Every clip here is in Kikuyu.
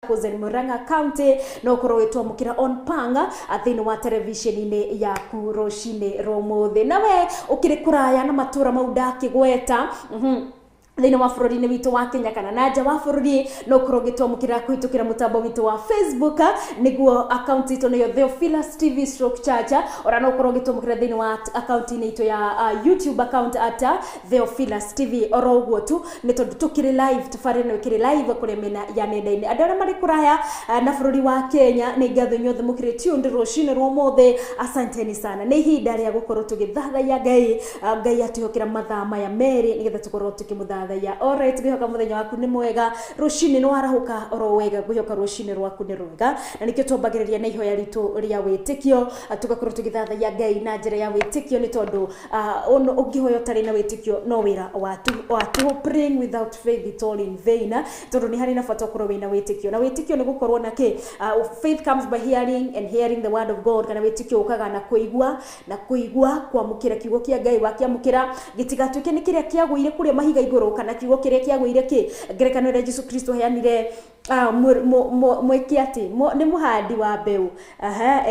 And Murang'a County no ũkorwo ũgĩtwamũkĩra on panga thĩinĩ wa televisheni-inĩ yaku rũcinĩ rwa ũmũthĩ. Nawe ũkĩrĩ kũraya na matũra mau ndakĩgweta, thĩinĩ wa bũrũri-inĩ witũ wa Kenya kana na nja wa bũrũri, no ũkorwo ũgĩtwamũkĩra kũhĩtũkĩra mũtambo witũ wa Facebook, nĩguo account itũ nĩyo Theophilus TV stroke Church. Ona no ũkorwo ũgĩtwamũkĩra thĩinĩ wa account-inĩ itũ ya YouTube account at Theophilus TV oro ũguo tu, nĩ tondũ tũkĩrĩ live, tabarĩra ĩno ĩkĩrĩ live kũrĩa mĩena ya nenda-inĩ. Andũ arĩa marĩ kũraya na bũrũri wa Kenya, nĩ ngatho inyuothe mũkĩrĩ tuned rũcinĩ rwa ũmũthĩ, asanteni sana. Nĩ ihinda rĩa gũkorwo tũgĩthathaiya Ngai. Ngai atwĩhokera mathaa maya merĩ nĩgetha tũkorwo tũkĩmũthathaiya. Alright, ngwĩhoka mũthenya waku nĩ mwega, rũcinĩ nĩ warahũka oro wega, ngwĩhoka rũcinĩ rwaku nĩ rwega, na nĩkĩo twambagĩrĩria na ihoya ritũ rĩa wĩtĩkio, tũgakorwo tũgĩthathaiya Ngai na njĩra ya wĩtĩkio, nĩ tondũ ũngĩhoya ũtarĩ na wĩtĩkio no wĩra wa tũhũ. Praying without faith, it's all in vain, tondũ nĩ harĩ na bata ũkorwo wĩna wĩtĩkio, na wĩtĩkio nĩ gũkorwo na kĩ? Faith comes by hearing, and hearing the word of God, kana wĩtĩkio ũkaga na kũigua, na kũigua kwamũkĩra kiugo kĩa Ngai. Wakĩamũkĩra, gĩtigatuĩke nĩ kĩrĩa kĩagũire kũrĩa mahiga igũrũ, kana kiugo kĩrĩa kĩagũire kĩ ngerekano ĩrĩa Jesu Kristo aheanire, mwĩke atĩ nĩ mũhandi wa mbeũ. Aha,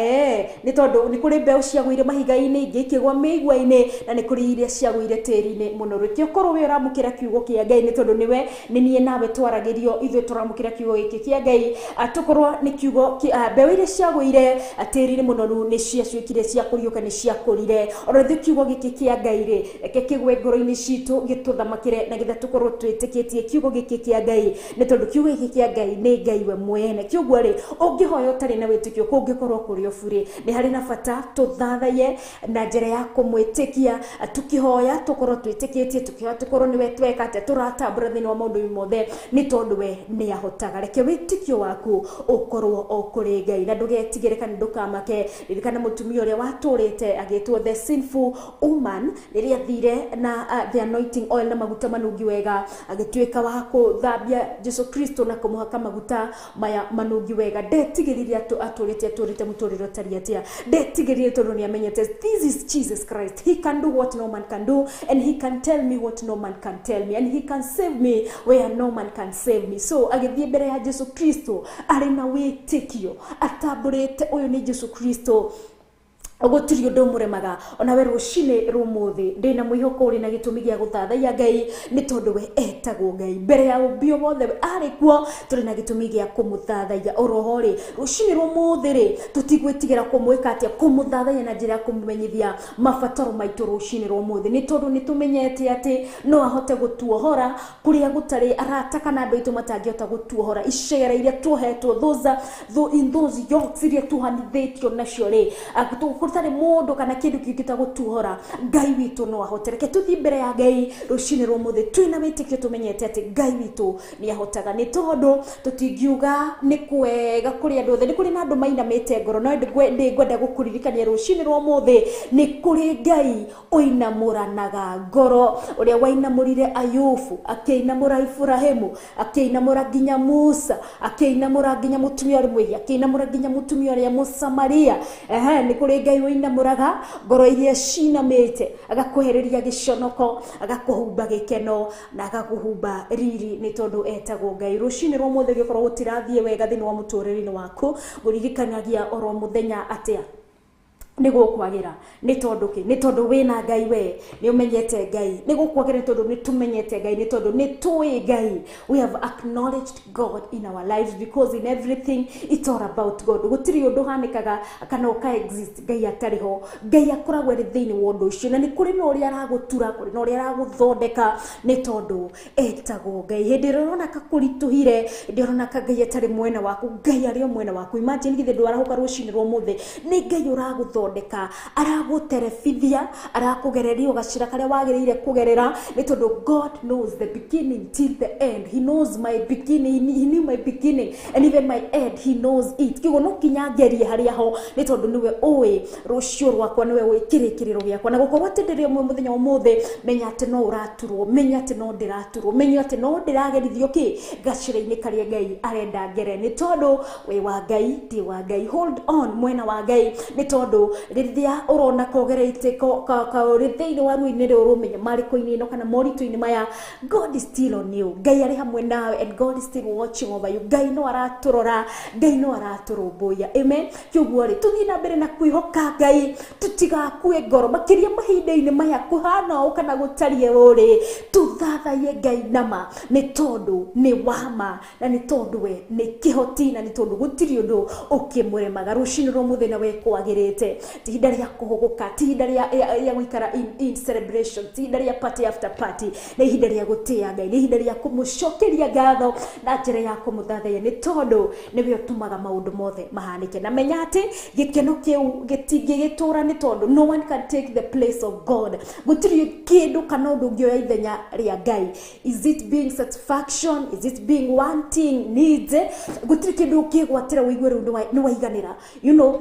nĩ tondũ nĩ kũrĩ mbeũ ciagũire mahiga-inĩ, ingĩ ikĩgwa mĩigua-inĩ, na nĩ kũrĩ iria ciagũire tĩri-inĩ mũnoru. Reke ũkorwo wĩ ũramũkĩra kiugo kĩa Ngai, nĩ tondũ nĩwe nĩ niĩ nawe twaragĩrio, ithuĩ tũramũkĩra kiugo gĩkĩ kĩa Ngai. Tũkorwo nĩ kiugo mbeũ iria ciagũire tĩri-inĩ mũnoru nĩ ciacuĩkire cia kũriũka, nĩ ciakũrire. Ona ithuĩ kiugo gĩkĩ kĩa Ngai rĩ, reke kĩgwe ngoro-inĩ citũ, gĩtũthamakĩre, na getha tũkorwo twĩtĩkĩtie kiugo gĩkĩ kĩa Ngai, nĩ tondũ kiugo gĩkĩ kĩa Ngai nĩ Ngai we mwene. Kĩoguo rĩ, ũngĩhoya ũtarĩ na wĩtĩkio, kũngĩkorwo kũrĩ o burĩ. Nĩ harĩ na bata tũthathaiye na njĩra ya kũmwĩtĩkia, tũkĩhoya tũkorwo twĩtĩkĩtie, tũkĩhoya tũkorwo nĩwe tweka atĩa tũratambũra thĩinĩ wa maũndũ mothe, nĩ tondũ we nĩ ahotaga. Reke wĩtĩkio waku ũkorwo o kũrĩ Ngai, na ndũgetigĩre kana ndũkamake. Ririkana mũtumia ũrĩa watũrĩte agĩtwo the sinful woman, rĩrĩa athire na the anointing oil, na maguta manungi wega, agĩtuĩka wa kũthambia Jesu Kristo na kũmũhaka maguta maya manungi wega, ndetigĩrire atũrĩte mũtũrĩre ũtariĩ atĩa, ndetigĩrire tondũ nĩ amenyete this is Jesus Christ. He can do what no man can do, and he can tell me what no man can tell me, and he can save me where no man can save me. So agĩthiĩ mbere ya Jesu Kristo arĩ na wĩtĩkio, atambũrĩte ũyũ nĩ Jesu Kristo, gũtirĩ ũndũ ũmũremaga. Ona we rũcinĩ rũmũthĩ, ndĩna mwĩhoko ũrĩ na gĩtũmi gĩa gũthathaiya Ngai, nĩ tondũ we etagwo Ngai. Mbere ya ũmbi wothe we arĩ kuo. Tũrĩ na gĩtũmi gĩa kũmũthathaiya oroho rĩ rũcinĩ rũmũthĩ rĩ, tũtigwĩtigĩra kũmwĩka atĩa, kũmũthathaiya na njĩra ya kũmũmenyithia mabataro maitũ rũcinĩ rũmũthĩ, nĩ tondũ nĩ tũmenyete atĩ no ahote gũtuohora kũrĩa gũtarĩ arata kana andũ aitũ matangĩhota gũtuohora, icera iria tuohetwo, those are, in those yokes iria tuohanithĩtio nacio rĩ, gũtarĩ mũndũ kana kĩndũ kĩngĩhota gũtuohora, Ngai witũ no ahote. Reke tũthiĩ mbere ya Ngai rũcinĩ rwa ũmũthĩ twĩna wĩtĩkio, tũmenyete atĩ Ngai witũ nĩ ahotaga, nĩ tondũ tũtingiuga nĩ kwega kũrĩ andũ othe. Nĩ kũrĩ na andũ mainamĩte ngoro, no ndĩngwenda gũkũririkania rũcinĩ rwa ũmũthĩ nĩ kũrĩ Ngai ũinamũranaga ngoro, ũrĩa wainamũrire Ayubu, akĩinamũra Iburahĩmu, akĩinamũra nginya Musa, akĩinamũra nginya mũtumia ũrĩa mwĩhia, akĩinamũra nginya mũtumia ũrĩa Mũsamaria. Ehe, nĩ kũrĩ Ngai ũinamũraga ngoro iria cinamĩte, agakwehereria gĩconoko, agakũhumba gĩkeno na agakũhumba riri, nĩ tondũ etagwo Ngai. Rũcinĩ rwa ũmũthĩ, gĩkorwo gũtirathiĩ wega thĩinĩ wa mũtũrĩre-inĩ waku, ngũririkanagia oro mũthenya atĩa nĩ gũkwagĩra. Nĩ tondũ kĩ? Nĩ tondũ wĩna Ngai, we nĩ ũmenyete Ngai. Nĩ gũkwagĩra nĩ tondũ nĩ tũmenyete Ngai, nĩ tondũ nĩ tũĩ Ngai. We have acknowledged God in our lives, because in everything it's all about God. Gũtirĩ ũndũ ũhanĩkaga kana ũka exist Ngai atarĩ ho. Ngai akoragwo arĩ thĩinĩ wa ũndũ ũcio, na nĩ kũrĩ na ũrĩa aragũtura, kũrĩ na ũrĩa aragũthondeka, nĩ tondũ etagwo Ngai. Hĩndĩ ĩrĩa ũrona ka kũritũhire, hĩndĩ ĩrĩa ũrona ka Ngai atarĩ mwena waku, Ngai arĩ o mwena waku. Imagine, githĩ ndwarahũka rũcinĩ rwa ũmũthĩ? Nĩ Ngai ũragũthondeka, aragũterebithia, arakũgereria gacĩra karĩa wagĩrĩire kũgerera, nĩ tondũ God knows the beginning till the end. He knows my beginning, he knew my beginning and even my end, he knows it. Kĩguo no kinya ngerie harĩa ho, nĩ tondũ nĩwe ũĩ rũciũ rwakwa, nĩwe ũĩ kĩrĩkĩrĩro gĩakwa. Na gũkorwo atĩ ndĩrĩ ũmwe mũthenya wa ũmũthĩ, menya atĩ no ũraturwo, menya atĩ no ndĩraturwo, menya atĩ no ndĩragerithio kĩ gacĩra-inĩ karĩa Ngai arenda ngere, nĩ tondũ wĩ wa Ngai, ndĩ wa Ngai. Hold on mwena wa Ngai, nĩ tondũ rĩrĩa ũrona kogereite kaũrĩ thĩinĩ wa ruo-inĩ rũrũ mĩnyamarĩko-inĩ ĩno kana moritũ-inĩ maya, God is still on you. Ngai arĩ hamwe nawe and God is still watching over you. Ngai no aratũrora, Ngai no aratũrũmbũiya. Amen. Kĩũguo rĩ, tũthiĩ na mbere na kwĩhoka Ngai, tũtigakue ngoro makĩria mahinda-inĩ maya kũhana ũũ kana gũtariĩ ũũ rĩ, tũthathaiye Ngai nama nĩ tondũ nĩ wama na nĩ tondũ we nĩ kĩhoti na nĩ tondũ gũtirĩ ũndũ ũkĩmũremaga. Rũcinĩ rwa mũthenya we kwagĩrĩte, ti ihinda rĩa kũhũgũka, ti ihinda rĩa gũikara in celebration, ti ihinda rĩa party after party, nĩ ihinda rĩa gũtĩĩa Ngai, nĩ ihinda rĩa kũmũcokeria ngatho na njĩra ya kũmũthathaiya nĩ tondũ nĩwe ũtũmaga maũndũ mothe mahanĩke. Na menya atĩ gĩkeno kĩu gĩtingĩgĩtũra nĩ tondũ no one can take the place of God. Gũtirĩ kĩndũ kana ũndũ ũngĩoya ithenya rĩa Ngai. Is it being satisfaction? Is it being wanting needs? Gũtirĩ kĩndũ ũngĩgwatĩra ũigue rĩu nĩ waiganĩra. You know,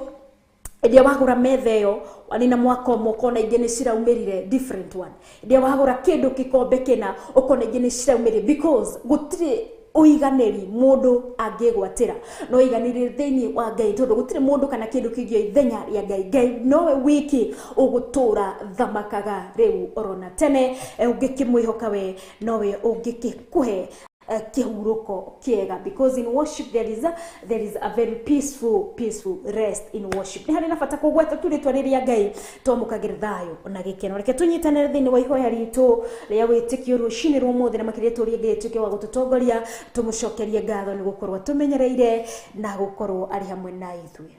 ĩrĩa wagũra metha ĩyo wanina mwaka ũmwe ũkona ingĩ nĩ ciraumĩrire different one. Ĩrĩa wagũra kĩndũ gĩkombe kĩna ũkona ingĩ nĩ ciraumĩrire, because gũtirĩ ũiganĩri mũndũ angĩgwatĩra no ũiganĩri thĩinĩ wa Ngai, tondũ gũtirĩ mũndũ kana kĩndũ kĩngĩoya ithenya rĩa Ngai. Ngai nowe wiki ũgũtũra thamakaga rĩu orona tene. Ũngĩkĩmwĩhoka we nowe ũngĩkĩkũhe kĩhurũko kĩega, because in worship there is a very peaceful rest in worship. Nĩ harĩ na bata kũgweta tu rĩtwa rĩrĩa Ngai twamũkagĩra thayũ na gĩkeno. Reke tũnyitanĩre thĩinĩ wa ihoya ritũ rĩa wĩtĩkio rũcinĩ rwa ũmũthĩ, na makĩria tũrie Ngai atuĩke wa gũtũtongoria, tũmũcokerie ngatho nĩ gũkorwo atũmenyereire na gũkorwo arĩ hamwe na ithuĩ.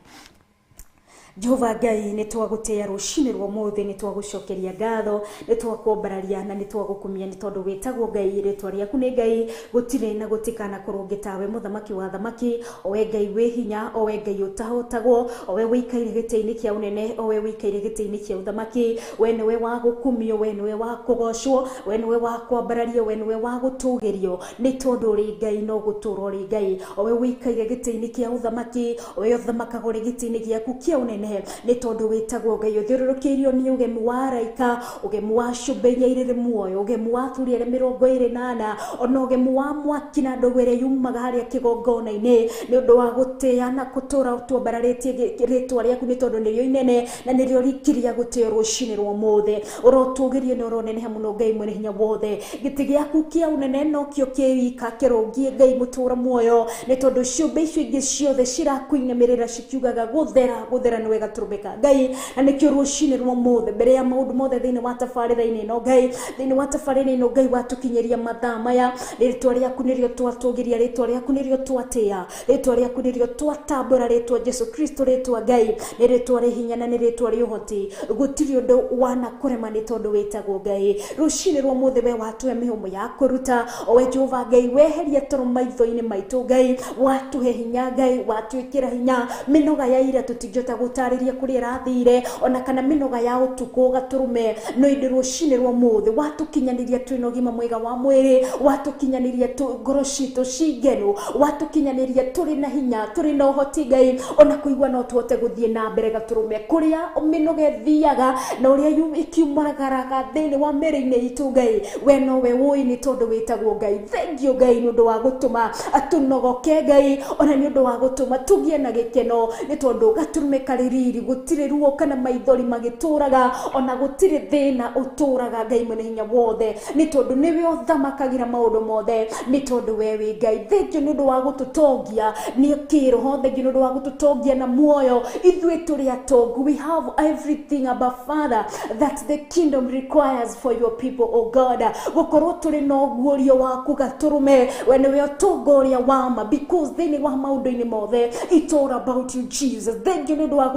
Jehova Ngai, nĩ twagũtĩĩa rũcinĩ rwa ũmũthĩ, nĩ twagũcokeria ngatho, nĩ twakwambararia na nĩ twagũkumia nĩ tondũ wĩtagwo Ngai, rĩtwa rĩaku nĩ Ngai, gũtirĩ na gũtikanakorwo ũngĩ tawe, mũthamaki wa thamaki, o we Ngai wĩ hinya, o we Ngai ũtahotagwo, o we wĩikaire gĩtĩ-inĩ kĩa ũnene, o we wĩikaire gĩtĩ-inĩ kĩa ũthamaki. We nĩwe wa gũkumio, we nĩwe wa kũgocwo, we nĩwe wa kwambarario, we nĩwe wa gũtũgĩrio, nĩ tondũ ũrĩ Ngai no gũtũra ũrĩ Ngai, o we wĩikaire gĩtĩ-inĩ kĩa ũthamaki, o we ũthamakaga ũrĩ gĩtĩ-inĩ gĩaku kĩa ũnene, nĩ tondũ wĩtagwo Ngai. Ũthiũrũrũkĩirio nĩ ũgemu wa araika, ũgemu wa ciũmbe iria irĩ muoyo, ũgemu wa athuri arĩa 24, ona ũgemu wa mwaki na ndogo ĩrĩa yumaga harĩa kĩgongona-inĩ, nĩ ũndũ wa gũtĩĩa na gũtũra twambararĩtie rĩtwa rĩaku, nĩ tondũ nĩrĩo inene na nĩrĩo riki rĩa gũtĩo. Rũcinĩ rwa ũmũthĩ ũrotũgĩrio na ũroneneha mũno, Ngai mwene hinya wothe. Gĩtĩ gĩaku kĩa ũnene nokĩo kĩwika kĩrũngiĩ, Ngai mũtũra muoyo, nĩ tondũ ciũmbe icio ingĩ ciothe cirakũinamĩrĩra cikiugaga gũthera gũthera nĩwe gatũrũme Ngai. Na nĩkĩo rũcinĩ rwa ũmũthĩ, mbere ya maũndũ mothe, thĩinĩ wa tabarĩra-inĩ ĩno Ngai, thĩinĩ wa tabarĩra ĩno Ngai watũkinyĩria mathaa maya, rĩtwa rĩaku nĩrĩo twatũgĩria, rĩtwa rĩaku nĩrĩo twatĩĩa, rĩtwa rĩaku nĩrĩo twatambũra, rĩtwa Jesu Kristo, rĩtwa Ngai, nĩ rĩtwa rĩ hinya na nĩ rĩtwa rĩ ũhoti. Gũtirĩ ũndũ wanakũrema nĩ tondũ wĩtagwo Ngai. Rũcinĩ rwa ũmũthĩ we watũhe mĩhũmũ ya kũruta, o we Jehova Ngai weheria toro maitho-inĩ maitũ, Ngai watũhe hinya, Ngai watwĩkĩra hinya. Mĩnoga ya ira tũtingĩhota gũtarĩria kũrĩa ĩrathire, ona kana mĩnoga ya ũtukũ gatũrũme, no ĩndĩ rũcinĩ rwa ũmũthĩ watũkinyanĩria twĩna ũgima mwega wa mwĩrĩ, watũkinyanĩria ngoro citũ cingenu, watũkinyanĩria tũrĩ na hinya, tũrĩ na ũhoti Ngai, ona kũigua no tũhote gũthiĩ na mbere gatũrũme. Kũrĩa mĩnoga ĩthiaga na ũrĩa ĩkiumagaraga thĩinĩ wa mĩrĩ-inĩ itũ, Ngai we nowe ũĩ, nĩ tondũ wĩtagwo Ngai. Thank you Ngai nĩ ũndũ wa gũtũma tũnogoke, Ngai ona nĩ ũndũ wa gũtũma tũgĩe na gĩkeno, nĩ tondũ gatũrũme karĩ riri gũtirĩ ruo kana maithori magĩtũraga, ona gũtirĩ thĩna ũtũraga, Ngai mwene hinya wothe, nĩ tondũ nĩwe ũthamakagĩra maũndũ mothe, nĩ tondũ we wĩ Ngai. Thank you nĩ ũndũ wa gũtũtongia nĩ kĩroho, thank you nĩ ũndũ wa gũtũtongia na muoyo. Ithuĩ tũrĩ atongu, we have everything, Abba Father, that the kingdom requires for your people, oh God. Gũkorwo tũrĩ na ũguũrio waku gatũrũme, we nĩwe ũtonga ũrĩa wa ma, because thĩinĩ wa maũndũ-inĩ mothe it's all about you, Jesus. Thank you nĩ ũndũ wa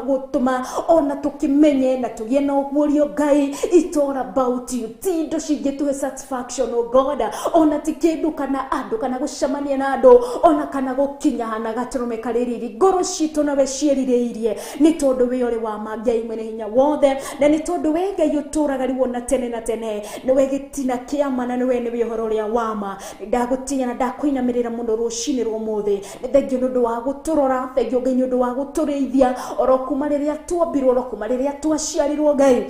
gũtũma ona tũkĩmenye na tũgĩe na ũguũrio, Ngai, it's all about you. Ti indo cingĩtũhe satisfaction, oh God, ona ti kĩndũ kana andũ kana gũcemania na andũ ona kana gũkinya na gatũrũme karĩ riri. Ngoro citũ nawe ciĩrirĩirie, nĩ tondũ wĩ ũrĩ wa ma, Ngai mwene hinya wothe, na nĩ tondũ we Ngai ũtũraga rĩu ona tene na tene, nĩwe gĩtina kĩa ma na nĩwe ũhoro ũrĩa wa ma. Ndagũtinya na ndakũinamĩrĩra mũno rũcinĩ rwa ũmũthĩ. Nĩ thengio nĩ ũndũ wa gũtũrora, thengio Ngai nĩ ũndũ wa gũtũrĩithia oro kuma rĩrĩa tuombirwo, oro kuma rĩrĩa twaciarirwo, Ngai.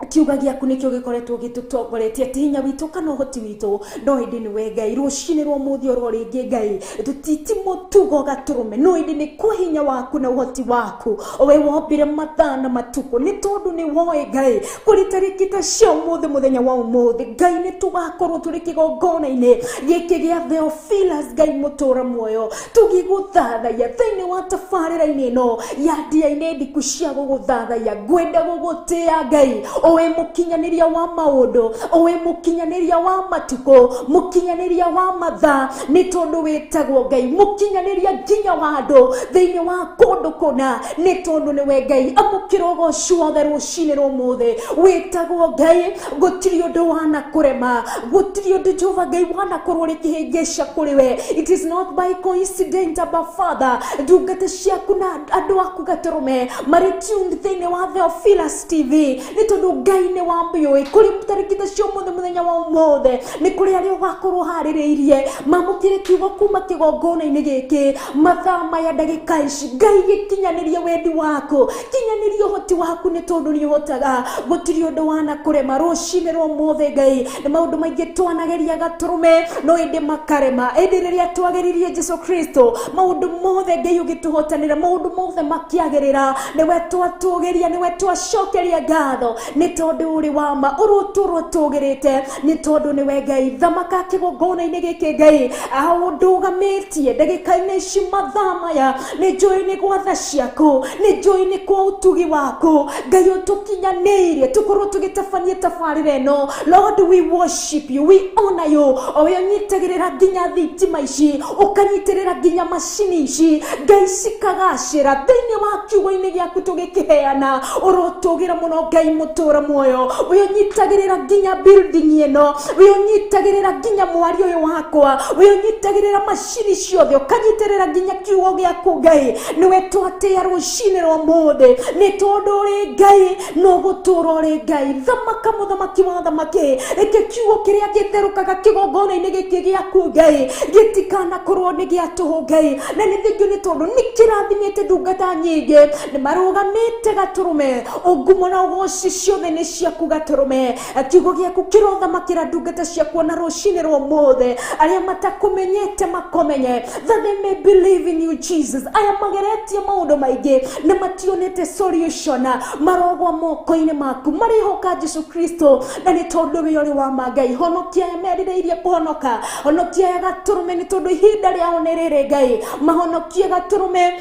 Kiuga gĩaku nĩkĩo gĩkoretwo gĩtũtongoretie ti hinya witũ kana ũhoti witũ no ĩndĩ nĩwe Ngai. Rũcinĩ rwa ũmũthĩ oro rĩngĩ Ngai tũtiti mũtugo gatũrũme no ĩndĩ nĩ kwa hinya waku na ũhoti waku we wombire mathaa na matukũ nĩ tondũ nĩ woĩ Ngai kũrĩ tarĩki ta cia ũmũthĩ mũthenya wa ũmũthĩ Ngai nĩ tũgakorwo tũrĩ kĩgongona-inĩ gĩkĩ gĩa Theophilus Ngai mũtũra muoyo tũgĩgũthathaiya thĩinĩ wa tabarĩra-inĩ ĩno ya ndia-inĩ ndiku cia gũgũthathaiya. Ngwenda gũgũtĩa Ngai owe mũkinyanĩria wa maũndũ, owe mũkinyanĩria wa matukũ, mũkinyanĩria wa mathaa, nĩ tondũ wĩtagwo Ngai mũkinyanĩria nginya wa andũ thĩinĩ wa kũndũ kũna nĩ tondũ nĩwe Ngai. Amũkĩra ũgoci wothe rũcinĩ rwa ũmũthĩ, wĩtagwo Ngai gũtirĩ ũndũ wanakũrema, gũtirĩ ũndũ Jehova Ngai wanakorwo rĩkĩhĩngĩca kũrĩ we. It is not by coincidence, Abba Father, ndungata ciaku na andũ aku gatũrũme marĩ tuned thĩinĩ wa Theophilus TV nĩ tondũ Ngai nĩ wambiũĩ kũrĩ tarĩki ta cia ũmũthĩ mũthenya wa ũmũthĩ nĩ kũrĩ arĩa ũgakorwo harĩrĩirie mamũkĩre kiugo kuma kĩgongona-inĩ gĩkĩ mathaa maya ndagĩka ici. Ngai gĩkinyanĩrie wendi waku, kinyanĩrie ũhoti waku nĩ tondũ nĩ ũhotaga, gũtirĩ ũndũ wanakũrema. Rũcinĩ rwa ũmũthĩ Ngai nĩ maũndũ maingĩ twanageria gatũrũme no ĩndĩ makarema, ĩndĩ rĩrĩa twageririe Jesu Kristo maũndũ mothe Ngai ũgĩtũhotanĩra, maũndũ mothe makĩagĩrĩra, nĩwe twatũgĩria, nĩwe twacokeria ngatho nĩ tondũ ũrĩ wa ma ũrũtũrwo tũgĩrĩte nĩ tondũ nĩwe Ngai. Thamaka kĩgongona-inĩ gĩkĩ Ngai aũndũgamĩtie ndagĩka-inĩ ici mathaa maya nĩ njũĩ nĩ gwatha ciaku, nĩ njũĩ nĩ kwa ũtugi waku Ngai ũtũkinyanĩirie tũkorwo tũgĩtabania tabarĩra ĩno. Lord, we worship you, we honor you. O we ũnyitagĩrĩra nginya thitima ici, ũkanyitĩrĩra nginya macini ici Ngai cikagacĩra thĩinĩ wa kiugo-inĩ gĩaku tũgĩkĩheana. Ũrotũgĩra mũno Ngai mũtũra muoyo, we ũnyitagĩrĩra nginya building ĩno, we ũnyitagĩrĩra nginya mwario ũyũ wakwa, we ũnyitagĩrĩra macini ciothe, ũkanyitĩrĩra nginya kiugo gĩaku Ngai. Nĩwe twatĩa rũcinĩ rwa ũmũthĩ nĩ tondũ ũrĩ Ngai no gũtũra ũrĩ Ngai. Thamaka mũthamaki wa thamaki, reke kiugo kĩrĩa gĩtherũkaga kĩgongona-inĩ gĩkĩ gĩaku Ngai gĩtikanakorwo nĩ gĩa tũhũ Ngai, na nĩ thengio nĩ tondũ nĩ kĩrathimĩte ndungata nyingĩ nĩ marũgamĩte gatũrũme. Ũngumo na ũgoci ciothe nĩ ciaku gatũrũme. Kiugo gĩaku kĩrothamakĩra ndungata ciaku ona rũcinĩ rwa ũmũthĩ, arĩa matakũmenyete makomenye that they may believe in you Jesus. Aya mageretie maũndũ maingĩ nĩ mationete solution, marogwa moko-inĩ maku, marĩhoka Jesu Kristo na nĩ tondũ we ũrĩ wa ma Ngai. Honokia aya merirĩirie kũhonoka, honokia aya gatũrũme nĩ tondũ ihinda rĩao nĩ rĩrĩ Ngai, mahonokie gatũrũme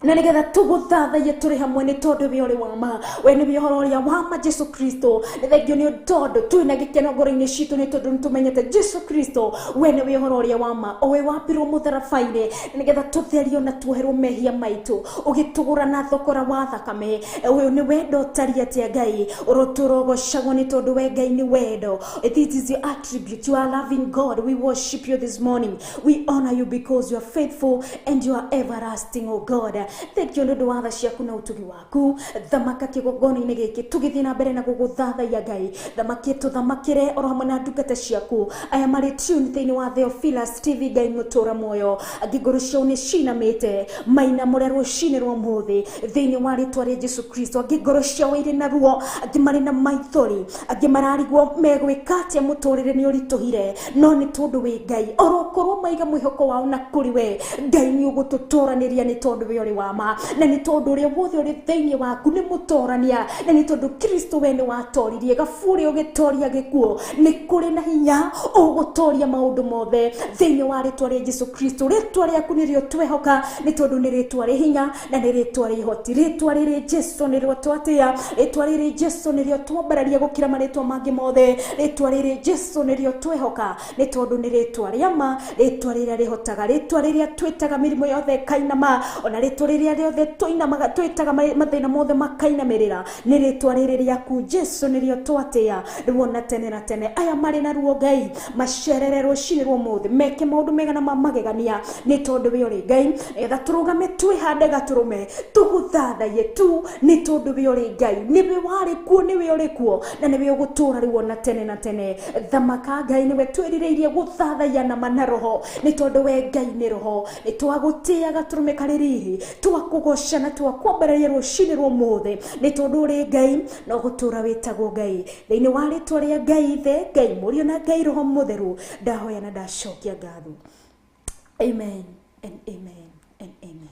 na nĩgetha tũgũthathaiye tũrĩ hamwe nĩ tondũ we ũrĩ wa ma, we nĩwe ũhoro ũrĩa wa ma Jesu Kristo. Nĩ thengio nĩ tondũ twĩna gĩkeno ngoro-inĩ citũ nĩ tondũ nĩtũmenyete Jesu Kristo we nĩwe ũhoro ũrĩa wa ma, o we wambirwo mũtharaba-inĩ nĩgetha tũtherio na tuoherwo mehia maitũ, ũgĩtũgũra na thogora wa thakame. Ũyũ nĩ wendo ũtariĩ atĩa Ngai, ũrotũrogocagwo nĩ tondũ we Ngai nĩ wendo. This is your attribute. You are loving God. We worship you this morning. We honor you because you are faithful and you are everlasting, oh God. Thank you nĩ ũndũ wa tha ciaku na ũtugi waku. Thamaka kĩgongona-inĩ gĩkĩ tũgĩthiĩ na mbere na gũgũthathaiya Ngai. Thamaki tũthamakĩre oro hamwe na ndungata ciaku aya marĩ tune thĩinĩ wa Theophilus TV Ngai mũtũra muoyo. Angĩ ngoro ciao nĩ cinamĩte mainamũre rũcinĩ rwa ũmũthĩ thĩinĩ wa rĩtwa rĩa Jesu Kristo. Angĩ ngoro ciao irĩ na ruo, angĩ marĩ na maithori, angĩ mararigwo megwĩka atĩa mũtũrĩre nĩ ũritũhire, no nĩ tondũ wĩ Ngai orokorwo maiga mwĩhoko wao na kũrĩ we Ngai nĩ ũgũtũtoranĩria nĩ tondũ we ũrĩ wa ma, na nĩ tondũ ũrĩa wothe ũrĩ thĩinĩ waku nĩ mũtorania, na nĩ tondũ Kristo we nĩ watoririe gaburi ũgĩtoria gĩkuũ, nĩ kũrĩ na hinya ũgũtoria maũndũ mothe thĩinĩ wa rĩtwa rĩa Jesu Kristo. Rĩtwa rĩaku nĩrĩo twehoka nĩ tondũ nĩ rĩtwa rĩ hinya na nĩ rĩtwa rĩ ihoti. Rĩtwa rĩrĩ Jesu nĩrĩo twatĩa, rĩtwa rĩrĩ Jesu nĩrĩo twambararia gũkĩra marĩtwa mangĩ mothe, rĩtwa rĩrĩ Jesu nĩrĩo twehoka nĩ tondũ nĩ rĩtwa rĩa ma, rĩtwa rĩrĩa rĩhotaga, rĩtwa rĩrĩa twĩtaga mĩrimũ yothe ĩkainama, ona rĩtwa rĩrĩa rĩothe tũinamaga twĩtaga mathĩna mothe makainamĩrĩra, nĩ rĩtwa rĩrĩ rĩaku Jesu nĩrĩo twatĩa ruo na tene na tene. Aya marĩ na ruo Ngai macerere rũcinĩ rwa ũmũthĩ, meke maũndũ mega na ma magegania nĩ tondũ we ũrĩ Ngai. Nĩgetha tũrũgame twĩhande gatũrũme tũgũthathaiye tu nĩ tondũ we ũrĩ Ngai, nĩwe warĩ kuo, nĩwe ũrĩ kuo na nĩwe ũgũtũũra ruo na tene na tene. Thamaka Ngai nĩwe twĩrirĩirie gũthathaiya na ma na roho nĩ tondũ we Ngai nĩ roho. Nĩ twagũtĩaga tũrũme karĩ riri, Twakũgoca na twakwambararia rũcinĩ rwa ũmũthĩ, nĩ tondũ ũrĩ Ngai no gũtũra wĩtagwo Ngai. Thĩinĩ wa rĩtwa rĩa Ngai Ithe, Ngai Mũriũ na Ngai Roho Mũtheru, ndahoya na ndacokia ngatho. Amen and amen and amen.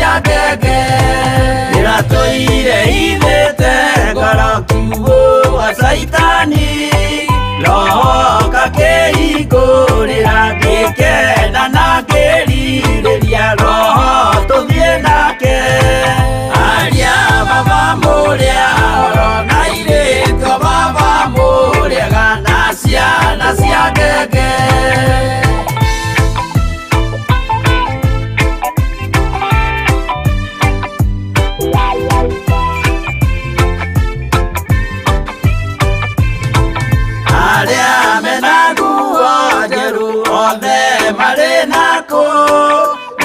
cia ngenge Ndĩratũire ithĩte ngoro kiugũ wa Caitani Roho kakĩhingũrĩra ngĩkena na ngĩrirĩria Roho tũthiĩ nake Aria baba mũrĩa oro na irĩtwa baba mũrĩega na ciana cia ngenge Aria mena nguo njerũ othe marĩ nako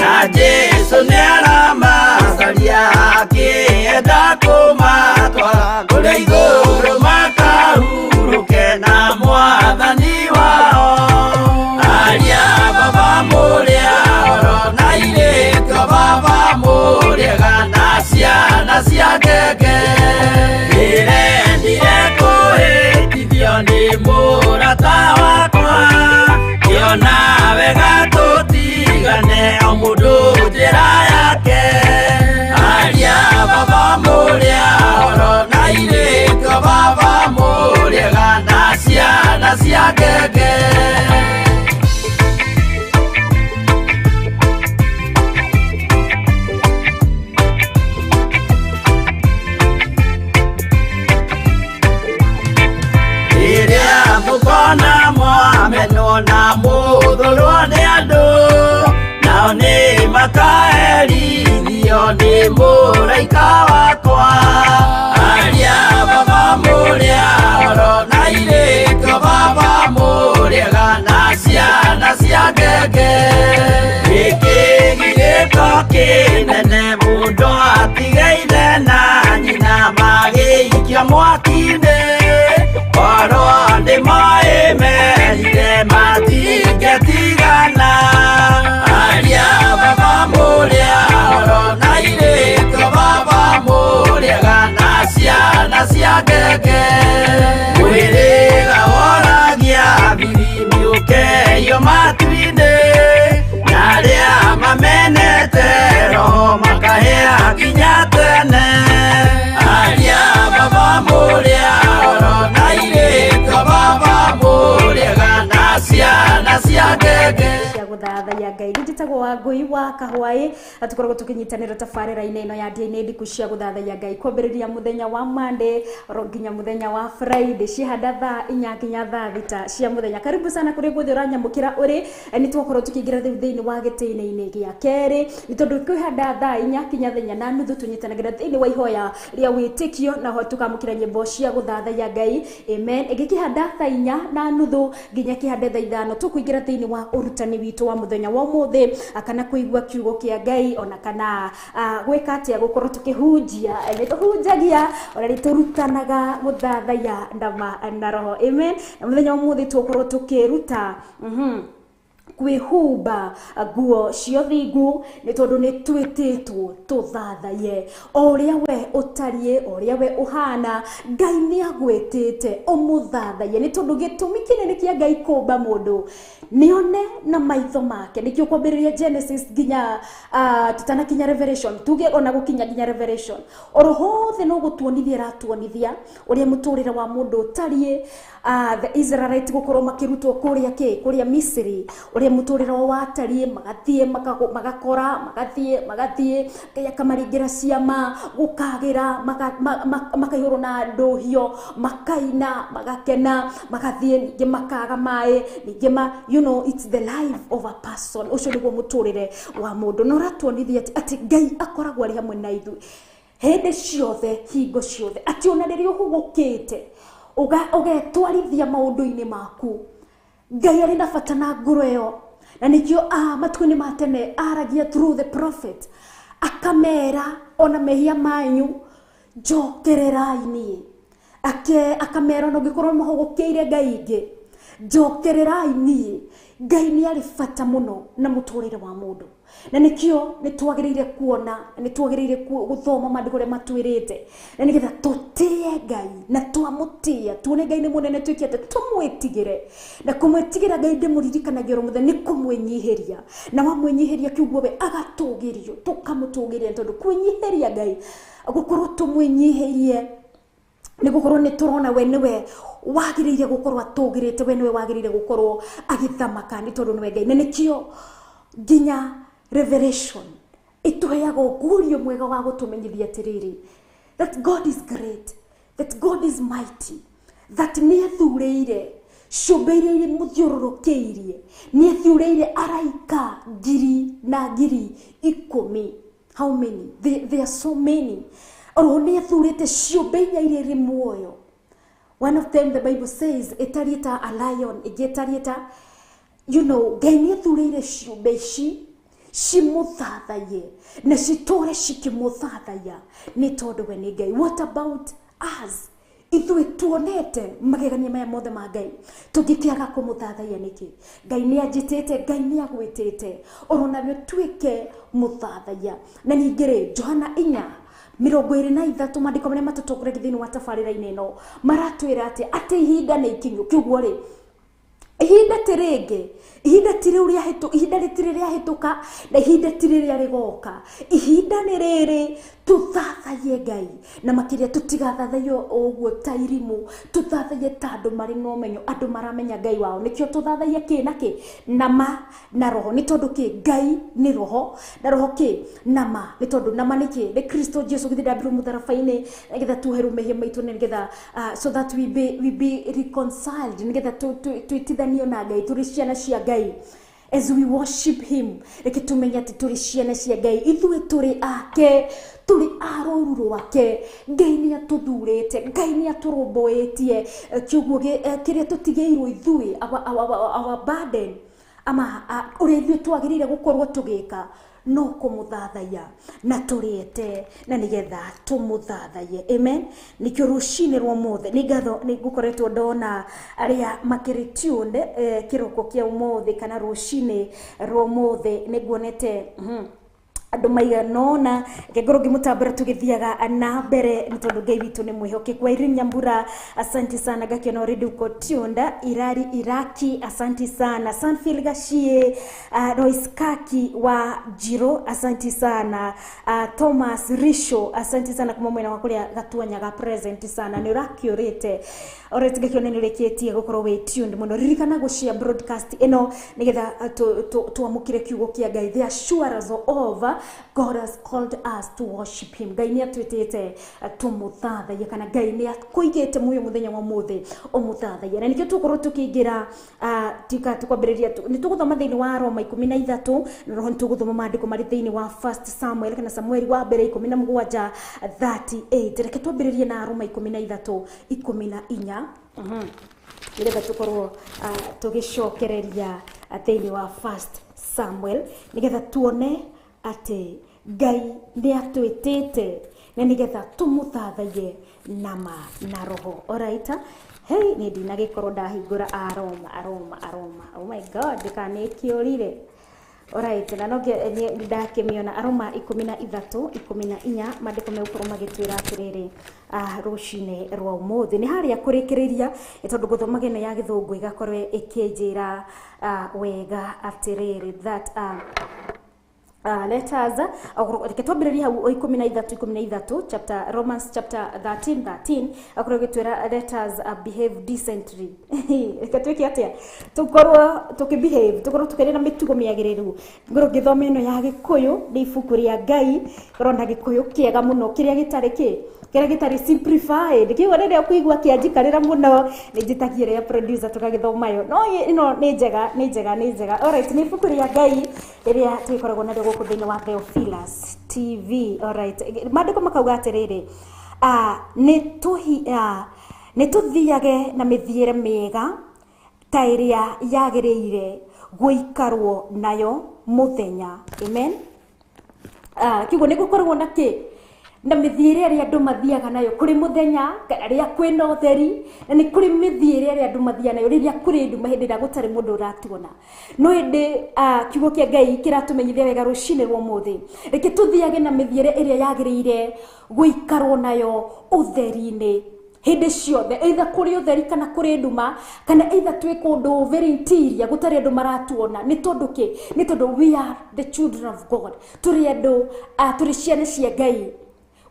na Jesũ nĩaramacaria akĩenda kũmatwara kũrĩa igũrũ makahurũke na mwathani wao Aria baba mũrĩa oro na irĩtwa baba mũrĩega na ciana cia ngenge Ndĩrendire kũhĩtithio nĩ mũrata wakwa Ngĩona wega tũtigane o mũndũ njĩra yake Aria baba mũrĩa oro na irĩtwa baba mũrĩega na ciana cia ngenge Rĩrĩa mũkona mwamenwo na mũthũrwo nĩ andũ nao nĩ makaherithio nĩ mũraika wakwa Aria baba mũrĩa oro na irĩtwa baba mũrĩega na ciana cia ngenge Gĩkĩ gĩgĩko kĩnene mũndũ atige ithe na nyina magĩikio mwaki-inĩ Korwo nĩ moĩ merire matingĩtigana Aria baba mũrĩa oro na irĩtwa baba mũrĩega na ciana cia ngenge Mwĩrĩga woragia thiri mĩũkeio matu-inĩ na arĩa mamenete roho makahĩa nginya tene Aria baba mũrĩa oro na irĩtwa baba mũrĩega na ciana cia ngenge cia gũthathaiya Ngai njĩtagwo Wangũi wa Kahwaĩ tũkoragwo tũkĩnyitanĩra tabarĩra-inĩ ĩno ya DNA ndiku cia gũthathaiya Ngai kwambĩrĩria mũthenya wa Monday oro nginya mũthenya wa Friday cihanda thaa 4 nginya thaa 6 cia mũthenya. Karibu sana kũrĩ guothe ũranyamũkĩra ũrĩ nĩ twakorwo tũkĩingĩra rĩu thĩinĩ wa gĩtĩna-inĩ gĩa kerĩ nĩ tondũ kwĩhanda thaa 4 nginya thaa 4:30 tũnyitanagĩra thĩinĩ wa ihoya rĩa wĩtĩkio na ho tũkamũkĩra nyĩmbo cia gũthathaiya Ngai amen. Ĩgĩkĩhanda thaa 4:30 nginya kĩhande thaa 5 tũkũingĩra thĩinĩ wa ũrutani witũ wa mũthenya wa ũmũthĩ kana kũigua kiugo kĩa Ngai ona kana gwĩka atĩa gũkorwo tũkĩhunjia nĩ tũhunjagia ona nĩ tũrutanaga gũthathaiya na roho amen. Na mũthenya wa ũmũthĩ tũgũkorwo tũkĩruta kwĩhumba nguo cia ũthingu nĩ tondũ nĩ twĩtĩtwo tũthathaiye o ũrĩa we ũtariĩ o ũrĩa we ũhana Ngai nĩ agwĩtĩte ũmũthathaiye nĩ tondũ gĩtũmi kĩnene kĩa Ngai kũmba mũndũ nĩone na maitho make nĩkĩo kwambĩrĩria Genesis nginya tutanakinya Revelation tuge ona gũkinya nginya Revelation oro hothe no gũtuonithia ĩratuonithia ũrĩa mũtũrĩre wa mũndũ ũtariĩ the Israelite gũkorwo makĩrutwo kũrĩa kĩ kũrĩa Misiri ũrĩa mũtũrĩre wao watariĩ magathiĩ magakora magathiĩ Ngai akamaringĩra ciama gũkagĩra makaihũrwo na ndũhio makaina magakena magathiĩ ningĩ makaga maĩ ningĩ you know it's the life of a person ũcio nĩguo mũtũrĩre wa mũndũ na ũratuonithia atĩ Ngai akoragwo arĩ hamwe na ithuĩ hĩndĩ ciothe hingo ciothe atĩ ona rĩrĩa ũhũgũkĩte ũgetwarithia maũndũ-inĩ maku Ngai arĩ na bata na ngoro ĩyo na nĩkĩo matukũ-inĩ ma tene aragia through the prophet akamera ona mehia manyu njokererai niĩ akamera ona ũngĩkorwo mũhũgũkĩire Ngai ingĩ Njokererai niĩ. Ngai nĩ arĩ bata mũno na mũtũrĩre wa mũndũ, na nĩkĩo nĩ twagĩrĩire kuona, nĩ twagĩrĩire gũthoma maandĩko ũrĩa matwĩrĩte, na nĩgetha tũtĩe Ngai, na twamũtĩĩa tuone Ngai nĩ mũnene, twĩke atĩ tũmwĩtigĩre. Na kũmwĩtigĩra Ngai ndĩmũririkanagia oro mũthenya nĩ kũmwĩnyihĩria, na wamwĩnyihĩria kiugo we agatũgĩrio, tũkamũtũgĩria, tondũ kwĩnyihĩria Ngai gũkorwo tũmwĩnyihĩirie nĩ gũkorwo nĩ tũrona we nĩwe wagĩrĩire gũkorwo atũgĩrĩte, we nĩwe wagĩrĩire gũkorwo agĩthamaka, nĩ tondũ nĩwe Ngai. Na nĩkĩo nginya Revelation ĩtũheaga ũguũrio mwega wa gũtũmenyithia atĩrĩrĩ, that God is great, that God is mighty, that nĩ ethurĩire ciũmbe iria irĩ mũthiũrũrũkĩirie, nĩ ethurĩire araika ngiri na ngiri ikũmi. How many? There are so many. Oro nĩ ethurĩte ciũmbe inya iria irĩ muoyo. One of them, the Bible says, ĩtariĩ ta a lion, ĩngĩ ĩtariĩ ta, Ngai nĩ ethurĩire ciũmbe ici cimũthathaiye na citũre cikĩmũthathaiya, nĩ tondũ we nĩ Ngai. What about us? Ithuĩ tuonete magegania maya mothe ma Ngai, tũngĩkĩaga kũmũthathaiya nĩkĩ? Ngai nĩ anjĩtĩte, Ngai nĩ agwĩtĩte oro nawe ũtuĩke mũthathaiya. Na ningĩ rĩ, Johana 4:23, maandĩko marĩa matũtongoragia thĩinĩ wa tabarĩra-inĩ ĩno maratwĩra atĩ ihinda nĩ ikinyu. Kĩguo rĩ, ihinda ti rĩngĩ, ihinda ti rĩu rĩahĩtũ, ihinda rĩtirĩ rĩahĩtũka, na ihinda ti rĩrĩa rĩgoka. Ihinda nĩ rĩrĩ tũthathaiye Ngai, na makĩria tũtigathathaiye o ũguo ta irimũ, tũthathaiye ta andũ marĩ na ũmenyo, andũ maramenya Ngai wao. Nĩkĩo tũthathaiye kĩ na kĩ? Na ma na roho. Nĩ tondũ kĩ? Ngai nĩ roho, na roho kĩ? Na ma. Nĩ tondũ na ma nĩ kĩ? Nĩ Kristo Jesu githĩ ndambirwo mũtharaba-inĩ nĩgetha tuoherwo mehia maitũ, na nĩgetha so that we be reconciled, nĩgetha twĩtithanio na Ngai, tũrĩ ciana cia Ngai. As we worship him, reke tumenye atĩ tũrĩ ciana cia Ngai, ithuĩ tũrĩ ake, tũrĩ a rũru rwake. Ngai nĩ atũthurĩte, Ngai nĩ atũrũmbũĩtie. Kiugo kĩrĩa tũtigĩirwo ithuĩ, our burden, ama ũrĩa ithuĩ twagĩrĩire gũkorwo tũgĩka no kũmũthathaiya, na tũrĩete na nĩgetha tũmũthathaiye. Amen. Nĩkĩo rũcinĩ rwa ũmũthĩ nĩ ngatho nĩ ngũkoretwo ndona arĩa makĩrĩ tuned kĩroko kĩa ũmũthĩ kana rũcinĩ rwa ũmũthĩ. Nĩ nguonete andũ maigana ũna ngĩngorwo ngĩmũtambũra tũgĩthiaga na mbere, nĩ tondũ Ngai witũ nĩ mwĩhokeku. Irene Nyambura, asante sana, ngakĩona already uko tuned. Irari Iraki, asante sana. Sanfil Gashie, Royce Kaki wa Jiro, asante sana. Thomas Risho, asante sana kuma mwena wa kũrĩa Gatuanyaga, present sana, nĩ ũrakĩũrĩte. Alright, ngakĩona nĩ ũrĩkĩtie gũkorwo wĩ tuned mũno. Ririkana gũshare broadcast ĩno nĩgetha twamũkĩre kiugo kĩa Ngai. The assurance of God has called us to worship him. Ngai nĩ atwĩtĩte tũmũthathaiye, kana Ngai nĩ akũigĩte muoyo mũthenya wa ũmũthĩ ũmũthathaiye, na nĩkĩo tũgũkorwo tũkĩingĩra tika tũkwambĩrĩria nĩ tũgũthoma thĩinĩ wa Roma 13, na roho nĩ tũgũthoma maandĩko marĩ thĩinĩ wa First Samuel kana Samueli wa mbere 17:38. Reke twambĩrĩrie na Roma 13:14, nĩgetha tũkorwo tũgĩcokereria thĩinĩ wa First Samuel, nĩgetha tuone atĩ Ngai nĩ atwĩtĩte na nĩgetha tũmũthathaiye na ma na roho. Alright, hey, nĩ ndinagĩkorwo ndahingũra Aroma, Aroma, Aroma. Oh my God, kana nĩ kĩũrire. Alright, na no nĩ ndakĩmĩona. Aroma 13:14, maandĩko megũkorwo magĩtwĩra atĩrĩrĩ rũcinĩ rwa ũmũthĩ nĩ harĩa kũrĩkĩrĩria, nĩ tondũ gũthomaga ĩno ya gĩthũngũ ĩgakorwo ĩkĩnjĩra wega atĩrĩrĩ that let us reke twambĩrĩrie hau o 13:13, chapter Romans chapter 13:13, akorwo gĩtwĩra, "Let us behave decently." Reke twĩke atĩa? Tũkorwo tũkĩbehave, tũkorwo tũkĩrĩ na mĩtugo mĩagĩrĩru. Ngorwo ngĩthoma ĩno ya gĩkũyũ, nĩ ibuku rĩa Ngai, ngorwo na gĩkũyũ kĩega mũno, kĩrĩa gĩtarĩ kĩ kĩrĩa gĩtarĩ simplified. Kĩguo rĩrĩa ũkũigua kĩanjikarĩra mũno, nĩ njĩtagia ĩrĩa producer tũgagĩthoma yo, no ĩno nĩ njega, nĩ njega, nĩ njega. Alright, nĩ ibuku rĩa Ngai rĩrĩa tũgĩkoragwo narĩo gũkũ thĩinĩ wa Theophilus TV. Alright, maandĩko makauga atĩrĩrĩ, nĩ tũthiage na mĩthiĩre mĩega ta ĩrĩa yagĩrĩire gũikarwo nayo mũthenya. Amen. Kiugo nĩ gũkoragwo na kĩ Na mĩthiĩre ĩrĩa andũ mathiaga nayo kũrĩ mũthenya kana rĩrĩa kwĩna ũtheri, na nĩ kũrĩ mĩthiĩre ĩrĩa andũ mathiaga nayo rĩrĩa kũrĩ nduma, hĩndĩ ĩrĩa gũtarĩ mũndũ ũratuona. No ĩndĩ kiugo kĩa Ngai kĩratũmenyithia wega rũcinĩ rwa ũmũthĩ, reke tũthiage na mĩthiĩre ĩrĩa yagĩrĩire gũikarwo nayo ũtheri-inĩ hĩndĩ ciothe, either kũrĩ ũtheri kana kũrĩ nduma, kana either twĩ kũndũ very interior gũtarĩ andũ maratuona. Nĩ tondũ kĩ? Nĩ tondũ we are the children of God, tũrĩ andũ, tũrĩ ciana cia Ngai.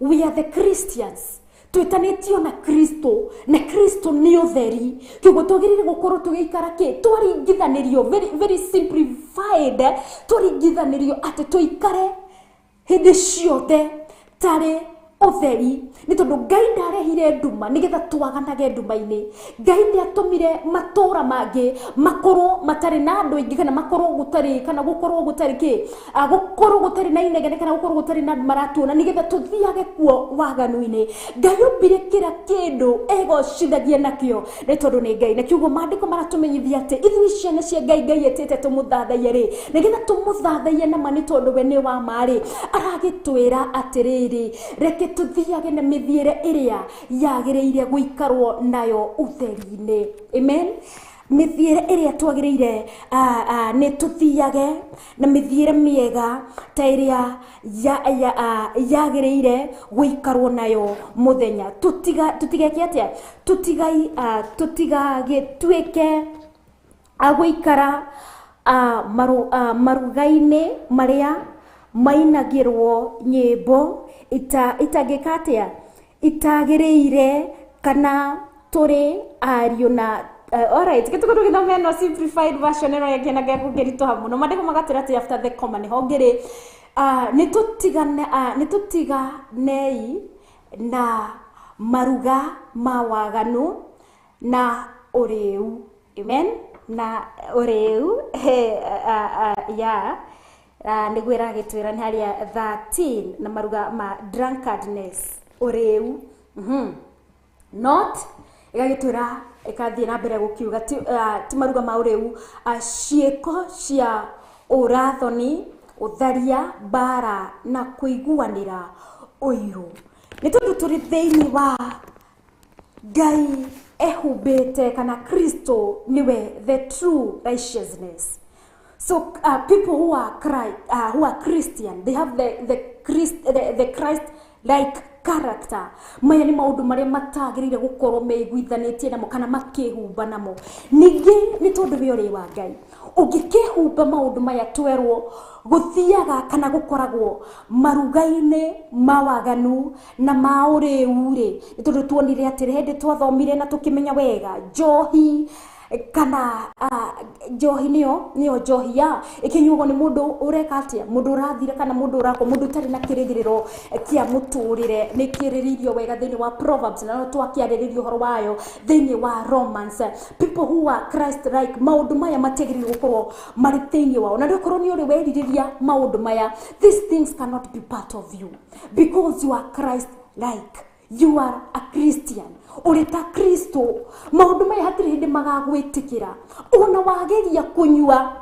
We are the Christians, twĩtanĩtio na Kristo, na Kristo nĩ ũtheri. Kĩguo twagĩrĩire gũkorwo tũgĩikara kĩ? Twaringithanĩrio, very, very simplified, twaringithanĩrio atĩ tũikare hĩndĩ ciothe tarĩ ũtheri, nĩ tondũ Ngai ndarehire nduma nĩgetha twaganage nduma-inĩ. Ngai nĩ atũmire matũra mangĩ makorwo matarĩ na andũ aingĩ, kana makorwo gũtarĩ, kana gũkorwo gũtarĩ kĩ, gũkorwo gũtarĩ na inegene, kana gũkorwo gũtarĩ na andũ maratuona, nĩgetha tũthiage kuo waganu-inĩ. Ngai ombire kĩra kĩndũ egocithagia nakĩo, nĩ tondũ nĩ Ngai. Na kiugo maandĩko maratũmenyithia atĩ ithuĩ ciana cia Ngai, Ngai etĩte tũmũthathaiye rĩ, nĩgetha tũmũthathaiye nama, nĩ tondũ we nĩ wa ma rĩ, aragĩtwĩra atĩrĩrĩ, reke tũthiage na mĩthiĩre ĩrĩa yagĩrĩire gũikarwo nayo ũtheri-inĩ. Amen. Mĩthiĩre ĩrĩa twagĩrĩire, nĩ tũthiage na mĩthiĩre mĩega ta ĩrĩa yagĩrĩire gũikarwo nayo mũthenya. Tũtigeke atĩa? Tũtigagĩtuĩke a gũikara maruga-inĩ marĩa mainagĩrwo nyĩmbo itangĩka atĩa, itagĩrĩire, kana tũrĩ ariũ na alright, gĩtũkũ tũgĩthome no simplified version ĩno ĩngĩ na gĩkũngĩritũha mũno. Maandĩko magatwĩra atĩ after the comma nĩho ngĩrĩ, nĩ tũtiganei na maruga ma waganu na ũrĩu. Amen. Na ũrĩu, ya nĩguo ĩragĩtwĩra nĩ harĩa 13, na maruga ma drunkardness, ũrĩu. Not ĩgagĩtwĩra, ĩkathiĩ na mbere gũkiuga ti maruga ma ũrĩu, ciĩko cia ũrathoni, ũtharia, mbara na kũiguanĩra ũiru. Nĩ tondũ tũrĩ thĩinĩ wa Ngai ehumbĩte, kana Kristo nĩwe the true righteousness. So people who are Christ, who are Christian, they have the Christ like character. Maya nĩ maũndũ marĩa matagĩrĩire gũkorwo meiguithanĩtie namo kana makĩhumba namo. Ningĩ nĩ tondũ we ũrĩ wa Ngai, ũngĩkĩhumba maũndũ maya twerwo gũthiaga kana gũkoragwo maruga-inĩ ma waganu na ma ũrĩu rĩ, nĩ tondũ tuonire atĩrĩ hĩndĩ twathomire na tũkĩmenya wega njohi, kana njohi nĩyo njohi ya ĩkĩnyuagwo nĩ mũndũ ũreka atĩa, mũndũ ũrathira kana mũndũ ũrakua, mũndũ ũtarĩ na kĩrĩgĩrĩro kĩa mũtũrĩre. Nĩ kĩrĩrĩirio wega thĩinĩ wa Proverbs, na no twakĩarĩrĩria ũhoro wayo thĩinĩ wa Romans. People who are Christ like, maũndũ maya matiagĩrĩirwo gũkorwo marĩ thĩinĩ wao. Na rĩu nĩ ũrĩ werirĩria maũndũ maya, these things cannot be part of you because you are Christ like. You are a Christian. Ũrĩ ta Kristo, maũndũ maya hatirĩ hĩndĩ magagwĩtĩkĩra. Ona wageria kũnyua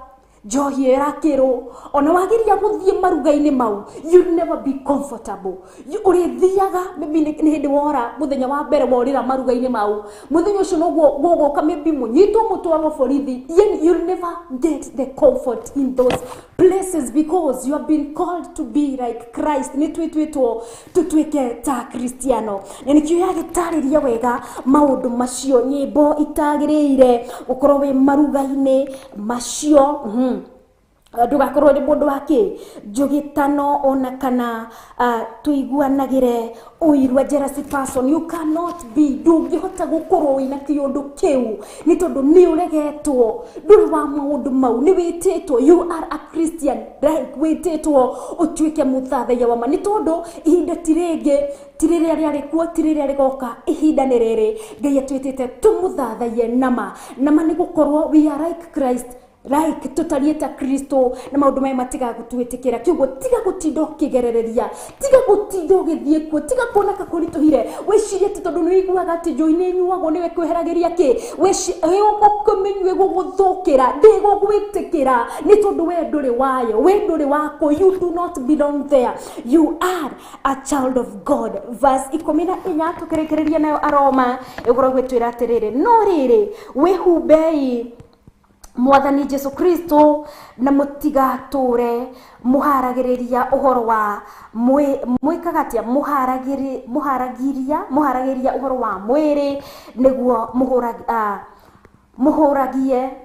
njohi ĩyo ĩrakĩrwo, ona wageria gũthiĩ maruga-inĩ mau, you'll never be comfortable. Ũrĩthiaga maybe nĩ hĩndĩ wora mũthenya wa mbere worĩra maruga-inĩ mau, mũthenya ũcio noguo gũgũka maybe mũnyitwo mũtwarwo borithi. Yani you'll never get the comfort in those places because you have been called to be like Christ. Nĩ twĩtwĩtwo tũtuĩke ta Kristiano, na nĩkĩo yagĩtarĩria wega maũndũ macio, nyĩmbo itagĩrĩire gũkorwo wĩ maruga-inĩ macio. Ndũgakorwo nĩ mũndũ wa kĩ njũgĩtano, ona kana tũiguanagĩre ũiru, a jealousy person. You cannot be, ndũngĩhota gũkorwo wĩna kĩũndũ kĩu, nĩ tondũ nĩ ũregetwo, ndũrĩ wa maũndũ mau, nĩ wĩtĩtwo, you are a Christian, like wĩtĩtwo ũtuĩke mũthathaiya wa ma. Nĩ tondũ ihinda ti rĩngĩ, ti rĩrĩa rĩarĩ kuo, ti rĩrĩa rĩgoka, ihinda nĩ rĩrĩ Ngai atwĩtĩte tũmũthathaiye nama nama, nĩ gũkorwo we are like Christ. like tũtariĩ ta Kristo na maũndũ maya matigagũtwĩtĩkĩra. Kĩguo tiga gũtinda ũkĩgerereria, tiga gũtinda ũgĩthiĩ kuo, tiga kuona kakũritũhire wĩcirie atĩ tondũ nĩ ũiguaga atĩ njohi nĩ ĩnyuagwo nĩwe kwĩheragĩria kĩ ũkũmĩnyue gũgũthũkĩra, ndĩgũgwĩtĩkĩra nĩ tondũ we ndũrĩ wayo, we ndũrĩ wako. You do not belong there, you are a child of God. Verse 14 tũkĩrĩkĩrĩria nayo Aroma ĩgũkoragwo ĩtwĩra atĩrĩrĩ, no rĩrĩ wĩhumbei Mwathani Jesu Kristo na mũtigatũre mũharagĩrĩria ũhoro wa mwĩkaga atĩa, mũharagĩria ũhoro wa mwĩrĩ nĩguo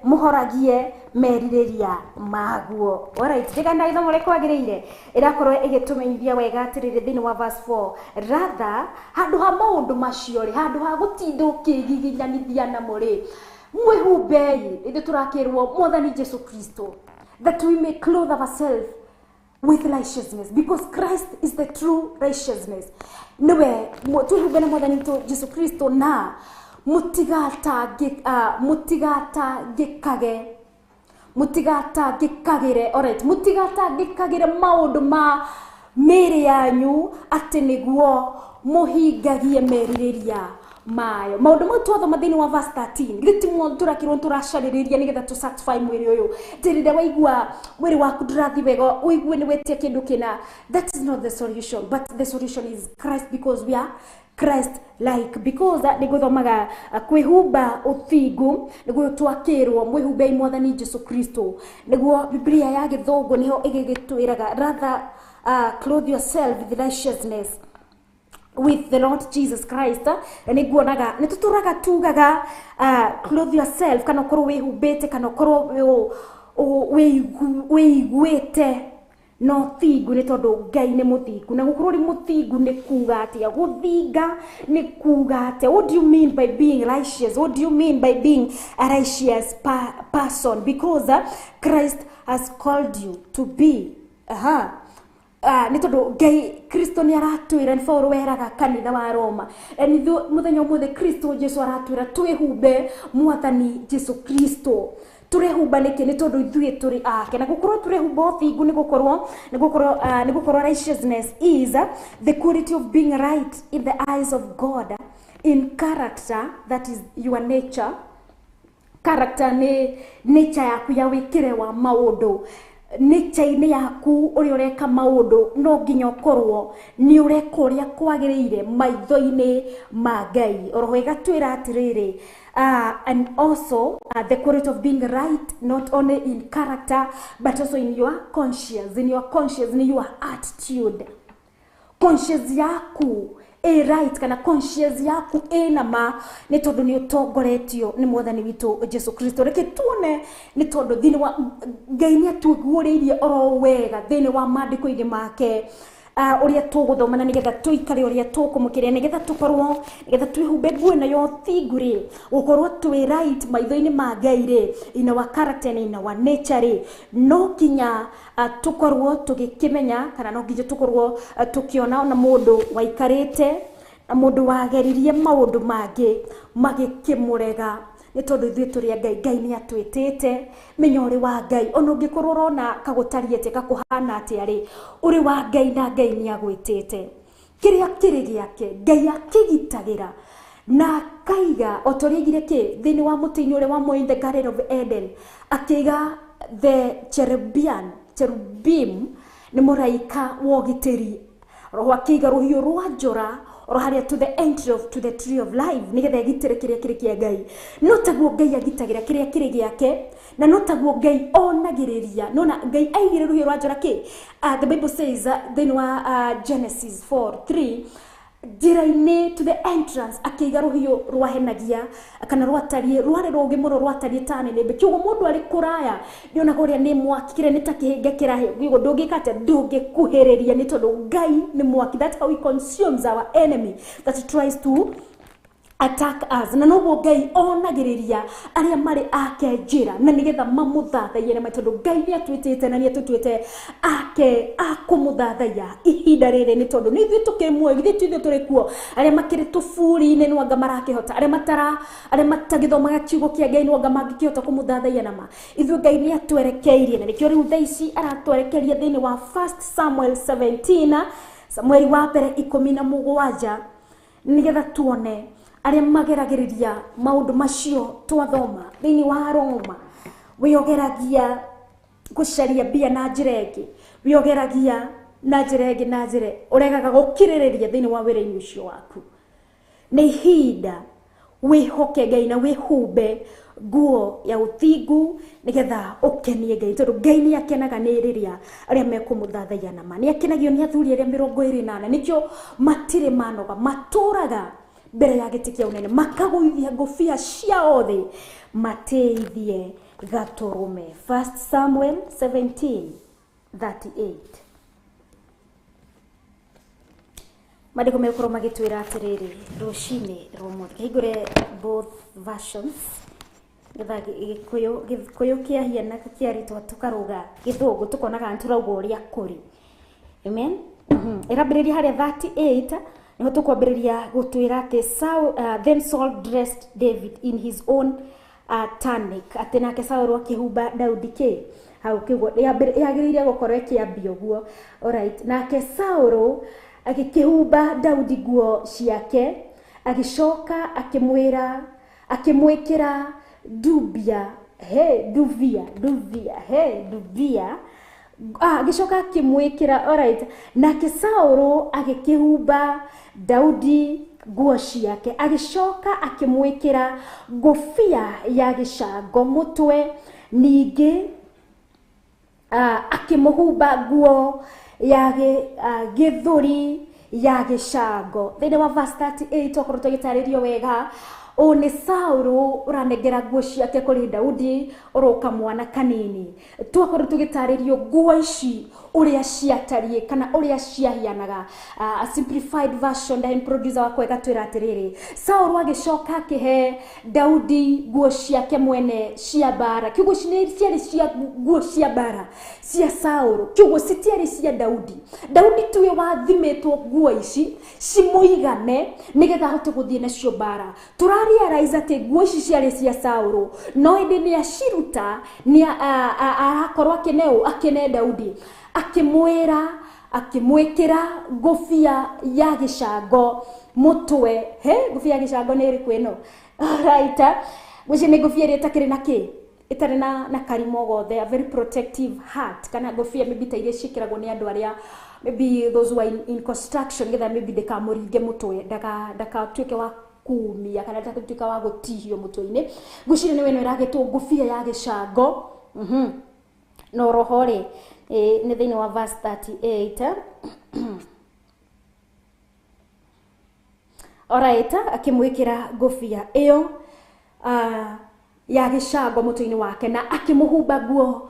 mũhoragie merirĩria maguo. Alright, ndigana ithomo rĩkũ kwagĩrĩire ĩrakorwo ĩgĩtũmenyithia wega atĩrĩrĩ thĩinĩ wa verse 4, rather handũ ha maũndũ macio rĩ, handũ ha gũtinda ũkĩgiginyanithia namo rĩ, mwihumbei ithuĩ tũrakĩrwo Mwathani Jesu Kristo, that we may clothe ourselves with righteousness, because Christ is the true righteousness. Niwe twihumbe na Mwathani witũ Jesu Kristo na mũtigatangĩkage mũtigatangĩkagĩre, alright, mũtigatangĩkagĩre maũndũ ma mĩĩrĩ yanyu atĩ nĩguo mũhingagie merirĩria mayo. Maũndũ mau twathoma thĩinĩ wa verse 13, githĩ ti mo tũrakĩrwo tũracarĩrĩria nĩgetha tũ satisfy mwĩrĩ ũyũ. Atĩ rĩrĩa waigua mwĩrĩ waku ndũrathiĩ wega, ũigue nĩ wetia kĩndũ kĩna, that is not the solution, but the solution is Christ, because we are Christ like. Because nĩ gũthomaga kwĩhumba ũthingu nĩguo twakĩrwo mwĩhumbei Mwathani Jesu Kristo, nĩguo Biblia ya Gĩthũngũ nĩho ĩgĩgĩtwĩraga, rather clothe yourself with righteousness with the Lord Jesus Christ. Na nĩ nguonaga nĩ tũtũraga tugaga clothe yourself, kana ũkorwo wĩhumbĩte, kana ũkorwo wĩiguĩte no thingu, nĩ tondũ Ngai nĩ mũthingu. Na gũkorwo ũrĩ mũthingu nĩ kuga atĩa? Gũthinga nĩ kuga atĩa? What do you mean by being righteous? What do you mean by being a righteous person? Because Christ has called you to be. Nĩ tondũ Ngai Kristo nĩ aratwĩra, nĩ Paũlũ weraga kanitha wa Roma, nithuĩ mũthenya ũmũthĩ Kristo Jesu aratwĩra twĩhumbe Mwathani Jesu Kristo. Tũrehumba nĩkĩ? Nĩ tondũ ithuĩ tũrĩ ake. Na gũkorwo tũrehumba ũthingu nĩ gũkorwo righteousness is the quality of being right in the eyes of God, in character, that is your nature. Character nĩ nature yaku ya wĩkĩre wa maũndũ, nature-inĩ yaku ũrĩa ũreka maũndũ no nginya ũkorwo nĩ ũreka ũrĩa kwagĩrĩire maitho-inĩ ma Ngai. Oroho ĩgatwĩra atĩrĩrĩ, and also the quality of being right not only in character but also in your conscience. In your conscience, in your attitude. Conscience yaku ĩ right, kana conscience yaku ĩna ma, nĩ tondũ nĩ ũtongoretio nĩ Mwathani witũ Jesu Kristo. Reke tuone, nĩ tondũ thĩinĩ wa Ngai nĩ atuguũrĩirie oro wega thĩinĩ wa maandĩko-inĩ make ũrĩa tũgũthoma, na nĩgetha tũikare ũrĩa tũkũmũkĩria, nĩgetha tũkorwo, nĩgetha twĩhumbe nguo ĩno ya ũthingu rĩ, gũkorwo twĩ right maitho-inĩ ma Ngai rĩ, in our character and in our nature rĩ, no nginya tũkorwo tũgĩkĩmenya, kana no nginya tũkorwo tũkĩona ona mũndũ waikarĩte na mũndũ wageririe maũndũ mangĩ magĩkĩmũrega, nĩ tondũ ithuĩ tũrĩ a Ngai. Ngai nĩ atwĩtĩte, menya ũrĩ wa Ngai. Ona ũngĩkorwo ũrona kagũtariĩ atĩa, gakũhana atĩa rĩ, ũrĩ wa Ngai na Ngai nĩ agwĩtĩte. Kĩrĩa kĩrĩ gĩake Ngai akĩgitagĩra na akaiga, o ta ũrĩa aigire kĩ thĩinĩ wa mũtĩ-inĩ ũrĩa wa muoyo in the Garden of Eden, akĩiga the cherubim nĩ mũraika wa ũgitĩri, roho akĩiga rũhiũ rwa njora oro harĩa to the entry of to the tree of life, nĩgetha ĩgitĩre kĩrĩa kĩrĩ kĩa Ngai. No taguo Ngai agitagĩra kĩrĩa kĩrĩ gĩake, na no taguo Ngai onagĩrĩria. Nona Ngai aigire rũhiũ rwa njora kĩ? The Bible says thĩinĩ wa Genesis 4:3, njĩra-inĩ to the entrance akĩiga rũhiũ rwahenagia, kana rwatariĩ, rwarĩ rũũgĩ mũno, rwatariĩ ta nĩnĩmbĩ. Kĩoguo mũndũ arĩ kũraya nĩonaga ũrĩa nĩ mwaki, kĩrĩa nĩ ta kĩhĩnga kĩrahĩa. Kĩoguo ndũngĩka atĩa? Ndũngĩkuhĩrĩria, nĩ tondũ Ngai nĩ mwaki. That's how he consumes our enemy that tries to attack us. Na noguo Ngai onagĩrĩria arĩa marĩ ake njĩra na nĩgetha mamũthathaiye na tondũ Ngai nĩ atwĩtĩte na nĩ atũtuĩte ake akũmũthathaiya ihinda rĩrĩ nĩ tondũ nĩ ithuĩ tũkĩrĩ muoyo, githĩ ti ithuĩ tũrĩ kuo arĩa makĩrĩ tũburi-inĩ nĩ anga marakĩhota, arĩa matara arĩa matagĩthomaga kiugo kĩa Ngai nĩ anga mangĩkĩhota kũmũthathaiya na ma. Ithuĩ Ngai nĩ atwerekeirie na nĩkĩo rĩu thaa ici aratwerekeria thĩinĩ wa 1 Samuel 17, Samueli wa mbere 17, nĩgetha tuone arĩa mageragĩrĩria maũndũ macio twathoma thĩinĩ wa Roma. Wĩogeragia gũcaria mbia na njĩra ĩngĩ, wĩogeragia na njĩra ĩngĩ na njĩra ũregaga gũkirĩrĩria thĩinĩ wa wĩra-inĩ ũcio waku. Nĩ ihinda wĩhoke Ngai na wĩhumbe nguo ya ũthingu nĩgetha ũkenie Ngai, tondũ Ngai nĩ akenaga nĩ rĩrĩa arĩa mekũmũthathaiya na ma. Nĩ akenagio nĩ athuri arĩa 24, nĩkĩo matirĩ manoga, matũraga mbere ya gĩtĩ kĩa ũnene makagũithia ngũbia ciao thĩ mateithie gatũrũme. 1 Samuel 17:38. Maandĩko megũkorwo magĩtwĩra atĩrĩrĩ rũcinĩ rwa ũmũthĩ. Kĩhingũre both versions nĩgetha Gĩkũyũ kĩahiana kĩarĩtwo tũkarũga Gĩthũngũ tũkonaga nĩ tũrauga ũrĩa kũrĩ. Amen. Ĩrambĩrĩria harĩa 38 nĩho tũkwambĩrĩria gũtwĩra atĩ then Saul dressed David in his own tunic, atĩ nake Saul akĩhumba Daudi kĩ hau kĩguo yagĩrĩire gũkorwo ĩkĩambia ũguo. Alright, nake Saul agĩkĩhumba Daudi nguo ciake, agĩcoka akĩmwĩra akĩmwĩkĩra dubia he duvia duvia he dubia, agĩcoka akĩmwĩkĩra. Alright, nake Saul agĩkĩhumba Daudi nguo ciake, agĩcoka akĩmwĩkĩra ngũbia ya gĩcango mũtwe, ningĩ akĩmũhumba nguo ya gĩthũri ya gĩcango. Thĩinĩ wa verse 38 okorwo tũgĩtarĩrio wega, ũũ nĩ Saul ũranengera nguo ciake kũrĩ Daudi ũroka mwana kanini. Twakorwo tũgĩtarĩrio nguo ici ũrĩa ciatariĩ kana ũrĩa ciahianaga. A simplified version ndahe producer wakwa ĩgatwĩra atĩrĩrĩ, Saul agĩcoka akĩhe Daudi nguo ciake mwene cia mbara. Kiugo ciarĩ cia nguo cia mbara cia Saul, kiugo citiarĩ cia Daudi. Daudi tuwe wathimĩtwo nguo ici cimũigane nĩgetha ahote gũthiĩ nacio mbara. Tũrarealize atĩ nguo ici ciarĩ cia Saul, no ĩndĩ nĩ aciruta, nĩ arakorwo akĩneo akĩne Daudi, akĩmwĩra akĩmwĩkĩra ngũbia ya gĩcango mũtwe. He ngũbia ya gĩcango nĩ ĩrĩkũ ĩno? Alright, ngwĩciria nĩ ngũbia ĩrĩa ĩtakĩrĩ na kĩ, ĩtarĩ na karimo gothe, a very protective hat, kana ngũbia maybe ta iria ciĩkĩragwo nĩ andũ arĩa maybe those who are in construction, nĩgetha maybe ndĩkamũringe mũtwe, ndakatuĩke wa kumia kana ndakatuĩka wa gũtihio mũtwe-inĩ. Ngwĩciria nĩ ĩno ĩragĩtwo ngũbia ya gĩcango. No roho rĩ, nĩ thĩinĩ wa verse 38. Alright, akĩmwĩkĩra ngũbia ĩyo ya gĩcango mũtwe-inĩ wake na akĩmũhumba nguo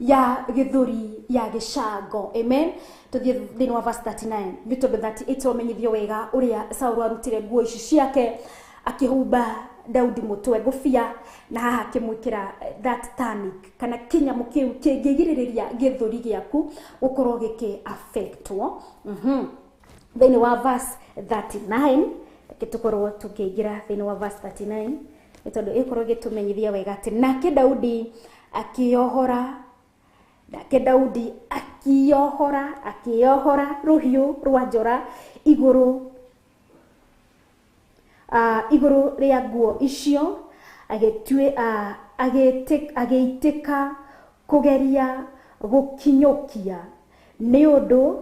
ya gĩthũri ya gĩcango. Amen. Tũthiĩ thĩinĩ wa verse 39 nĩ tondũ 38 wamenyithio wega ũrĩa Saul arutire nguo ici ciake akĩhumba Daudi mũtwe ngũbia na haha akĩmwĩkĩra that tunic kana kĩnyamũ kĩu kĩngĩgirĩrĩria gĩthũri gĩaku gũkorwo gĩkĩ affectwo. Thĩinĩ wa verse 39 reke tũkorwo tũkĩingĩra thĩinĩ wa verse 39 nĩ tondũ ĩkorwo ĩgĩtũmenyithia wega atĩ nake Daudi akĩohora, nake Daudi akĩohora, akĩohora rũhiũ rwa njora igũrũ igũrũ rĩa nguo icio, agĩitĩka kũgeria gũkinyũkia nĩ ũndũ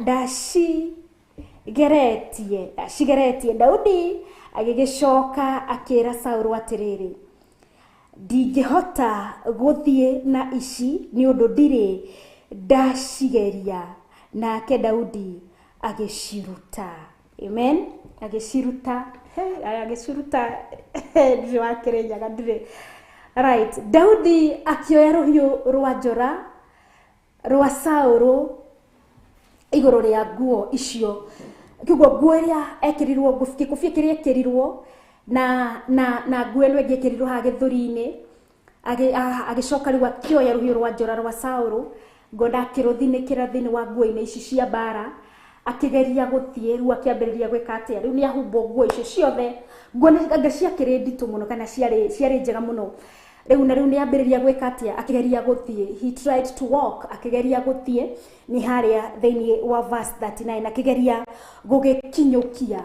ndacigeretie. Daudi agĩgĩcoka akĩra Saul atĩrĩrĩ, ndingĩhota gũthiĩ na ici nĩ ũndũ ndirĩ ndacigeria. Nake Daudi agĩciruta. Amen. Agĩciruta. Agĩciruta. Ndirĩ wa Kĩrĩnyaga, ndirĩ. Right. Daudi akĩoya rũhiũ rwa njora rwa Saul igũrũ rĩa nguo icio Kiugo nguo ĩrĩa ekĩrirwo, gĩkũbia kĩrĩa ekĩrirwo na nguo ĩno ĩngĩ ĩkĩrirwo haha gĩthũri-inĩ, agĩcoka rĩu akĩoya rũhiũ rwa njora rwa Saũlũ, ngona akĩrũthinĩkĩra thĩinĩ wa nguo-inĩ ici cia mbara, akĩgeria gũthiĩ. Rĩu akĩambĩrĩria gwĩka atĩa? Rĩu nĩ ahumbwo nguo icio ciothe, nguo anga ciakĩrĩ nditũ mũno kana ciarĩ njega mũno. Rĩu na rĩu nĩ ambĩrĩria gwĩka atĩa? Akĩgeria gũthiĩ, he tried to walk, akĩgeria gũthiĩ nĩ harĩa thĩinĩ wa verse 39, akĩgeria gũgĩkinyũkia.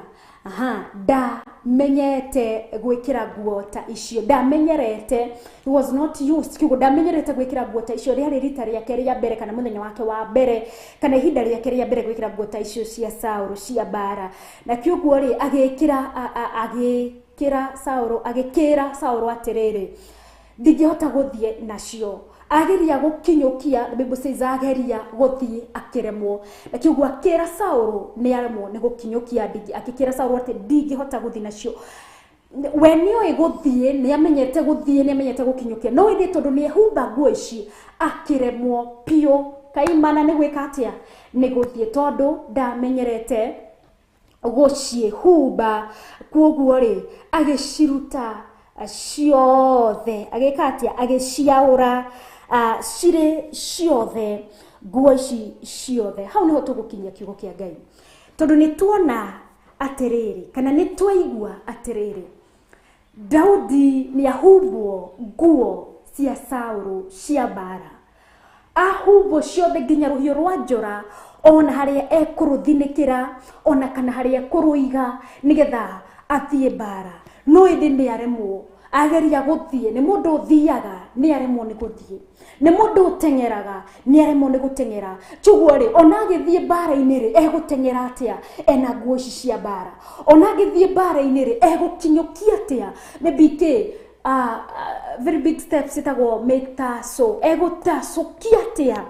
Aha, ndamenyete gwĩkĩra nguo ta icio, ndamenyerete, he was not used, kiugo ndamenyerete gwĩkĩra nguo ta icio. Rĩarĩ rita rĩake rĩa mbere, kana mũthenya wake wa mbere, kana ihinda rĩake rĩa mbere gwĩkĩra nguo ta icio cia Saũlũ cia mbara. Na kiugo rĩ, agĩkĩra agĩkĩra Saũlũ, agĩkĩra Saũlũ atĩrĩrĩ, ndingĩhota gũthiĩ nacio. Ageria gũkinyũkia, the Bible says ageria gũthiĩ akĩremwo. Na kiugo akĩra Saũlũ nĩ aremwo nĩ gũkinyũkia, akĩkĩra Saũlũ atĩ ndingĩhota gũthiĩ nacio. We nĩoĩ gũthiĩ, nĩ amenyete gũthiĩ, nĩ amenyete gũkinyũkia, no ĩndĩ tondũ nĩ ehumba nguo ici akĩremwo biũ kaimana nĩ gwĩka atĩa, nĩ gũthiĩ, tondũ ndamenyerete gũciĩhumba. Koguo rĩ, agĩciruta ciothe, agĩka atĩa? Agĩciaũra cirĩ ciothe, nguo ici ciothe. Hau nĩho tũgũkinyia kiugo kĩa Ngai, tondũ nĩ tuona atĩrĩrĩ, kana nĩ twaigua atĩrĩrĩ, Daudi nĩ ahumbwo nguo cia Saũlũ cia mbara, ahumbwo ciothe nginya rũhiũ rwa njora, ona harĩa ekũrũthinĩkĩra, ona kana harĩa ekũrũiga nĩgetha athiĩ mbara. No ĩndĩ nĩ aremwo, ageria gũthiĩ, nĩ mũndũ ũthiaga, nĩ aremwo nĩ gũthiĩ, nĩ mũndũ ũteng'eraga, nĩ aremwo nĩ gũteng'era. Koguo rĩ, ona agĩthiĩ mbara-inĩ rĩ, egũteng'era atĩa ena nguo ici cia mbara? Ona agĩthiĩ mbara-inĩ rĩ, egũkinyũkia atĩa maybe kĩ very big steps ĩtagwo mĩtaco, egũtacũkia atĩa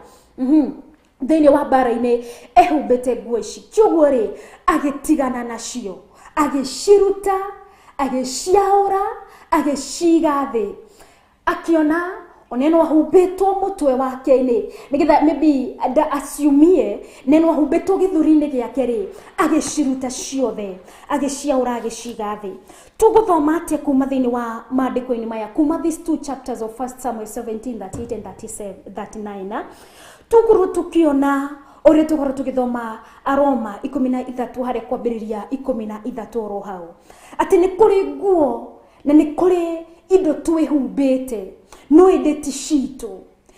thĩinĩ wa mbara-inĩ ehumbĩte nguo ici? Koguo rĩ, agĩtigana nacio, agĩciruta, agĩciaũra, agĩciga thĩ, akiona oneno ahumbĩtwo mũtwe wake-inĩ nĩgetha maybe nda aciumie, neno ahumbĩtwo gĩthũri-inĩ gĩake rĩ, agĩciruta ciothe, agĩciaũra, agĩciga thĩ. Tũgũthoma atĩa kuma thĩinĩ wa maandĩko-inĩ maya, kuma these two chapters of 1 Samuel 17 38 and 37, 39? Tũgũrwo tũkĩona ũrĩa tũkorwo tũgĩthoma Aroma 13 harĩa kwambĩrĩria 13 oro hau, atĩ nĩ kũrĩ nguo na nĩ kũrĩ indo twĩhumbĩte, no ĩndĩ ti citũ.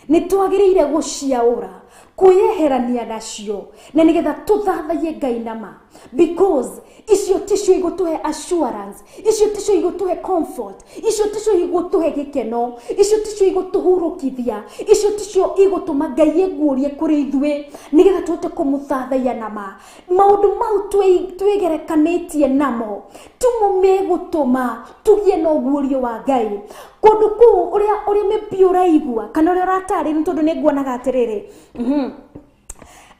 Nĩ twagĩrĩire gũciaũra, kwĩyeherania nacio, na nĩgetha tũthathaiye Ngai nama, because icio ticio igũtũhe assurance, icio ticio igũtũhe comfort, icio ticio igũtũhe gĩkeno, icio ticio igũtũhurũkithia, icio ticio igũtũma Ngai eguũrie kũrĩ ithuĩ nĩgetha tũhote kũmũthathaiya nama. Maũndũ mau twĩgerekanĩtie namo timo megũtũma tũgĩe na ũguũrio wa Ngai. Kũndũ kũu ũrĩa maybe ũraigua kana ũrĩa ũratarĩrio, tondũ nĩ nguonaga atĩrĩrĩ,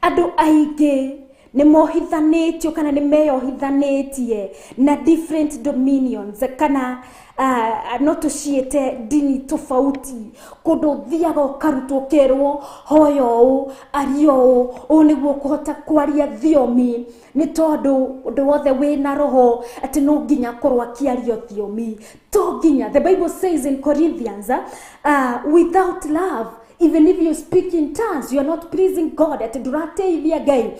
andũ aingĩ nĩ mohithanĩtio kana nĩ meyohithanĩtie na different dominions, kana no tũciĩte ndini tofauti, kũndũ ũthiaga ũkarutwo, ũkerwo hoya ũũ, aria ũũ, ũũ nĩguo ũkũhota kwaria thiomi, nĩ tondũ ũndũ wothe wĩna roho atĩ no nginya akorwo akĩaria thiomi. To nginya. The Bible says in Corinthians, without love, even if you speak in tongues, you are not pleasing God, atĩ ndũrateithia Ngai.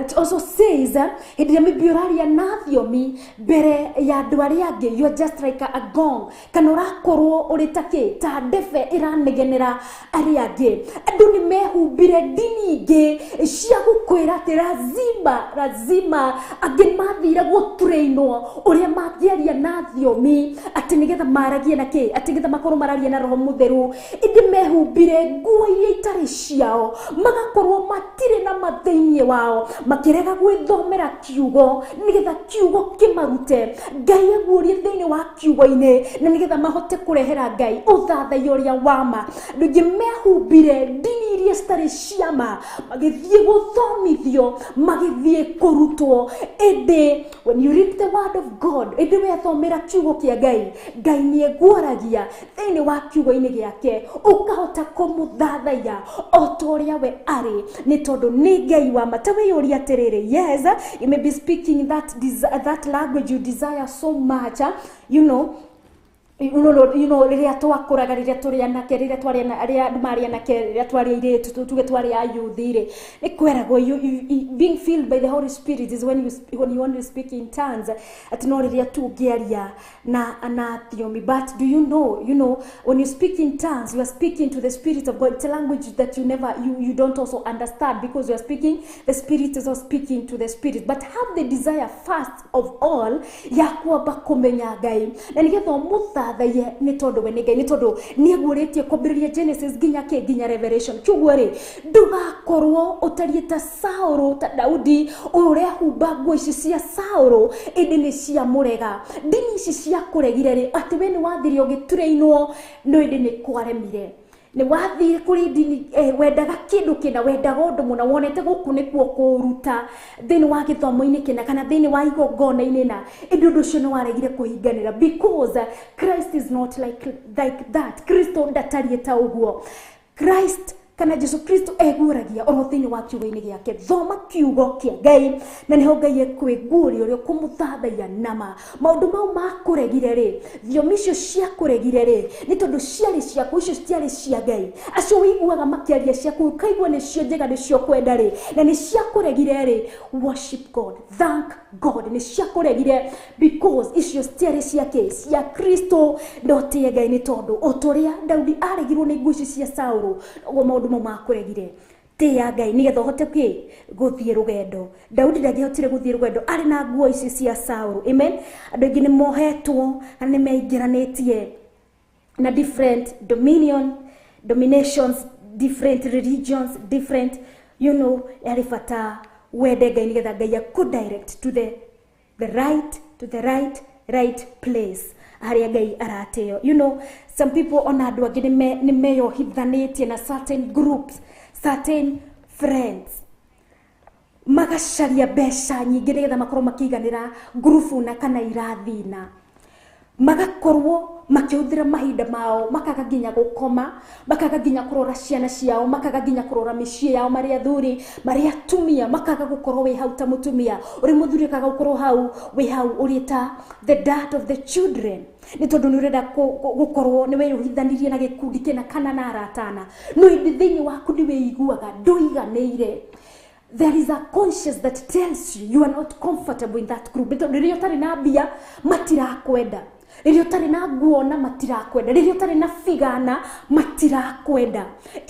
It also says, hĩndĩ ĩrĩa maybe ũraria na thiomi mbere ya andũ arĩa angĩ, you are just like a gong, kana ũrakorwo ũrĩ ta kĩ, ta ndebe ĩranegenera arĩa angĩ. Andũ nĩ mehumbire ndini ingĩ cia gũkwĩra atĩ lazima lazima, angĩ mathire gũtrainwo ũrĩa mangĩaria na thiomi, atĩ nĩgetha maragie na kĩ, atĩ nĩgetha makorwo mararia na Roho Mũtheru, ĩndĩ mehumbire nguo iria itarĩ ciao, magakorwo matirĩ na ma thĩinĩ wao, makĩrega gwĩthomera kiugo nĩgetha kiugo kĩmarute, Ngai aguũrie thĩinĩ wa kiugo-inĩ, na nĩgetha mahote kũrehera Ngai ũthathaiya ũrĩa wa ma. Andũ aingĩ mehumbire ndini iria citarĩ ciama, magĩthiĩ gũthomithio, magĩthiĩ kũrutwo, Ĩndĩ when you read the word of God, ĩndĩ wethomera kiugo kĩa Ngai, Ngai nĩ eguoragia thĩinĩ wa kiugo-inĩ gĩake, ũkahota kũmũthathaiya o ta ũrĩa we arĩ, nĩ tondũ nĩ Ngai wa ma. Ta wĩyũrie atĩrĩrĩ, yes, you may be speaking that language you desire so much, you know, rĩrĩa twakũraga, rĩrĩa tũrĩ anake, rĩrĩa twarĩ arĩa andũ marĩ anake, rĩrĩa twarĩ airĩtu, tuge twarĩ ayuthi rĩ, nĩ kweragwo being filled by the Holy Spirit is when you only speak in tongues, atĩ no rĩrĩa tu ũngĩaria na thiomi. But do you know, when you speak in tongues, you are speaking to the Spirit of God. It's a language that you never, you don't also understand, because you are speaking, the Spirit is also speaking to the Spirit. But have the desire first of all ya kwamba kũmenya Ngai, na nĩgetha ũmũthathaiye, nĩ tondũ we nĩ Ngai, nĩ tondũ nĩ aguũrĩtie kwambĩrĩria Genesis nginya kĩ, nginya Revelation. Kiuguo rĩ, ndũgakorwo ũtariĩ ta Saũlũ, ta Daudi ũyũ ũrehumba nguo ici cia Saũlũ, ĩndĩ nĩ cia mũrega. Ndini ici cia kũregire rĩ, atĩ we nĩ wathire ũgĩturĩinwo, no ĩndĩ nĩ kwaremire. Nĩ wathire kũrĩ ndini, wendaga kĩndũ kĩna, wendaga ũndũ mũna, wonete gũkũ nĩkuo kũũruta thĩinĩ wa gĩthomo-inĩ kĩna kana thĩinĩ wa igongona-inĩ na, ĩndĩ ũndũ ũcio nĩ waregire kũhinganĩra, because Christ is not like that. Kristo ndatariĩ ta ũguo. Christ kana Jesu Kristo eguũragia oro thĩinĩ wa kiugo-inĩ gĩake. Thoma kiugo kĩa Ngai, na nĩho Ngai ekwĩguũria ũrĩa ũkũmũthathaiya nama. Maũndũ mau makũregire rĩ, thiomi icio ciakũregire rĩ, nĩ tondũ ciarĩ ciaku, icio citiarĩ cia Ngai. Acio ũiguaga makĩaria ciaku, ũkaigua nĩcio njega, nĩcio kwenda rĩ, na nĩ ciakũregire rĩ, worship God, thank God, nĩ ciakũregire, because icio citiarĩ ciake, cia Kristo. Ndotĩe Ngai, nĩ tondũ o ta ũrĩa Daudi aregirwo nĩ nguo ici cia Saũlũ, ũguo maũndũ mau makũregire. Tĩya Ngai nĩgetha ũhote kĩ gũthiĩ rũgendo. Daudi ndangĩahotire gũthiĩ rũgendo arĩ na nguo ici cia Saũlũ. Amen. Andũ aingĩ nĩ mohetwo na nĩ meingĩranĩtie na different dominations, different religions, different, yarĩ bata wende Ngai nĩgetha Ngai akũ direct to the right, to the right place harĩa Ngai aratĩo. Some people, ona andũ angĩ nĩ meyohithanĩtie na certain groups, certain friends, magacaria mbeca nyingĩ nĩgetha makorwo makĩiganĩra ngurubu na kana irathina, magakorwo makĩhũthĩra mahinda mao, makaga nginya gũkoma, makaga nginya kũrora ciana ciao, makaga nginya kũrora mĩciĩ yao, marĩ athuri, marĩ atumia, makaga gũkorwo wĩ hau ta mũtumia, ũrĩ mũthuri ũkaga gũkorwo hau wĩ hau ũrĩ ta the dad of the children, nĩ tondũ nĩ ũrenda gũkorwo nĩ weyũhithanirie na gĩkundi kĩna kana na aratana, no ĩndĩ thĩinĩ waku nĩ wĩiguaga ndũiganĩire. There is a conscience that tells you you are not comfortable in that group. Tondũ rĩrĩa ũtarĩ na mbia matirakwenda, rĩrĩa ũtarĩ na nguona matirakwenda, rĩrĩa ũtarĩ na figana matirakwenda.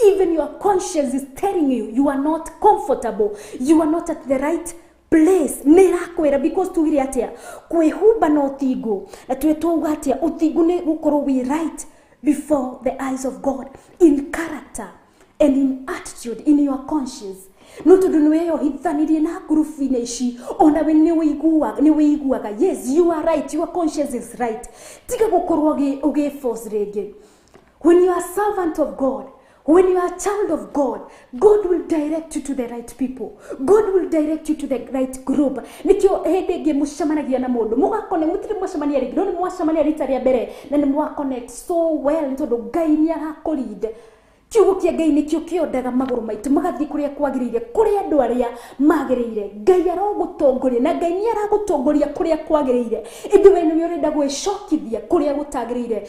Even your conscience is telling you you are not comfortable, you are not at the right place. Nĩ ĩrakwĩra, because tugire atĩa, kwĩhumba na ũthingu, na tuwe twauga atĩa, ũthingu nĩ gũkorwo wĩ right before the eyes of God in character and in attitude, in your conscience. No tondũ nĩ weyohithanirie na ngurubu-inĩ ici, ona we nĩ wĩiguaga yes, you are right, your conscience is right. Tiga gũkorwo ũgĩ-force rĩngĩ. When you are a servant of God, when you are a child of God, God will direct you to the right people. God will direct you to the right group. Nikio hĩndĩ ĩngĩ mũcemanagia na mũndũ, mũgakone, mũtirĩ mwacemania rĩngĩ, no nĩ mwacemania rita rĩa mbere na nĩ mwaconnect so well, nĩ tondũ Ngai nĩ arakũlead. Kiugo kĩa Ngai nĩkĩo kĩondaga magũrũ maitũ magathiĩ kũrĩa kwagĩrĩire, kũrĩ andũ arĩa magĩrĩire. Ngai arogũtongoria, na Ngai nĩ aragũtongoria kũrĩa kwagĩrĩire, ĩndĩ we nĩwe ũrenda gwĩcokithia kũrĩa gũtagĩrĩire.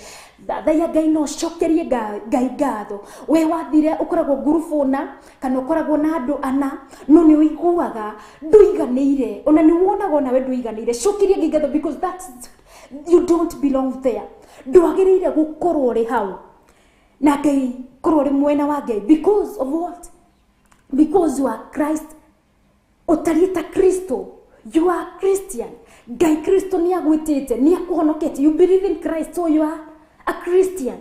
Thathaiya Ngai na ũcokerie Ngai ngatho. We wathire ũkoragwo ngurubu na kana ũkoragwo na andũ ana, no nĩ ũiguaga ndũiganĩire, ona nĩ wonaga onawe ndũiganĩire. Cokeria Ngai ngatho, because that's, you don't belong there. Ndwagĩrĩire gũkorwo ũrĩ hau na Ngai, korwo ũrĩ mwena wa Ngai. Because of what? Because you are Christ, ũtariĩ ta Kristo. You are Christian. Ngai Kristo nĩ agwĩtĩte, nĩ akũhonoketie. You believe in Christ, so you are a Christian.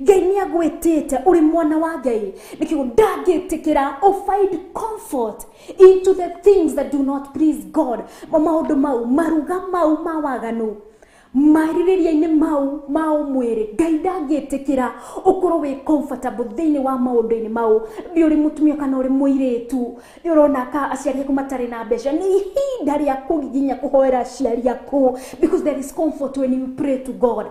Ngai nĩ agwĩtĩte ũrĩ mwana wa Ngai, nĩkĩo ndangĩtĩkĩra o find comfort into the things that do not please God. Mo maũndũ mau, maruga mau ma waganu. Marirĩria-inĩ mau ma ũmwĩrĩ, Ngai ndangĩtĩkĩra ũkorwo wĩ comfortable thĩinĩ wa maũndũ-inĩ mau. Bi ũrĩ mũtumia kana ũrĩ mũirĩtu, nĩ ũrona ka aciari aku matarĩ na mbeca, nĩ ihinda rĩa kũgiginya kũhoera aciari aku, because there is comfort when you pray to God.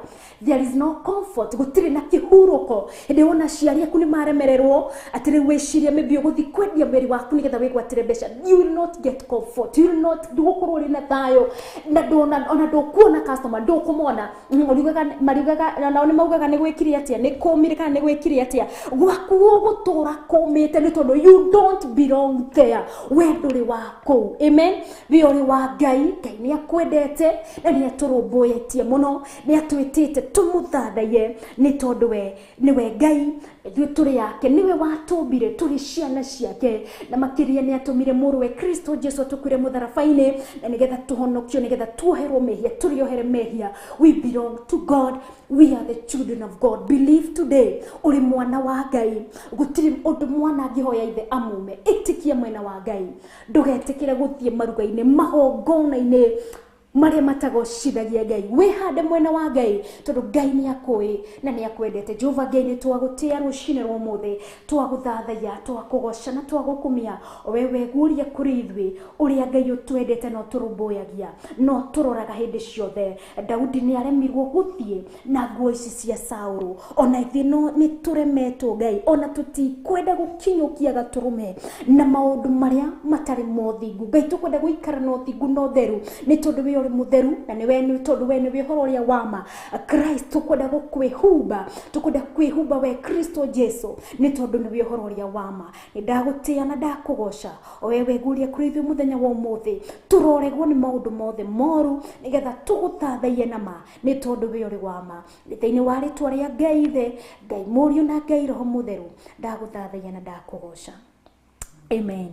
There is no comfort, gũtirĩ na kĩhurũko hĩndĩ wona aciari aku nĩ maremererwo atĩ rĩu wĩcirie maybe ũgũthiĩ kwendia mwĩrĩ waku nĩgetha wĩgwatĩre mbeca. You will not get comfort, you will not, ndũgũkorwo ũrĩ na thayũ na ndũna ona ndũkuona customer, ndũkũmona. Mariugaga mariugaga nao nĩ maugaga nĩ gwĩkire atĩa, nĩ kũmire kana nĩ gwĩkire atĩa. Gwaku gũgũtũra kũmĩte nĩ tondũ you don't belong there, we ndũrĩ wa kũu. Amen. We ũrĩ wa Ngai. Ngai nĩ akwendete na nĩ atũrũmbũyĩtie mũno, nĩ atwĩtĩte tũmũthathaiye nĩ tondũ we nĩwe Ngai, ithuĩ tũrĩ yake, nĩwe watũmbire tũrĩ ciana ciake, na makĩria nĩ atũmire mũrũwe Kristo Jesu atũkuire mũtharaba-inĩ na nĩgetha tũhonokio, nĩgetha tuoherwo mehia, tũrĩohere mehia. We belong to God, we are the children of God. Believe today ũrĩ mwana wa Ngai. Gũtirĩ ũndũ mwana angĩhoya ithe amume. Ĩtĩkia mwena wa Ngai, ndũgetĩkĩre gũthiĩ maruga-inĩ, magongona-inĩ marĩa matagocithagia Ngai. Wĩhande mwena wa Ngai tondũ Ngai nĩ akũĩ na nĩ akwendete. Jehova Ngai, nĩ twagũtĩa rũcinĩ rwa ũmũthĩ, twagũthathaiya, twakũgoca na twagũkumia. We weguũria kũrĩ ithuĩ ũrĩa Ngai ũtwendete na ũtũrũmbũyagia no tũroraga hĩndĩ ciothe. Daudi nĩ aremirwo gũthiĩ na nguo ici cia Saũlũ, ona ithuĩ no nĩ tũremetwo Ngai, ona tũtikwenda gũkinyũkia gatũrũme na maũndũ marĩa matarĩ mothingu. Ngai, tũkwenda gũikara na ũthingu na ũtheru nĩ tondũ we ũrĩ mũtheru na nĩwe nĩ tondũ we nĩwe ũhoro ũrĩa wa ma. Christ, tũkwenda gũkwĩhumba, tũkwenda kwĩhumba we Kristo Jesu nĩ tondũ nĩwe ũhoro ũrĩa wa ma. Nĩ ndagũtĩa na ndakũgoca o we weguũria kũrĩ ithuĩ mũthenya wa ũmũthĩ. Tũroregwo nĩ maũndũ mothe moru nĩgetha tũgũthathaiye na ma nĩ tondũ we ũrĩ wa ma. Thĩinĩ wa rĩtwa rĩa Ngai Ithe, Ngai Mũriũ na Ngai Roho Mũtheru, ndagũthathaiya na ndakũgoca. Amen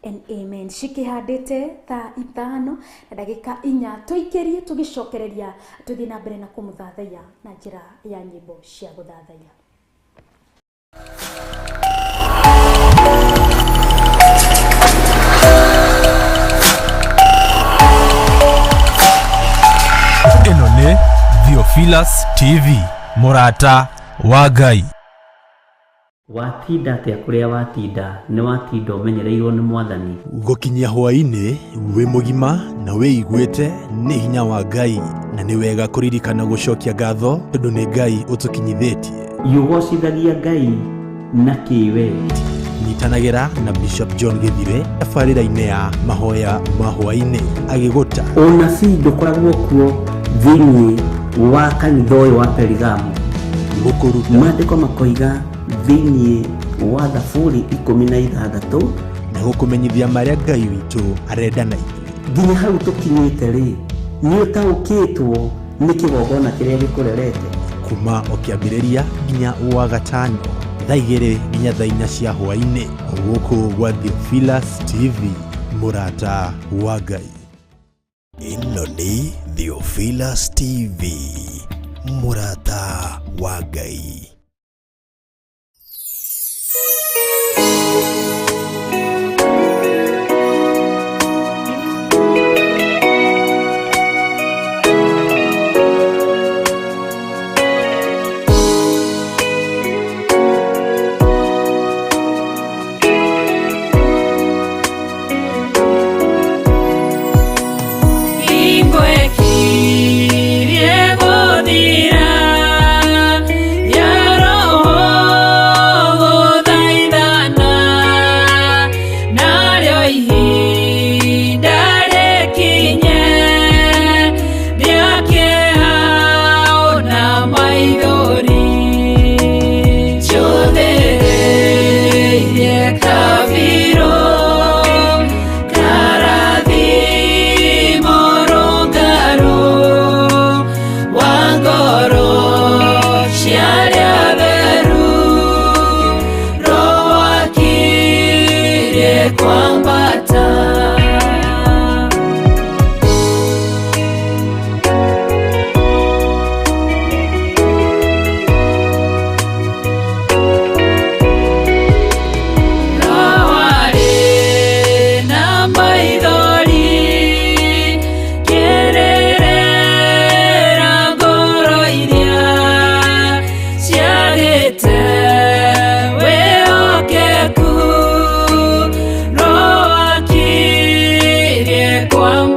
and amen. Cikĩhandĩte thaa 5:04, tũikĩrie tũgĩcokereria tũthiĩ na mbere na kũmũthathaiya na njĩra ya nyĩmbo cia gũthathaiya. Ĩno nĩ Theophilus TV, mũrata wa Ngai. Watinda atĩa kũrĩa watinda? Nĩ watinda ũmenyereirwo nĩ Mwathani. Gũkinyia hwaĩ-inĩ wĩ mũgima na wĩiguĩte nĩ hinya wa Ngai, na nĩ wega kũririkana gũcokia ngatho tondũ nĩ Ngai ũtũkinyithĩtie. Yũgocithagia Ngai na kĩwe. Nyitanagĩra na Bishop John Gĩthire tabarĩra-inĩ ya mahoya ma hwaĩ-inĩ agĩgũta. Ũnabii ndũkoragwo kuo thĩinĩ wa kanitha ũyũ wa Perigamo. Gũkũruta. Maandĩko makoiga thĩinĩ wa Thaburi 16 na gũkũmenyithia marĩa Ngai witũ arenda na ithuĩ. Nginya hau tũkinyĩte rĩ, nĩ ũtaũkĩtwo nĩ kĩgongona kĩrĩa gĩkũrerete. Kuma o kĩambĩrĩria nginya wa gatano thaa 2 nginya thaa 4 cia hwaĩ-inĩ, gũkũ gwa Theophilus TV, mũrata wa Ngai. Ĩno nĩ Theophilus TV, mũrata wa Ngai. Hingo ĩkirie gũthira.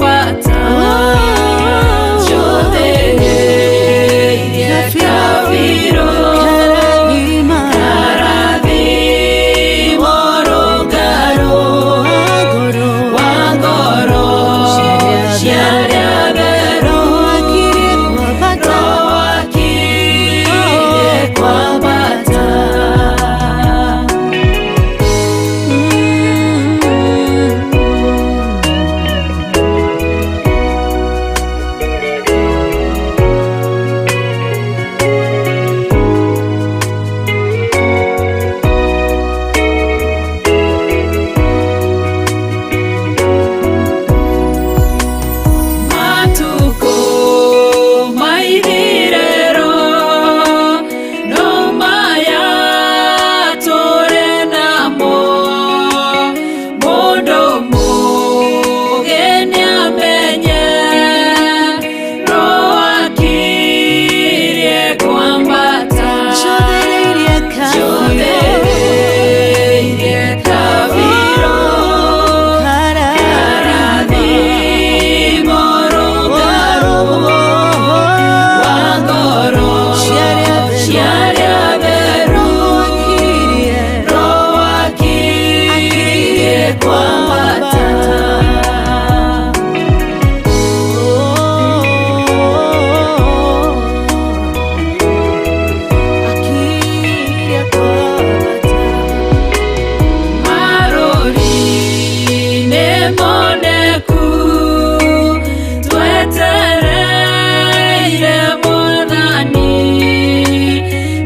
kwambata Njothereirie kabiro Karathimo rũngaro wa ngoro cia arĩa atheru Roho akirie kwambata. Matuko maithirero no maya tũrĩ namo mũndũ mũgĩ nĩamenye Roho akirie kwambata Njothereirie kabiro Karathimo rũngaro wa ngoro cia arĩa atheru Roho akirie kwambata. Marũri nĩmoneku twetereire Mwathani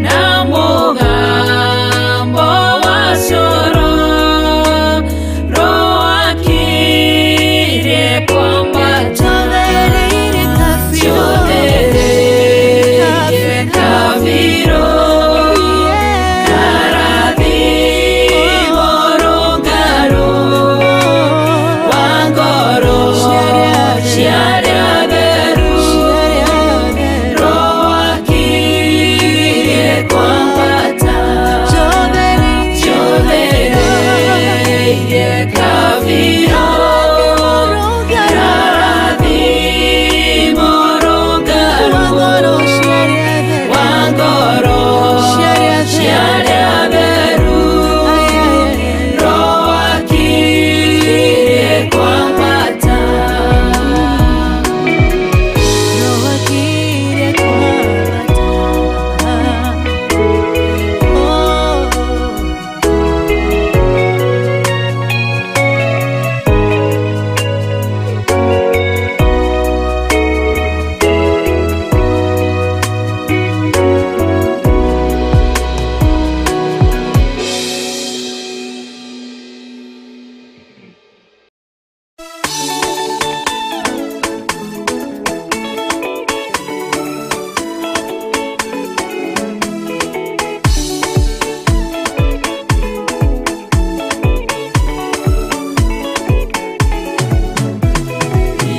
na mũgambo wa coro Roho akirie kwambata Njothereirie kabiro Karathimo rũngaro wa ngoro cia arĩa atheru Roho akirie kwambata Njothereirie kabiro Karathimo rũngaro wa ngoro cia arĩa atheru Roho akirie kwambata.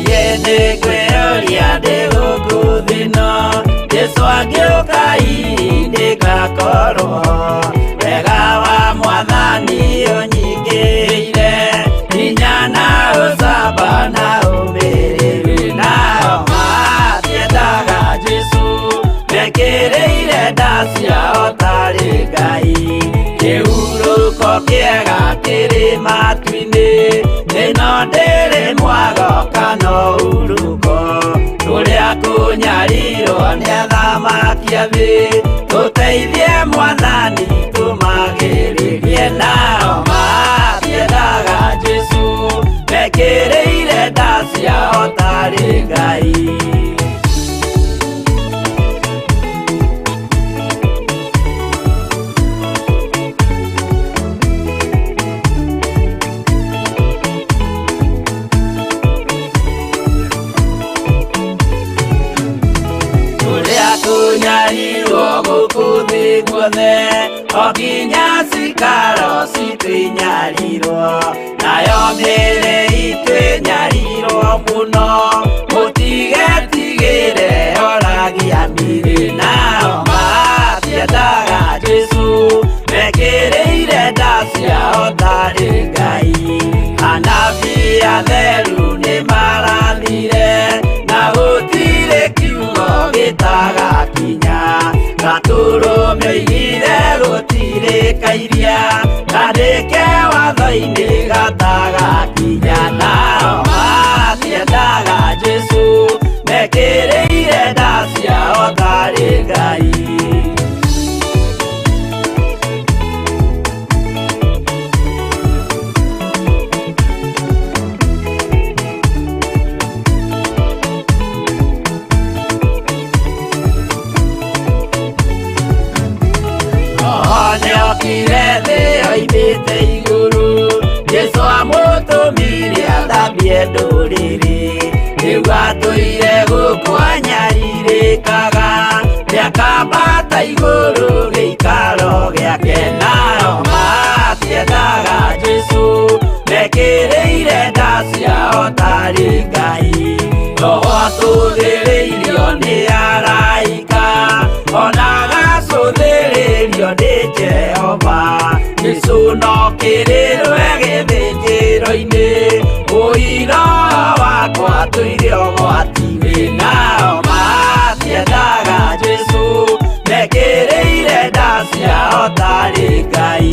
Niĩ nĩngwĩyũria ndĩ gũkũ thĩ ĩno, Jesũ angĩũka hihi nĩngakorwo wega wa Mwathani ũnyingĩrĩire, hinya na ũcamba na ũmĩrĩru. Nao matiendaga Jesũ, mekĩrĩire nda ciao tarĩ Ngai. Kĩhurũko kĩega kĩrĩ matu-inĩ, ĩno ndĩrĩ mwago kana ũhurũko. Kũrĩa kũnyarirwo nĩ athamaki a thĩ, tũteithie Mwathani tũmagĩrĩrie. Nao matiendaga Jesũ, mekĩrĩire nda ciao tarĩ Ngai. Kũrĩa kũnyarirwo gũkũ thĩ guothe, o nginya cikaro citũ inyarirwo, nayo mĩĩrĩ itũ ĩnyarirwo mũno, mũtigetigĩre oragia mĩĩrĩ. Nao matiendaga Jesũ, mekĩrĩire nda ciao tarĩ Ngai. Anabii atheru nĩ mara Gĩtagakinya gatũrũme oigire gũtirĩ kairia kandĩke watho-inĩ gatagakinya nao matiendaga Jesũ mekĩrĩire nda ciao tarĩ Ngai. Nĩokire thĩ oimĩte igũrũ Jesũ amũtũmire athambie ndũrĩrĩ rĩu atũire gũkũ anyarirĩkaga nĩakambata igũrũ gĩikaro gĩake nao matiendaga Jesũ mekĩrĩire nda ciao tarĩ Ngai. Roho atũthĩrĩirio nĩ araika ona agacũthĩrĩrio nĩ Jehova Jesũ no kĩrĩrwe gĩthĩnjĩro-inĩ ũira wakwa tũire ũgwati-inĩ nao matiendaga Jesũ mekĩrĩire nda ciao tarĩ Ngai.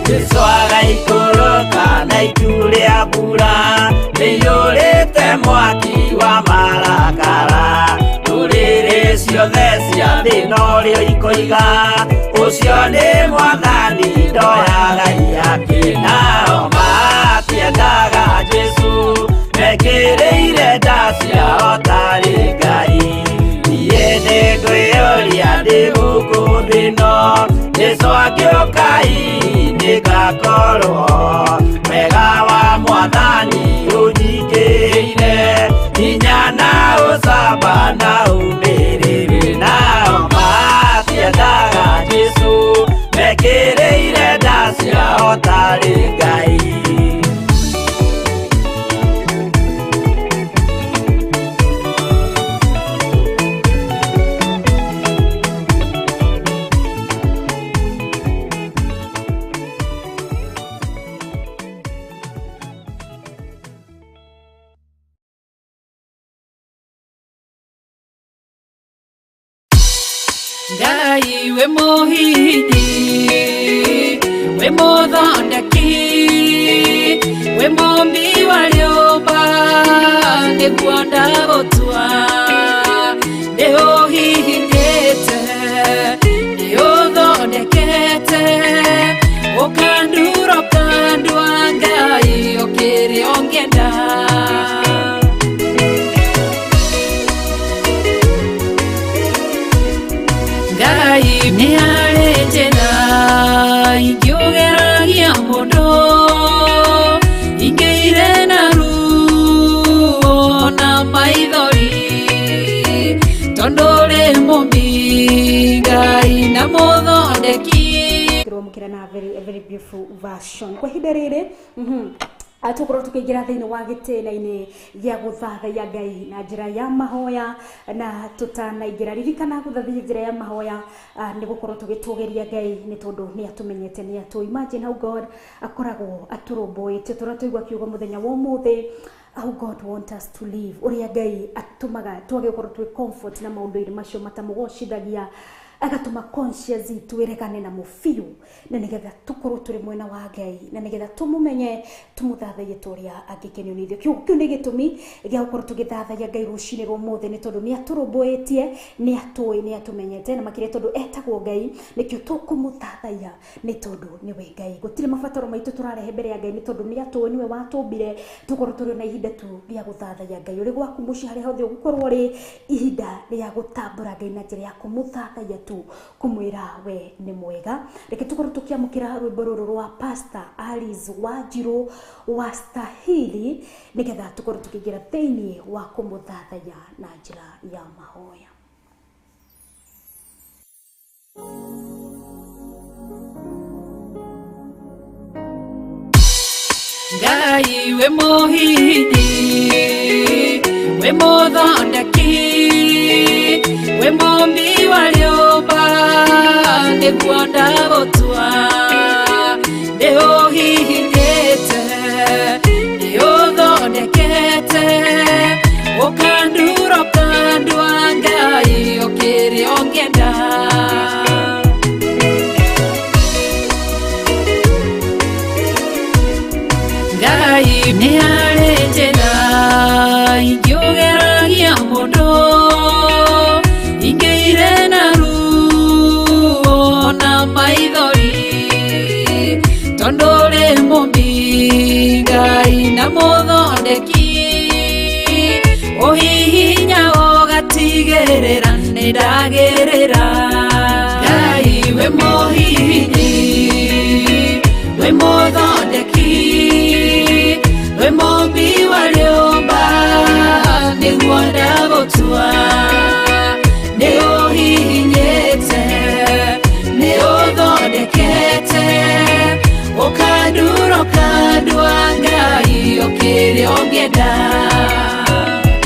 Jesũ agaikũrũka na itu rĩa mbura rĩiyũrĩte mwaki wa marakara ndũrĩrĩ ciothe cia thĩ norĩo ikoiga ũcio nĩ mwathani ndoyaga iyake nao matiendaga Jesũ mekĩrĩire nda ciao tarĩ Ngai. Niĩ nĩngwĩyũria ndĩ gũkũ thĩ ĩno Jesũ angĩũka hihi nĩngakorwo wega wa mwathani ũnyingĩrĩire hinya na ũcamba na ũmĩrĩru nao matiendaga Jesũ mekĩrĩire nda ciao tarĩ Ngai. Ngai we mũhihinyi we mũthondeki we mũmbi wa rĩũmba nĩguo ndagũtua nĩũhihinyĩte nĩũthondekete ũkandura ũkandua Ngai ũkĩrĩ ũngĩenda. Ngai nĩ harĩ njĩra ingĩũgeragia mũndũ ingĩire na ruo na maithori tondũ ũrĩ mũmbi Ngai na mũthondeki. Kĩromũkĩra na very, a very beautiful version kwa ihinda rĩrĩ tukorwo tukiingira thiini wa gitena-ini gia guthathaiya Ngai na njira ya mahoya na tutanaingira ririkana guthathaiya njira ya mahoya ni gukorwo tugitugeria Ngai ni tondu ni atumenyete ni atu imagine how God akoragwo aturumbuitie turatuigua kiugo muthenya wa umuthi how God want us to live uria Ngai atumaga twage gukorwo twi comfort na maundu-ini macio matamugocithagia agatuma conscience itu iregane na mubiu na nigetha tukorwo turi mwena wa Ngai na nigetha tumumenye tumuthathaiye turia angikenio ni ithuĩ. Kiu nĩ gĩtũmi gĩa gũkorwo tũgĩthathaiya Ngai rũcinĩ rwa ũmũthĩ nĩ tondũ nĩ atũrũmbũĩtie, nĩ atũĩ, nĩ atũmenyete, na makĩria tondũ etagwo Ngai nĩkĩo tũkũmũthathaiya nĩ tondũ nĩwe Ngai. Gũtirĩ mabataro maitũ tũrarehe mbere ya Ngai nĩ tondũ nĩ atũĩ, nĩwe watũmbire. Tũkorwo tũrĩ na ihinda tu rĩa gũthathaiya Ngai. Ũrĩ gwaku mũciĩ harĩa hothe ũgũkorwo ũrĩ, ihinda rĩa gũtambũra Ngai na njĩra ya kũmũthathaiya tu, kũmwĩra we nĩ mwega. Reke tũkorwo tũkĩamũkĩra rwĩmbo rũrũ rwa Pastor Alice Wanjiru wa Stahili nĩgetha tũkorwo tũkĩingĩra thĩinĩ wa kũmũthathaiya na njĩra ya mahoya. Ngai we mũhihinyi we mũthondeki We mũmbi wa rĩũmba nĩguo ndagũtua nĩũhihinyĩte nĩũthondekete ũkandura ũkandua Ngai ũkĩrĩ ũngĩenda. Ngai nĩ harĩ njĩra ingĩũgeragia mũndũ ingĩire na ruo na maithori tondũ ũrĩ mũmbi Ngai na mũthondeki ũhihinya ũgatigĩrĩra nĩndagĩrĩra. Ngai we mũhihinyi we mũthondeki we mũmbi wa rĩũmba nĩguo ndagũtua nĩũhihinyĩte nĩũthondekete ũkandura ũkandua Ngai ũkĩrĩ ũngĩenda.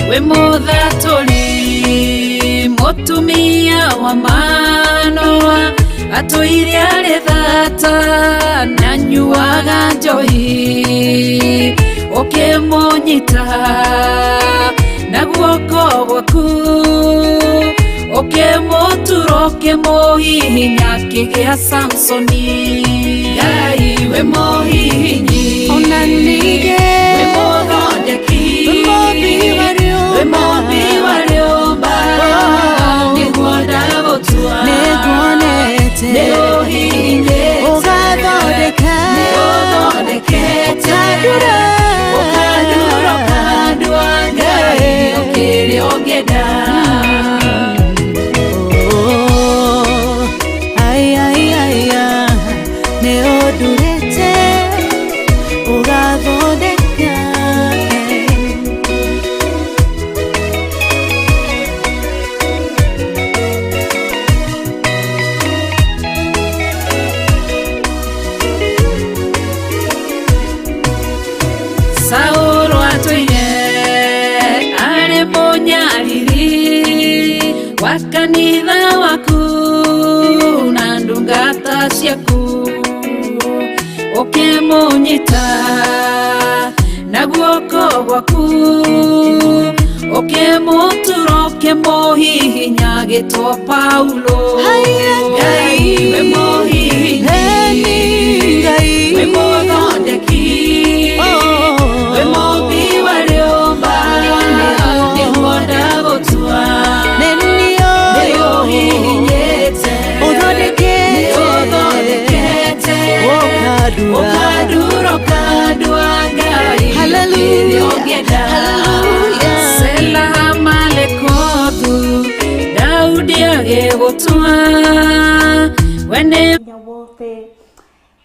We mũthatũri mũtumia wa Manoa atũire arĩ thata na nyuaga njohi ũkĩmũnyita na guoko gwaku ũkĩmũtura ũkĩmũhihinya akĩgĩa Samsoni. Ngai we mũhihinyi Ona ningĩ we mũthondeki we mũmbi wa we mũmbi wa rĩũmba nĩguo ndagũtua nĩnguonete nĩũhihinyĩte ũgathondeka nĩũthondekete ũkandura ũkandura ũkandua Ngai ũkĩrĩ ũngĩenda. Oh, ai, ai, ai, ah, nĩũndurĩte ũgathondeka. Saũlũ atũire arĩ mũnyariri wa kanitha waku na ndungata ciaku ũkĩmũnyita na guoko gwaku ũkĩmũtura ũkĩmũhihinya agĩtwo Paulo. Ngai we mũhihinyi Ngai we mũthondeki we mũmbi wa rĩũmba nĩguo ndagũtua nĩũhihinyĩte Ũthondekete. nĩũthondekete Ũkandura. ũkandura ũkandua Ngai Hallelujah. ũkĩrĩ ũngĩenda. Hallelujah. Sela Malekothu Daudi agĩgũtua we nĩ hinya wothe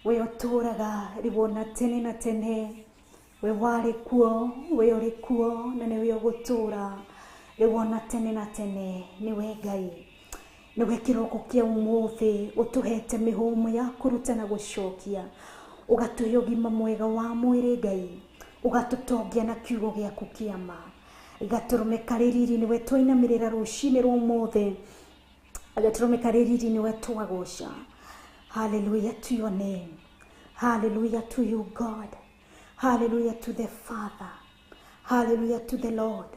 we ũtũraga rĩwona tene na tene we warĩ kuo we ũrĩ kuo na nĩwe ũgũtũra rĩwona tene na tene nĩwe Ngai nĩwe kĩroko kĩa ũmũthĩ ũtũhete mĩhũmũ ya kũruta na gũcokia ũgatũhe ũgima mwega wa mwĩrĩ Ngai ũgatũtongia na kiugo gĩaku kĩa ma gatũrũme karĩ riri nĩwe twainamĩrĩra rũcinĩ rwa ũmũthĩ gatũrũme karĩ riri nĩwe twagoca. Hallelujah to your name. Hallelujah to you, God. Hallelujah to the Father. Hallelujah to the Lord.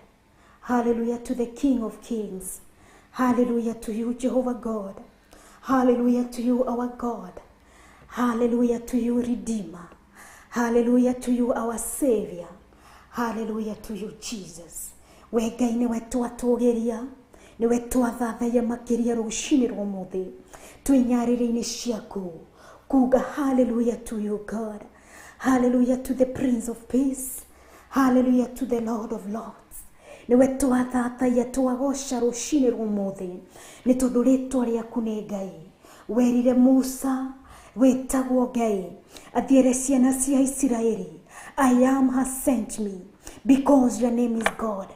Hallelujah to the King of Kings. Hallelujah to you, Jehovah God. Hallelujah to you, our God. Hallelujah to you, Redeemer. Hallelujah to you, our Savior. Hallelujah to you, Jesus. We Ngai nĩwe twatũgĩria nĩwe twathathaiya makĩria rũcinĩ rwa ũmũthĩ twĩ nyarĩrĩ-inĩ ciaku kuga hallelujah to you, God. Hallelujah to the Prince of Peace. Hallelujah to the Lord of Lords. Nĩwe twathathaiya twagoca rũcinĩ rwa ũmũthĩ nĩ tondũ rĩtwa rĩaku nĩ Ngai. Werire Musa wĩtagwo Ngai athiĩre ciana cia Isiraeli, I am has sent me because your name is God.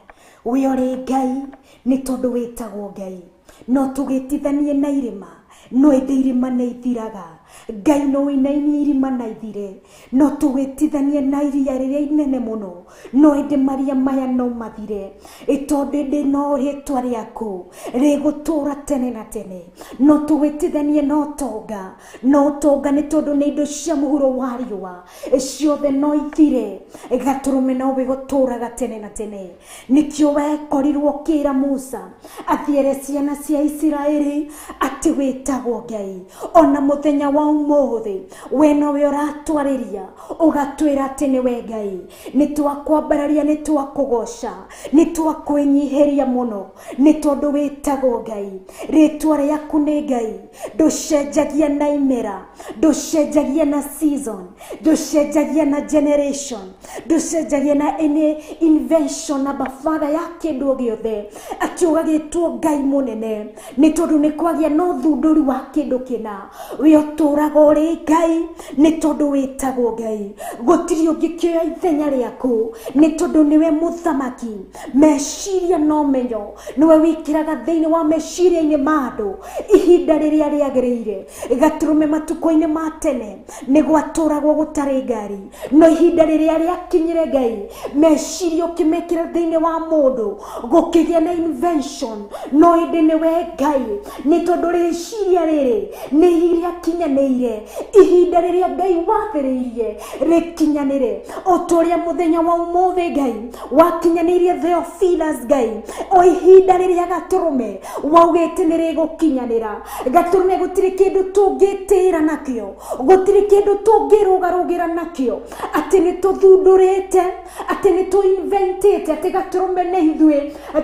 We ũrĩ Ngai nĩ tondũ wĩtagwo Ngai. No tũgĩtithanie na irĩma no ĩndĩ irĩma nĩ ithiraga Ngai no ũinainie irima na ithire, no tũgwĩtithanie na iria rĩrĩa inene mũno, no ĩndĩ maria maya no mathire, ĩtondũ ĩndĩ no rĩtwa rĩaku rĩgũtũra tene na tene. No tũgwĩtithanie na ũtonga, no ũtonga nĩ tondũ nĩ indo cia mũhuro wa riũa ciothe no ithire, gatũrũme no wĩgũtũraga tene na tene. Nĩkĩo wekorirwo ũkĩra Musa athiĩre ciana cia Isiraeli atĩ wĩtagwo Ngai. Ona mũthenya wa ũmũthĩ we nowe ũratwarĩria ũgatwĩra atĩ nĩwe Ngai. Nĩ twakwambararia, nĩ twakũgoca, nĩ twakwĩnyihĩria mũno, nĩ tondũ wĩtagwo Ngai. Rĩtwa rĩaku nĩ Ngai, ndũcenjagia na imera, ndũcenjagia na season, ndũcenjagia na generation, ndũcenjagia na any invention na babatha ya kĩndũ o gĩothe, atĩ ũgagĩtwo Ngai mũnene nĩ tondũ nĩ kwagĩa na ũthundũri wa kĩndũ kĩna. We ũtũraga ũrĩ Ngai nĩ tondũ wĩtagwo Ngai, gũtirĩ ũngĩkĩoya ithenya rĩaku nĩ tondũ nĩwe mũthamaki. Meciria na ũmenyo nĩwe wĩkĩraga thĩinĩ wa meciria-inĩ ma andũ ihinda rĩrĩa rĩagĩrĩire. Gatũrũme matukũ-inĩ ma tene nĩ gwatũragwo gũtarĩ ngari, no ihinda rĩrĩa rĩakinyire Ngai meciria ũkĩmekĩra thĩinĩ wa mũndũ gũkĩgĩa na invention, no ĩndĩ nĩwe Ngai nĩ tondũ rĩciria rĩrĩ nĩ rĩakinyanĩire ihinda rĩrĩa Ngai wathĩrĩirie rĩkinyanĩre. O ta ũrĩa mũthenya wa ũmũthĩ Ngai wakinyanĩirie Theophilus Ngai, o ihinda rĩrĩa gatũrũme waugĩte nĩ rĩgũkinyanĩra. Gatũrũme gũtirĩ kĩndũ tũngĩtĩĩra nakĩo, gũtirĩ kĩndũ tũngĩrũgarũgĩra nakĩo, atĩ nĩ tũthundũrĩte, atĩ nĩ tũinventĩte, atĩ gatũrũme nĩ ithuĩ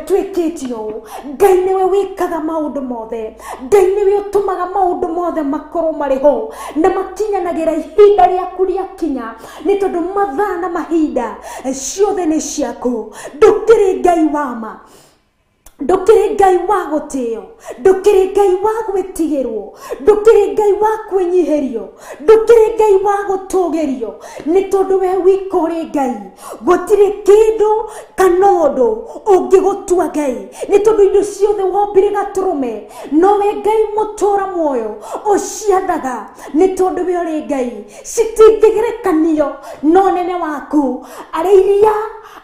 twĩkĩte ũũ. Ngai nĩwe wĩkaga maũndũ mothe, Ngai nĩwe ũtũmaga maũndũ mothe makorwo marĩ ho na makinyanagĩra ihinda rĩaku rĩakinya, nĩ tondũ mathaa na mahinda ciothe nĩ ciaku. Ndũkĩrĩ Ngai wa ma, ndũkĩrĩ Ngai wa gũtĩo, ndũkĩrĩ Ngai wa gwĩtigĩrwo, ndũkĩrĩ Ngai wa kwĩnyihĩrio, ndũkĩrĩ Ngai wa gũtũgĩrio, nĩ tondũ we wika ũrĩ Ngai. Gũtirĩ kĩndũ kana ũndũ ũngĩgũtua Ngai, nĩ tondũ indo ciothe wombire gatũrũme, nowe Ngai mũtũra muoyo ũciathaga, nĩ tondũ we ũrĩ Ngai. Citingĩgerekanio na ũnene waku, arĩ iria,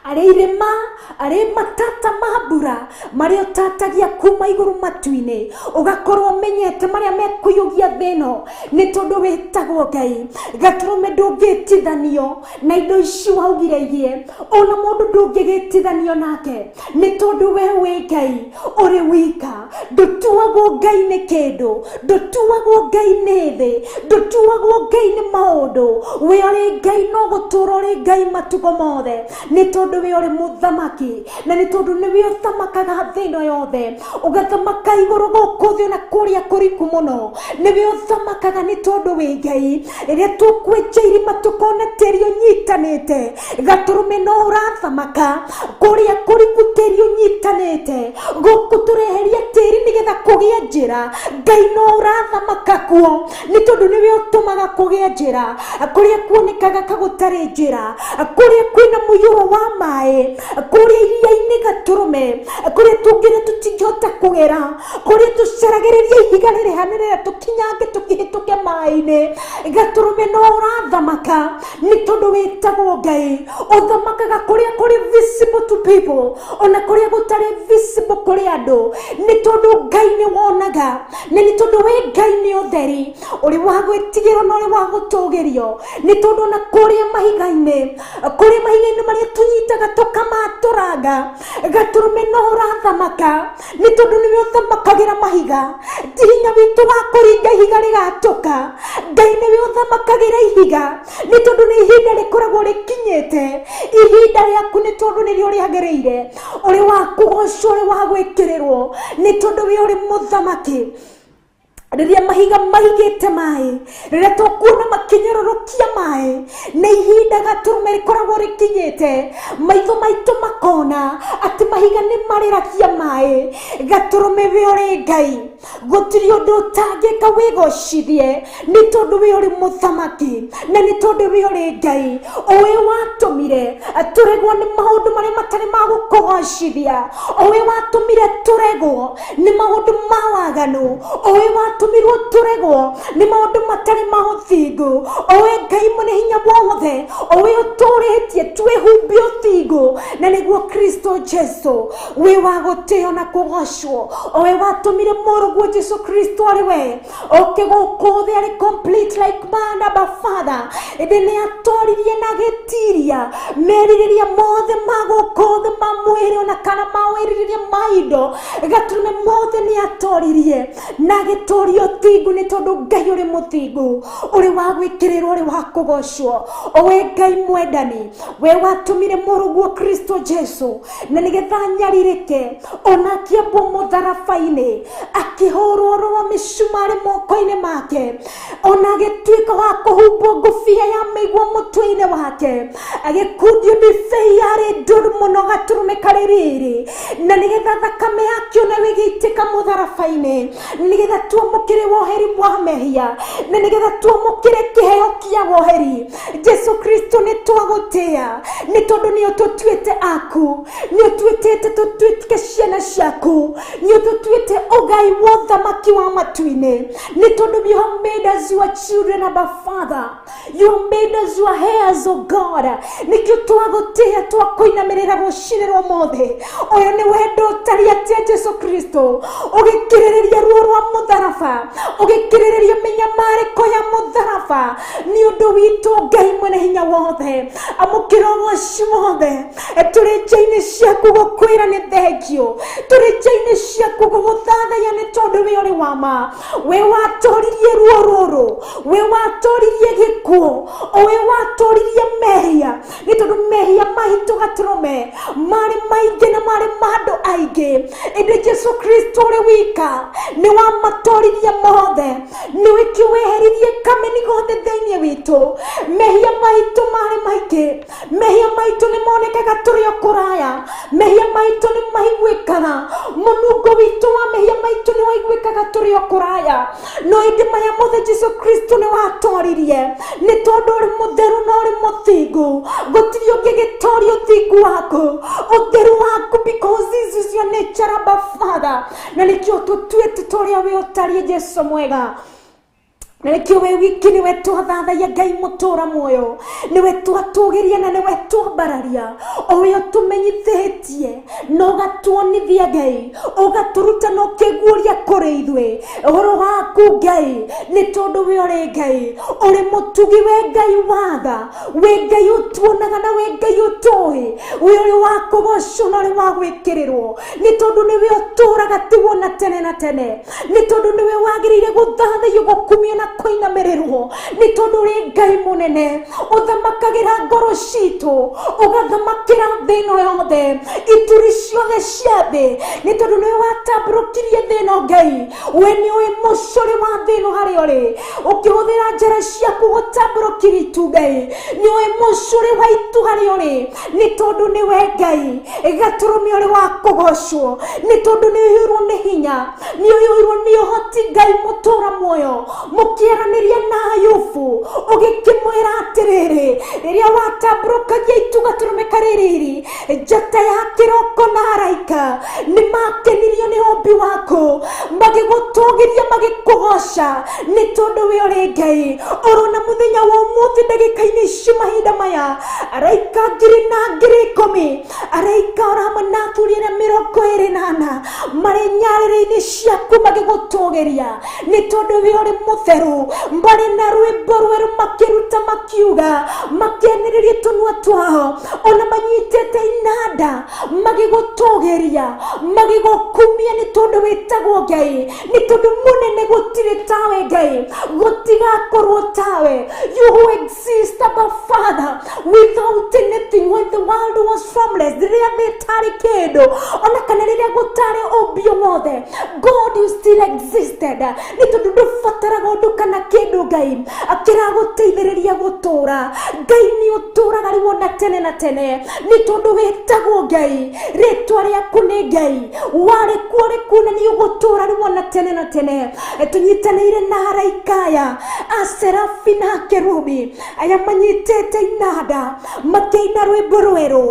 arĩ irĩma, arĩ matata ma mbura marĩa ũtatagia kuma igũrũ matu-inĩ, ũgakorwo ũmenyete marĩa mekũiyũgia thĩ ĩno, nĩ tondũ wĩtagwo Ngai. Gatũrũme ndũngĩtithanio na indo ici waugire igie, ona mũndũ ndũngĩgĩtithanio nake, nĩ tondũ we wĩ Ngai ũrĩ wika. Ndũtuagwo Ngai nĩ kĩndũ, ndũtuagwo Ngai nĩ thĩ, ndũtuagwo Ngai nĩ maũndũ. We ũrĩ Ngai no gũtũra ũrĩ Ngai matukũ mothe, nĩ tondũ we ũrĩ mũthamaki, na nĩ tondũ nĩwe ũthamakaga thĩ ĩno yothe, ũgathamaka igũrũ gũkũ thĩ ona kũrĩa kũriku mũno, nĩwe ũthamakaga nĩ tondũ wĩ Ngai. Rĩrĩa tũkwenja irima tũkona tĩri ũnyitanĩte, gatũrũme no ũrathamaka kũrĩa kũriku tĩri ũnyitanĩte, gũkũ tũreheria tĩri nĩgetha kũgĩe njĩra, Ngai no ũrathamaka kuo, nĩ tondũ nĩwe ũtũmaga kũgĩe njĩra kũrĩa kuonekaga ka gũtarĩ njĩra, kũrĩa kwĩna mũiyũro wa maĩ, kũrĩa iria-inĩ gatũrũme, kũrĩa tũngĩra tũtingĩhota kũgera, kũrĩa tũcaragĩrĩria ihiga rĩrĩ hanene tũkinyange tũkĩhĩtũke maĩ-inĩ, gatũrũme no ũrathamaka nĩ tondũ wĩtagwo Ngai. Ũthamakaga kũrĩa kũrĩ visible to people, ona kũrĩa gũtarĩ visible kũrĩ andũ, nĩ tondũ Ngai nĩ wonaga, na nĩ tondũ we Ngai nĩ ũtheri, ũrĩ wa gwĩtigĩrwo na ũrĩ wa gũtũgĩrio, nĩ tondũ ona kũrĩa mahiga-inĩ, kũrĩa mahiga-inĩ marĩa tũnyitaga tũkamatũranga, gatũrũme no ũrathamaka nĩ tondũ nĩwe ũthamakagĩra mahiga. Ti hinya witũ wa kũringa ihiga rĩgatũka, Ngai nĩwe ũthamakagĩra ihiga, nĩ tondũ nĩ ihinda rĩkoragwo rĩkinyĩte, ihinda rĩaku nĩ tondũ nĩrĩo rĩagĩrĩire, ũrĩ wa kũgocwo, ũrĩ wa gwĩkĩrĩrwo, nĩ tondũ we ũrĩ mũthamaki. Rĩrĩa mahiga maigĩte maĩ, rĩrĩa tũkuona makĩnyũrũrũkia maĩ, nĩ ihinda gatũrũme rĩkoragwo rĩkinyĩte, maitho maitũ makona atĩ mahiga nĩ marĩragia maĩ. Gatũrũme we ũrĩ Ngai, gũtirĩ ũndũ ũtangĩka wĩgocithie, nĩ tondũ we ũrĩ mũthamaki, na nĩ tondũ we ũrĩ Ngai. Ũĩ watũmire tũregwo nĩ maũndũ marĩa matarĩ matarĩ ma gũkũgocithia owe watũmire tũregwo nĩ maũndũ ma waganu owe watũmirwo tũregwo nĩ maũndũ matarĩ ma ũthingu owe Ngai mwene hinya wothe owe ũtũrĩtie twĩhumbe ũthingu na nĩguo Kristo Jesu wĩ wa gũtĩo na kũgocwo owe watũmire mũrũguo Jesu Kristo arĩ we oke gũkũ thĩ arĩ complete like man Abba Father ĩndĩ nĩ atoririe na agĩtiria merirĩria mothe ma gũkũ thĩ ma mwĩrĩ ona kana ma wĩrirĩria ma indo gatũrũme mothe nĩ atoririe na agĩtũria ũthingu nĩ tondũ Ngai ũrĩ mũthingu ũrĩ wa gwĩkĩrĩrwo ũrĩ wa kũgocwo owe Ngai mwendani we watũmire mũrũguo Kristo Jesu na nĩgetha anyarirĩke ona akĩambwo mũtharaba-inĩ akĩhũrwo rũrwa mĩcumarĩ moko-inĩ make ona agĩtuĩka wa kũhumbwo ngũbia ya mĩigua mũtwe-inĩ wake agĩkundio ndibei yarĩ ndũrũ mũno gatũrũme karĩ rĩrĩ na nĩgetha thakame yake ona ĩgĩitĩka mũtharaba-inĩ nĩgetha twamũkĩre woheri wa mehia na nĩgetha twamũkĩre kĩheo kĩa woheri Jesu Kristo nĩ twagũtĩa nĩ tondũ nĩ ũtũtuĩte aku nĩ ũtuĩtĩte tũtuĩke ciana ciaku nĩ ũtũtuĩte ũgai wa ũthamaki wa matu-inĩ nĩ tondũ you have made us your children Abba Father you have made us your heirs O God nĩkĩo twagũtĩa twakũinamĩrĩra rũcinĩ rwa ũmũthĩ ũyũ nĩ wendo ũtariĩ atĩa Jesu Kristo ũgĩkirĩrĩria ruo rwa mũtharaba ũgĩkirĩrĩria mĩnyamarĩko ya mũtharaba nĩ ũndũ witũ Ngai mwene hinya wothe amũkĩra ũgoci wothe tũrĩ nja-inĩ ciaku gũkwĩra nĩ thengio tũrĩ nja-inĩ ciaku gũgũthathaiya nĩ tondũ we ũrĩ wa ma we watoririe ruo rũrũ we watoririe gĩkuũ we watoririe mehia nĩ tondũ mehia maitũ gatũrũme marĩ maingĩ na marĩ ma andũ aingĩ ĩndĩ Jesu Kristo ũrĩ wika nĩ wamatoririe mothe nĩ wĩkĩ weheririe kameni gothe thĩinĩ witũ mehia maitũ marĩ maingĩ mehia maitũ nĩ monekaga tũrĩ o kũraya mehia maitũ nĩ maiguĩkaga mũnungo witũ wa mehia maitũ nĩ waiguĩkaga tũrĩ o kũraya no ĩndĩ maya mothe Jesu Kristo nĩ watoririe nĩ tondũ ũrĩ mũtheru na ũrĩ mũthingu gũtirĩ ũngĩgĩtoria ũthingu waku ũtheru waku because this is your nature Abba Father na nĩkĩo tũtuĩte ta ũrĩa we ũtariĩ Jesu mwega na nĩkĩo we wiki nĩwe twathathaia Ngai mũtũra muoyo nĩwe twatũgĩria na nĩwe twambararia owe ũtũmenyithĩtie na ũgatuonithia Ngai ũgatũruta na ũkĩguũria kũrĩ ithuĩ ũhoro waku Ngai nĩ tondũ we ũrĩ Ngai ũrĩ mũtugi we Ngai watha we Ngai ũtuonaga na we Ngai ũtũĩ we ũrĩ wa kũgocwo na ũrĩ wa gwĩkĩrĩrwo nĩ tondũ nĩwe ũtũraga tiguo na tene na tene nĩ tondũ nĩwe wagĩrĩire gũthathaiyo gũkumio na kũinamĩrĩrwo nĩ tondũ ũrĩ Ngai mũnene ũthamakagĩra ngoro citũ ũgathamakĩra thĩ ĩno yothe ituri ciothe cia thĩ nĩ tondũ nĩwe watambũrũkirie thĩ ĩno Ngai we nĩũĩ mũcũrĩ wa thĩ ĩno harĩa ũrĩ ũkĩhũthĩra njĩra ciaku gũtambũrũkiria itu Ngai nĩũĩ mũcũrĩ wa itu harĩa ũrĩ nĩ tondũ nĩwe Ngai gatũrũme ũrĩ wa kũgocwo nĩ tondũ nĩũiyũirwo nĩ hinya nĩũiyũirwo nĩ ũhoti Ngai mũtũra muoyo mũkĩaranĩria na Ayubu ũgĩkĩmwĩra atĩrĩrĩ rĩrĩa watambũrũkagia itu gatũrũme karĩ riri njata ya kĩroko na araika nĩ makenirio nĩ ũmbi waku magĩgũtũgĩria magĩkũgoca nĩ tondũ we ũrĩ Ngai ũrona mũthenya wa ũmũthĩ ndagĩka-inĩ ici mahinda maya araika ngiri na ngiri ikũmi araika oro hamwe na athuri arĩa 24 marĩ nyarĩrĩ-inĩ ciaku magĩgũtũgĩria nĩ tondũ we ũrĩ mũtheru marĩ na rwĩmbo rwerũ makĩruta makiuga makĩanĩrĩria tũnua twao ona manyitĩte inanda magĩgũtũgĩria magĩgũkumia nĩ tondũ wĩtagwo Ngai nĩ tondũ mũnene gũtirĩ tawe Ngai gũtigakorwo tawe you who exist Abba Father without anything when the world was formless rĩrĩa thĩ ĩtarĩ kĩndũ ona kana rĩrĩa gũtarĩ ũmbi wothe God you still existed nĩ tondũ ndũbataraga ũndũ Mũndũ kana kĩndũ Ngai kĩragũteithĩrĩria gũtũra. Ngai nĩ ũtũraga rĩu ona tene na tene, nĩ tondũ wĩtagwo Ngai, rĩtwa rĩaku nĩ Ngai, warĩ kuo rĩ kuo na nĩ ũgũtũra rĩu ona tene na tene. Tũnyitanĩire na araika aya aserafi na akerubi aya manyitĩte inanda makĩina rwĩmbo rwerũ,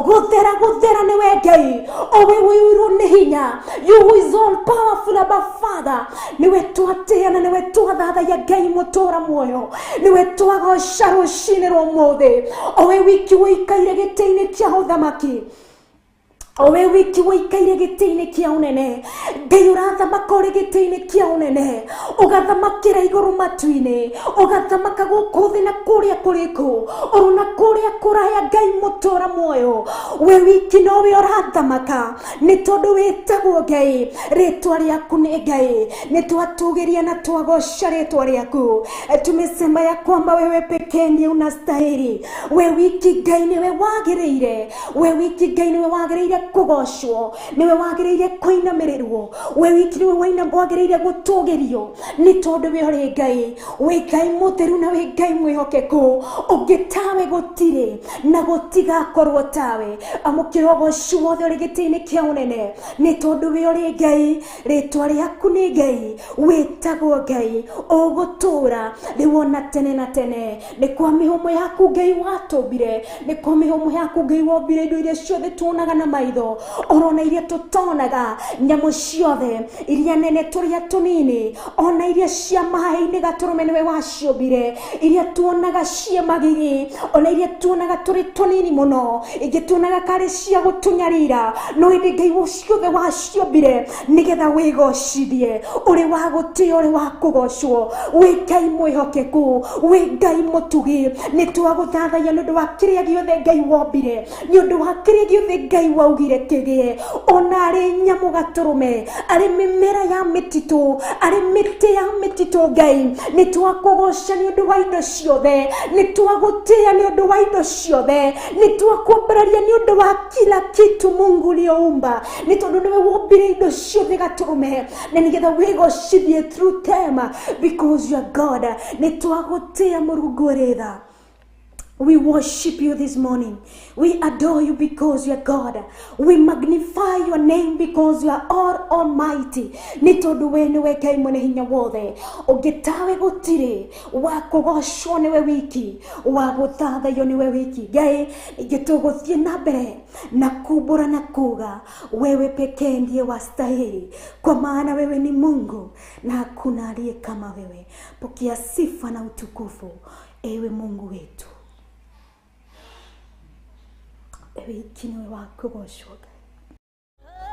gũthera gũthera nĩwe Ngai, owe ũiyũirwo nĩ hinya, you who is all powerful above Father. Nĩwe twatĩa na nĩwe twathathaiya Ngai mũtũra muoyo, nĩwe twagoca rũcinĩ rwa ũmũthĩ, owe wiki ũikaire gĩtĩ-inĩ kĩa ũthamaki, owe wiki ũikaire gĩtĩ-inĩ kĩa ũnene. Ngai ũrathamaka ũrĩ gĩtĩ-inĩ kĩa ũnene, ũgathamakĩra igũrũ matu-inĩ, ũgathamaka gũkũ thĩ na kũrĩa kũrĩkũ, oro na kũrĩa kũraya. Ngai mũtũra muoyo, we wiki nowe ũrathamaka, nĩ tondũ wĩtagwo Ngai, rĩtwa rĩaku nĩ Ngai. Nĩ twatũgĩria na twagoca rĩtwa rĩaku. Tumesema ya kwamba wewe pekee ndiye unastahili. We wiki Ngai nĩwe wagĩrĩire, we wiki Ngai nĩwe wagĩrĩire kũgocwo, nĩwe wagĩrĩire kũinamĩrĩrwo, we wiki nĩwe wagĩrĩire gũtũgĩrio, nĩ tondũ we ũrĩ Ngai, wĩ Ngai mũtheru na wĩ Ngai mwĩhokeku. Ũngĩ tawe gũtirĩ na gũtigakorwo tawe. Amũkĩra ũgoci wothe ũrĩ gĩtĩ-inĩ kĩa ũnene, nĩ tondũ we ũrĩ Ngai, rĩtwa rĩaku nĩ Ngai, wĩtagwo Ngai, ũgũtũra rĩu ona tene na tene. Nĩ kwa mĩhũmũ yaku Ngai watũmbire, nĩ kwa mĩhũmũ yaku Ngai wombire indo iria ciothe tuonaga na maitho, orona iria tũtonaga, nyamũ ciothe iria nene tũrĩa tũnini, ona iria cia maĩ-inĩ gatũrũme nĩwe waciũmbire, iria tuonaga cia magigi, ona iria tuonaga tũrĩ tũnini mũno, ingĩ tuonaga karĩ cia gũtũnyarira, no ĩndĩ Ngai ciothe waciũmbire nĩgetha wĩgocithie, ũrĩ wa gũtĩo, ũrĩ wa kũgocwo, wĩ Ngai mwĩhokeku, wĩ Ngai mũtugi. Nĩ twagũthathaiya nĩ ũndũ wa kĩrĩa gĩothe Ngai wombire, nĩ ũndũ wa kĩrĩa gĩothe Ngai waugire kĩgĩe, ona arĩ nyamũ gatũrũme, arĩ mĩmera ya mĩtitũ, arĩ mĩtĩ ya mĩtitũ. Ngai nĩ twakũgoca nĩ ũndũ wa indo ciothe, nĩ twagũtĩĩa nĩ ũndũ wa indo ciothe, nĩ twakwambararia nĩ ũndũ wa kila kitu Mungu ulioumba, nĩ tondũ nĩwe wombire indo ciothe gatũrũme, na nĩgetha wĩgocithie through them, because you are God. Nĩ twagũtĩĩa Mũrungu ũrĩ tha. We worship you this morning. We adore you because you are God. We magnify your name because you are all almighty. Nĩ tondũ we nĩwe Ngai mwene hinya wothe. Ũngĩ tawe gũtirĩ, wa kũgocwo nĩwe wiki, wa gũthathaiyo nĩwe wiki. Ngai, ningĩ tũgũthiĩ na mbere na kumbũra na kuga wewe pekee ndiye wastahili, kwa maana wewe ni Mungu na hakuna aliye kama wewe. Pokea sifa na utukufu, ewe Mungu wetu. Ewe wiki nĩwe wa kũgocwo Ngai.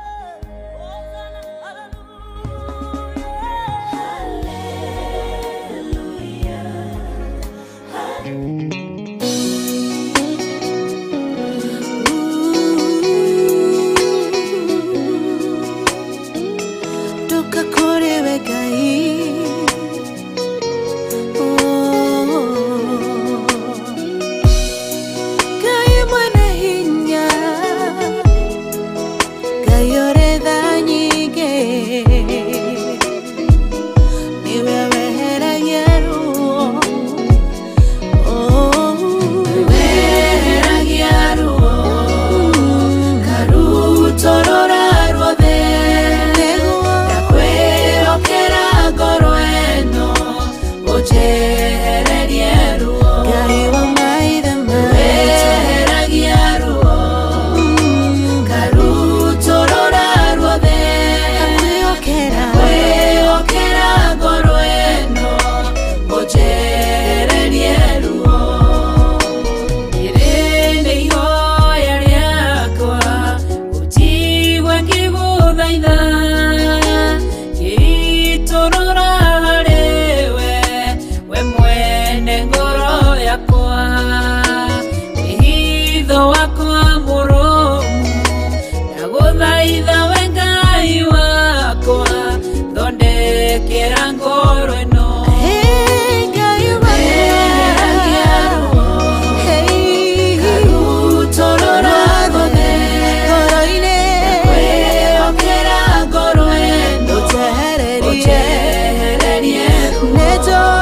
Toka kũrĩ we Ngai. Oh. Ngai mwene hinya, Ngai ũrĩ tha nyingĩ, nĩwe weheragia ruo. Oh. Weheragia ruo, karutorora ruothe. Nĩguo. Ndakwĩhokera ngoro ĩno, ũnjehererie ruo. Ngai wa maithe maitũ. Weheragia ruo, karutorora ruothe. Ndakwĩhokera. Kwĩhokera ngoro ĩno, ũnjehererie ruo. Rĩrĩ nĩ ihoya rĩakwa, ũnjigue ngĩgũthaitha, ngĩitũrũra harĩwe, we mwene ngoro yakwa. Wĩhitho wakwa mũrũmu, ndagũthaitha we Ngai wakwa, thondekera ngoro ĩno. Hey, Ngai Weheragia wakwa. ruo, Hey. karutorora ruothe. Ngoro-inĩ. Kwĩhokera ngoro ĩno, Ũnjehererie. ũnjehererie ruo. Nĩnjũĩ.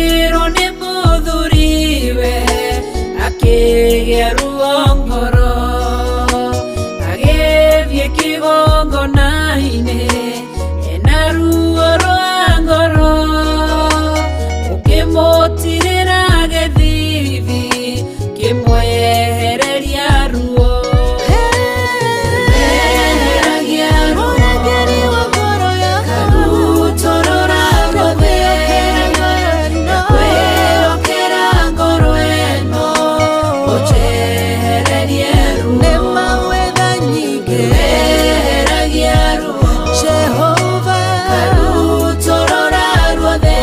Atigirwo nĩ mũthuriwe akĩgĩa ruo ngoro agĩthiĩ kĩgongona-inĩ ena ruo rwa ngoro ũkĩmũtirĩra gĩthithi kĩmwehereria ruo eheragia ruo karutorora ruothe ndakwĩhokera ngoro ĩno ũnjehererie ruo eheragia ruo karutorora ruothe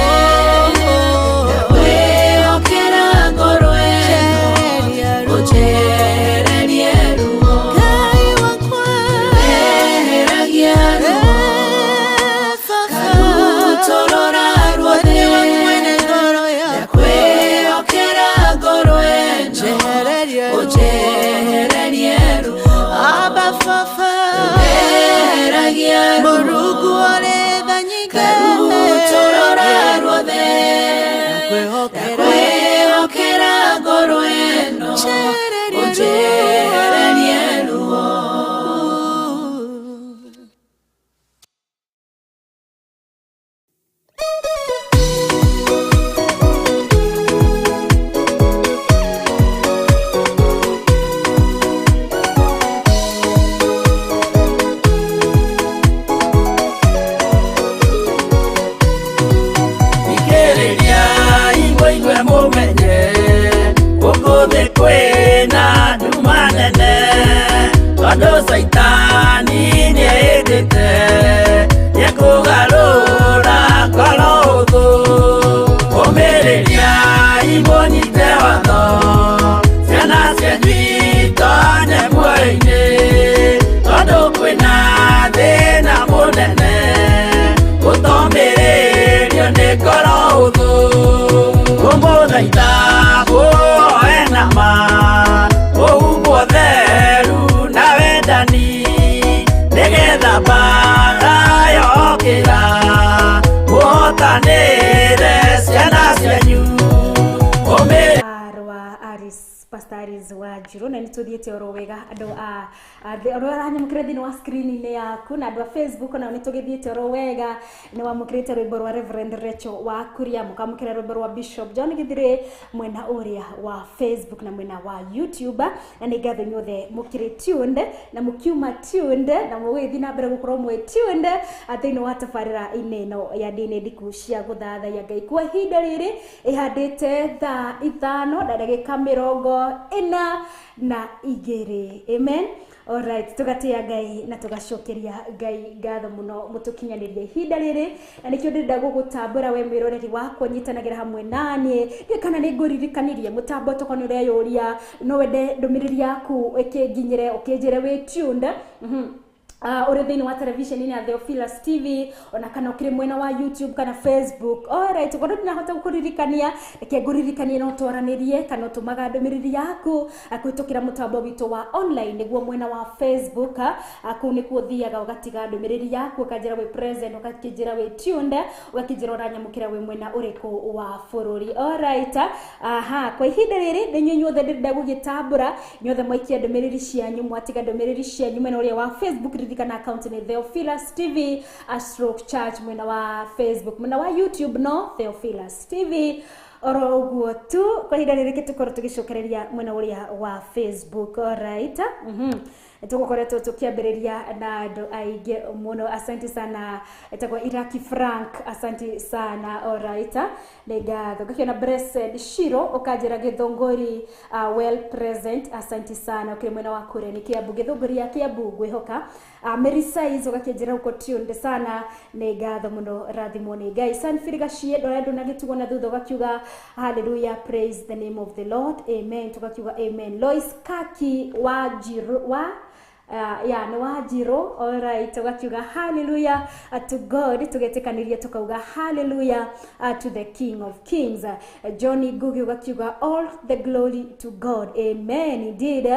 ndakwĩhokera ngoro ĩno ũnjehererie ruo eheragia ruo karutorora ruothe ndakwĩhokera ngoro ĩno ũnjehererie ruo eheragia ruo karutorora ruothe ndakwĩhokera ngoro ĩno ũnjehererie ruo. Ikĩrĩria imũigue mũmenye gũkũ thĩ kwĩna nduma nene tondũ caitani nĩehĩtĩte nĩekũgarũra ngoro ũthũ ũmĩrĩria imũnyite watho ciana cianyu itonye muoyo-inĩ tondũ kwĩna thĩna mũnene gũtomĩrĩrio nĩ ngoro ũthũ kũmũthaitha muoe nama ũhumbwo theru na wendani nĩgetha mbara yokĩra mũhotanĩre ciana cianyu ũmĩrĩria rwa Aris Pastor Aris wa Njirũ na nĩtũthiĩte oro wega andũ a arĩa aranyamũkĩra thĩinĩ wa screen-inĩ yaku na andũ a Facebook nao nĩtũgĩthiĩte oro wega nĩwamũkĩrĩte rwĩmbo rwa Reverend Rachel wa Kuria mũkamũkĩra rwĩmbo rwa Bishop John Githire mwena ũrĩa wa Facebook na mwena wa YouTube na nĩ ngatho inyuothe mũkĩrĩ tuned na mũkiuma tuned na mũgĩthiĩ na mbere gũkorwo mwĩ tuned thĩinĩ wa tabarĩra-inĩ ĩno ya ndini ndiku cia gũthathaiya Ngai kwa ihinda rĩrĩ ĩhandĩte thaa 5 na ndagĩka 42. Amen. Alright, tugatia Ngai na tugacokeria Ngai ngatho muno mutukinyanirie ihinda rĩrĩ na nĩkĩo ndĩrenda gũgũtambũra we mwĩroreri wakwa nyitanagĩra hamwe naniĩ ndiũĩ kana nĩ ngũririkanirie mũtambo tokorwo nĩ ũreyũria no wende ndũmĩrĩri yaku ĩkĩnginyĩre ũkĩnjĩre wĩ tuned uri thĩinĩ wa television ya Theophilus TV ona kana ũkĩrĩ mwena wa YouTube kana Facebook. Alright, korwo ndinahota gũkũririkania reke ngũririkanie no twaranĩrie kana ũtũmaga ndũmĩrĩri yaku kũhĩtũkĩra mũtambo witũ wa online nĩguo mwena wa Facebook kũu nĩkuo ũthiaga ũgatiga ndũmĩrĩri yaku ũkanjĩra wĩ present ũgakĩnjĩra wĩ tuned ũgakĩnjĩra ũranyamũkĩra wĩ mwena ũrĩkũ wa bũrũri. Alright, aha, kwa ihinda rĩrĩ nĩ inyuĩ inyuothe ndĩrenda gũgĩtambũra inyuothe mwaikia ndũmĩrĩri cianyu mwatiga ndũmĩrĩri cianyu mwena ũrĩa wa Facebook ririkana account ni Theophilus TV stroke church mwena wa Facebook mwena wa YouTube no Theophilus TV oro ũguo tu kwa ihinda rĩrĩ tũkorwo tũgĩcokereria mwena ũrĩa wa Facebook. Alright, tugukoretwo tukiambĩrĩria na andũ aingĩ mũno. Asante sana etagwo Iraki Frank, asante sana. Alright, nĩ ngatho. Ngakĩona Blessed Shiro ũkanjĩra Gĩthũngũri well present, asante sana ũkĩrĩ mwena wa kũrĩa nĩ Kiambu, Gĩthũngũri ya Kiambu ngwĩhoka. Mary Size ũgakĩnjĩra uko tuned sana, nĩ ngatho mũno, rathimwo nĩ Ngai. Sanfiri Gachie ndorĩa ndũnagĩtigwo na thutha ũgakiuga hallelujah, praise the name of the Lord, amen, tugakiuga amen. Lois Kaki wa Njiru wa Ya nĩ Wanjirũ. Alright, ũgakiuga hallelujah to God, tũgetĩkanĩria tũkauga hallelujah to the King of Kings. Johnny Ngugi ũgakiuga all the glory to God, amen indeed.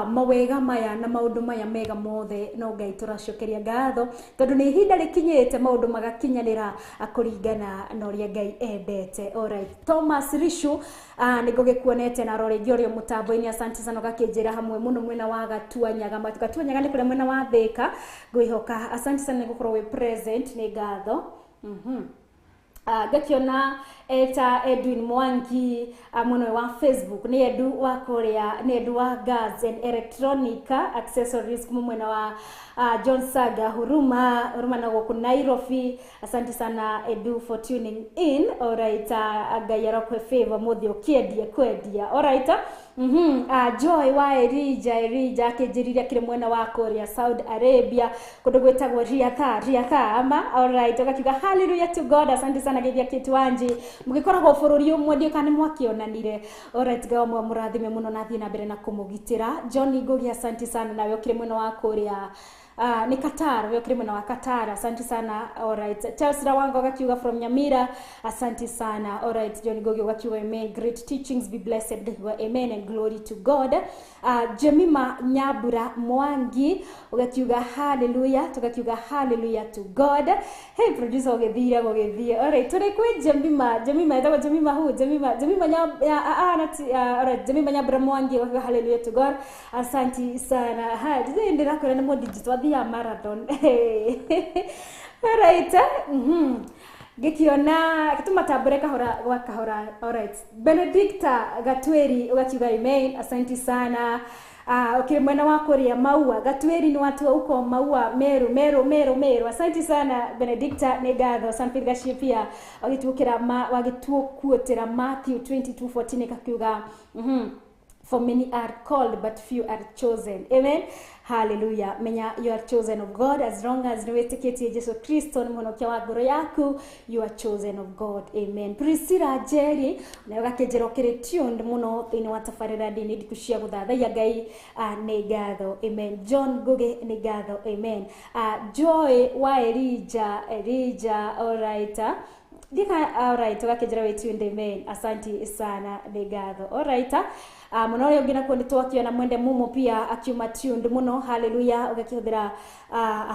Mawega maya na maũndũ maya mega mothe no Ngai tũracokeria ngatho, tondũ nĩ ihinda rĩkinyĩte maũndũ magakinyanĩra kũringana na ũrĩa Ngai endete. Alright, Thomas Rishu, nĩ ngũgĩkuonete na rorĩ rĩngĩ ũrĩ mũtambo-inĩ, asante sana, ũgakĩnjĩra hamwe mũno mwena wa Gatuanyaga. Gatuanyaga nĩ kũrĩa mwena wa Thĩka, ngwĩhoka. Asante sana nĩ gũkorwo wĩ present, nĩ ngatho. Ngakiona eta Edwin Mwangi, mwena wa Facebook, nĩ Edu wa kũrĩa, nĩ Edu wa Gas and Electronic Accessories kuma mwena wa John Saga Huruma Huruma na gũkũ Nairobi. Asante sana Edu for tuning in. Alright, Ngai arokwe favor mũthĩ ũkĩendia kwendia. Alright. Joy wa Elija, Elija akĩnjĩrire akĩrĩ mwena wa kũrĩa Saudi Arabia, kũndũ gwĩtagwo Riyadh, Riyadh ama. Alright, ũgakiuga hallelujah to God, asante sana geithia Kate Wanji, mũgĩkoragwo bũrũri ũmwe, ndiũ kana nĩ mwakĩonanire. Alright, Ngai wa mũrathime mũno na athiĩ na mbere na kũmũgitĩra. John Ngugi, asante sana, nawe ũkĩrĩ mwena wa kũrĩa nĩ Qatar, we ũkĩrĩ mwena wa Qatar, asante sana. Alright, Charles Rawanga ũgakiuga from Nyamira, asante sana. Alright, John Ngugi ũgakiuga amen, great teachings, be blessed. Ngakiuga amen and glory to God. Jemima Nyabura Mwangi ũgakiuga hallelujah, tugakiuga hallelujah to God. Hey producer, ũgĩthire gũgĩthiĩ. Alright, tũrĩ kwĩ Jemima, Jemima etagwo Jemima who? Jemima, Jemima Nyab, ya, ah, not, alright, Jemima Nyabura Mwangi ũgakiuga hallelujah to God, asante sana. Ha, ndĩrakwĩra nĩ mũndinjito athiaga marathon. Alright, ngĩkiona gĩtũmatambũre kahora gwa kahora. Alright, Benedicta Gatweri ũgakiuga amen, asante sana. Ukiri mwena wa kũrĩa Maua, Gatweri nĩ watu wa uko Maua, Meru, Meru, Meru, Meru, asante sana Benedicta, nĩ ngatho. Sanford Gachie pia wagĩtuũkĩra ma wagĩtukuotĩra Matthew 22:14 ĩkakiuga For many are called, but few are chosen. Amen. Hallelujah. Menya you are chosen of God as long as nĩwĩtĩkĩtie Jesu Kristo nĩ mũhonokia wa ngoro yaku, you are chosen of God. Amen. Priscilla Jerry, nawe ũgakĩnjĩra ũkĩrĩ tuned mũno thĩinĩ wa tabarĩra ndini ndiku cia gũthathaiya Ngai, nĩ ngatho. Amen. John Ngugi, nĩ ngatho. Amen. Joy wa Elijah, Elijah, alright. Ndika, alright, ũgakĩnjĩra wĩ tuned, amen. Asante sana, nĩ ngatho. Alright. Mũno ũrĩa ũngĩ nakuo nĩ twakĩona Mwende Mumo pia akiuma tuned mũno, hallelujah, ũgakĩhũthĩra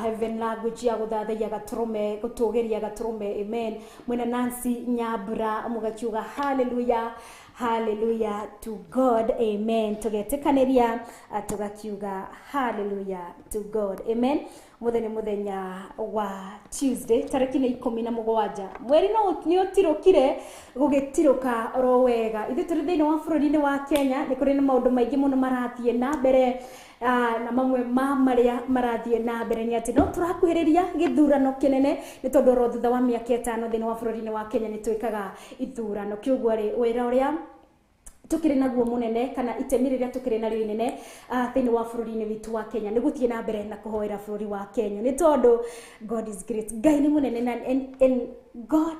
heaven language ya gũthathaiya gatũrũme, gũtũgĩria gatũrũme, amen. Mwena Nancy Nyambura mũgakiuga hallelujah, hallelujah to God, amen. Tũgetĩkanĩria tũgakiuga hallelujah to God, amen. Mũthenya mũthenya wa Tuesday, tarĩki nĩ 17 mweri, no nĩ ũtirũkire gũgĩtirũka oro wega. Ithuĩ tũrĩ thĩinĩ wa bũrũri-inĩ wa Kenya, nĩ kũrĩ na maũndũ maingĩ mũno marathiĩ na mbere, na mamwe ma marĩa marathiĩ na mbere nĩ atĩ no tũrakuhĩrĩria gĩthurano kĩnene, nĩ tondũ oro thutha wa mĩaka 5 thĩinĩ wa bũrũri-inĩ wa Kenya nĩ twĩkaga ithurano. Kĩũguo rĩ, wĩra ũrĩa tukĩrĩ naguo mũnene kana itemi rĩrĩa tukĩrĩ narĩo inene thĩinĩ wa bũrũri-inĩ witũ wa Kenya nĩ gũthiĩ na mbere na kũhoera bũrũri wa Kenya, nĩ tondũ God is great, Ngai nĩ mũnene na and God,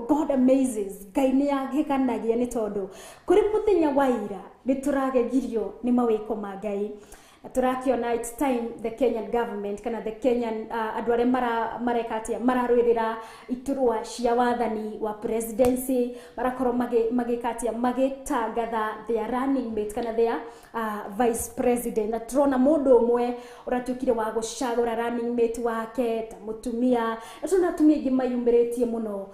God amazes, Ngai nĩ ageganagia, nĩ tondũ kũrĩ mũthenya wa ira nĩ tũragegirio nĩ mawĩko ma Ngai. Na tũrakĩona it's time the Kenyan government kana the Kenyan andũ arĩa mareka atĩa, mararũĩrĩra iturwa cia wathani wa presidency, marakorwo magĩka atĩa, magĩtangatha their running mate kana their vice president. Na tũrona mũndũ ũmwe ũratuĩkire wa gũcagũra running mate wake ta mũtumia, na tũrona atumia aingĩ mayumĩrĩtie mũno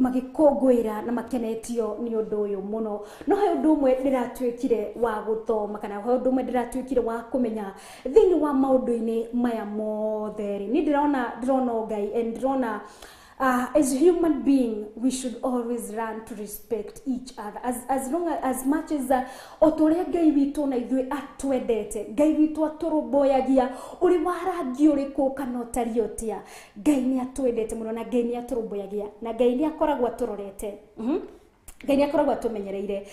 magĩkũngũĩra na makenetio nĩ ũndũ ũyũ mũno. No he ũndũ ũmwe ndĩratuĩkire wa gũthoma kana he ũndũ ũmwe ndĩratuĩkire wa kũmenya thĩinĩ wa maũndũ-inĩ maya mothe rĩ, niĩ ndĩrona o Ngai and ndĩrona as human being we should always learn to respect each other as long as much as o ta ũrĩa Ngai witũ na ithuĩ atwendete, Ngai witũ atũrũmbũyagia, ũrĩ wa rangi ũrĩkũ kana ũtariĩ ũtĩa, Ngai nĩ atwendete mũno na Ngai nĩ atũrũmbũyagia na Ngai nĩ akoragwo atũrorete. Ngai nĩ akoragwo atũmenyereire,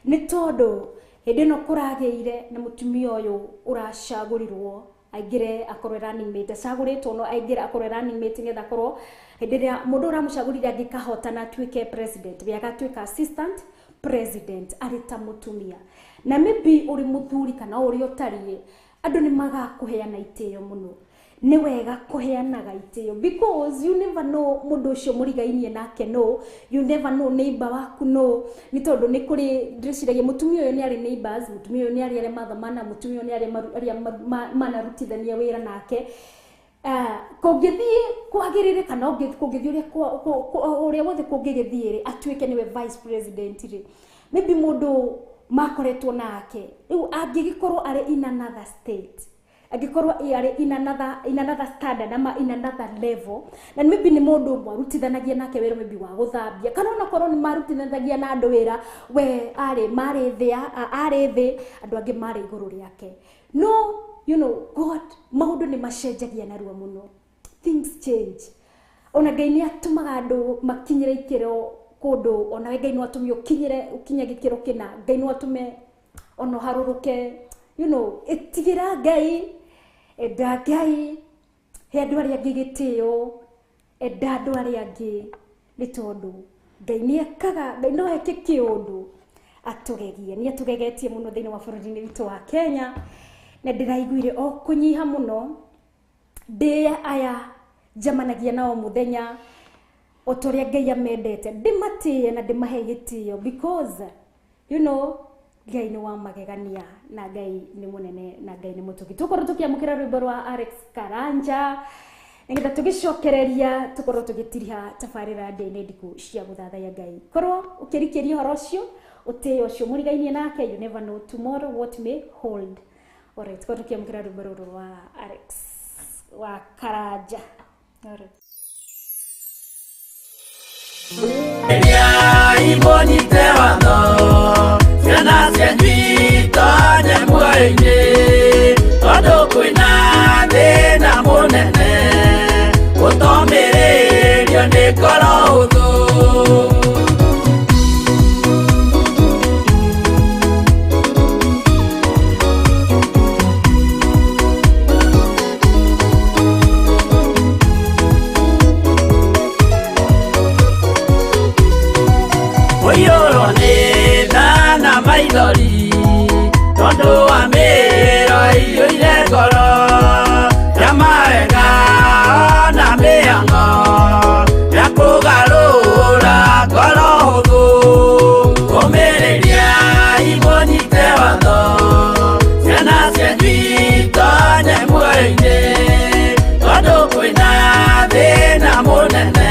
nĩ tondũ hĩndĩ ĩno kũragĩire na mũtumia ũyũ ũracagũrirwo aingĩre akorwo running mate, acagũrĩtwo no aingĩre akorwo running mate, nĩgetha akorwo hĩndĩ ĩrĩa mũndũ ũramũcagũrire angĩkahotana atuĩke president, we agatuĩka assistant president arĩ ta mũtumia. Na maybe ũrĩ mũthuri kana ũrĩa ũtariĩ, Andũ nĩ magakũheana itĩo mũno. Nĩ wega kũheanaga itĩo because you never know mũndũ ũcio mũrigainie nake no, you never know neighbor waku no, nĩ tondũ nĩ kũrĩ ndĩreciragia mũtumia ũyũ nĩ arĩ neighbors, mũtumia ũyũ nĩ arĩ arĩa mathomana, mũtumia ũyũ nĩ arĩ arĩa manarutithania wĩra nake. Kũngĩthiĩ kwagĩrĩre kana kũngĩthiĩ ũrĩa wothe kũngĩgĩthiĩ rĩ, atuĩke nĩwe vice president rĩ, maybe mũndũ makoretwo nake rĩu angĩgĩkorwo arĩ in another state, angĩkorwo arĩ in another standard ama in another level, na maybe nĩ mũndũ mwarutithanagia nake wĩra maybe wa gũthambia, kana onakorwo nĩ marutithanagia na andũ wĩra, we arĩ marĩ thĩ, arĩ thĩ, andũ angĩ marĩ igũrũ rĩake. No you know, God, maũndũ nĩ macenjagia narua mũno. Things change. Ona Ngai nĩ atũmaga andũ makinyĩre ikĩro kũndũ, ona Ngai no atũme ũkinyĩre ũkinye gĩkĩro kĩna, Ngai no atũme ona ũharũrũke. You know, ĩtigĩra Ngai, enda Ngai, he andũ arĩa angĩ gĩtĩo, enda andũ arĩa angĩ, nĩ tondũ Ngai nĩ ekaga, Ngai no eke kĩũndũ atũgegie. Nĩ atũgegetie mũno thĩinĩ wa bũrũri-inĩ witũ wa Kenya, na ndĩraiguire o kũnyiha mũno ndĩe aya njemanagia nao mũthenya o ta ũrĩa Ngai amendete, ndĩmatĩe na ndĩmahe gĩtĩo because you know Ngai nĩ wa magegania na Ngai nĩ mũnene na Ngai nĩ mũtugi. Tũkorwo tũkĩamũkĩra rwĩmbo rwa Alex Karanja nĩgetha tũgĩcokereria tũkorwo tũgĩtiriha tabarĩra ndĩ-inĩ ndiku cia gũthathaiya Ngai. Korwo ũkĩrikĩria ũhoro ũcio, ũtĩo ũcio mũrigainie nake, you never know tomorrow what may hold. Alright, korwo tũkĩamũkĩra rwĩmbo rũrũ rwa Alex wa Karanja. Alright. Imonyite watho ciana cianyu itonye muoyo-inĩ, tondũ kwĩna thĩna mũnene ũtomĩrĩrio nĩ ngoro hũthũ. Ũiyũrwo nĩ tha na maithori tondũ wa mĩĩro ĩiyũire ngoro ya mawega na mĩhang'o ya kũgarũra ngoro hũthũ. Ũmĩrĩria imũnyite watho ciana cianyu itonye muoyo-inĩ, tondũ kwĩna thĩna mũnene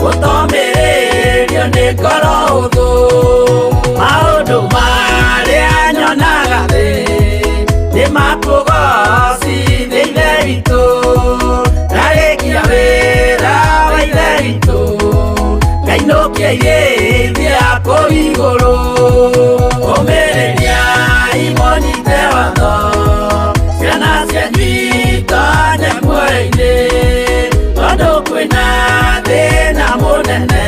ũtomĩrĩrio nĩ ngoro hũthũ. Maũndũ marĩa nyonaga thĩ nĩ makũgocithia Ithe witũ, ndarĩkia wĩra wa Ithe witũ ngainũkia irĩithia kũu igũrũ. Ũmĩrĩria imũnyite watho ciana cianyu itonye muoyo-inĩ, tondũ kwĩna thĩna mũnene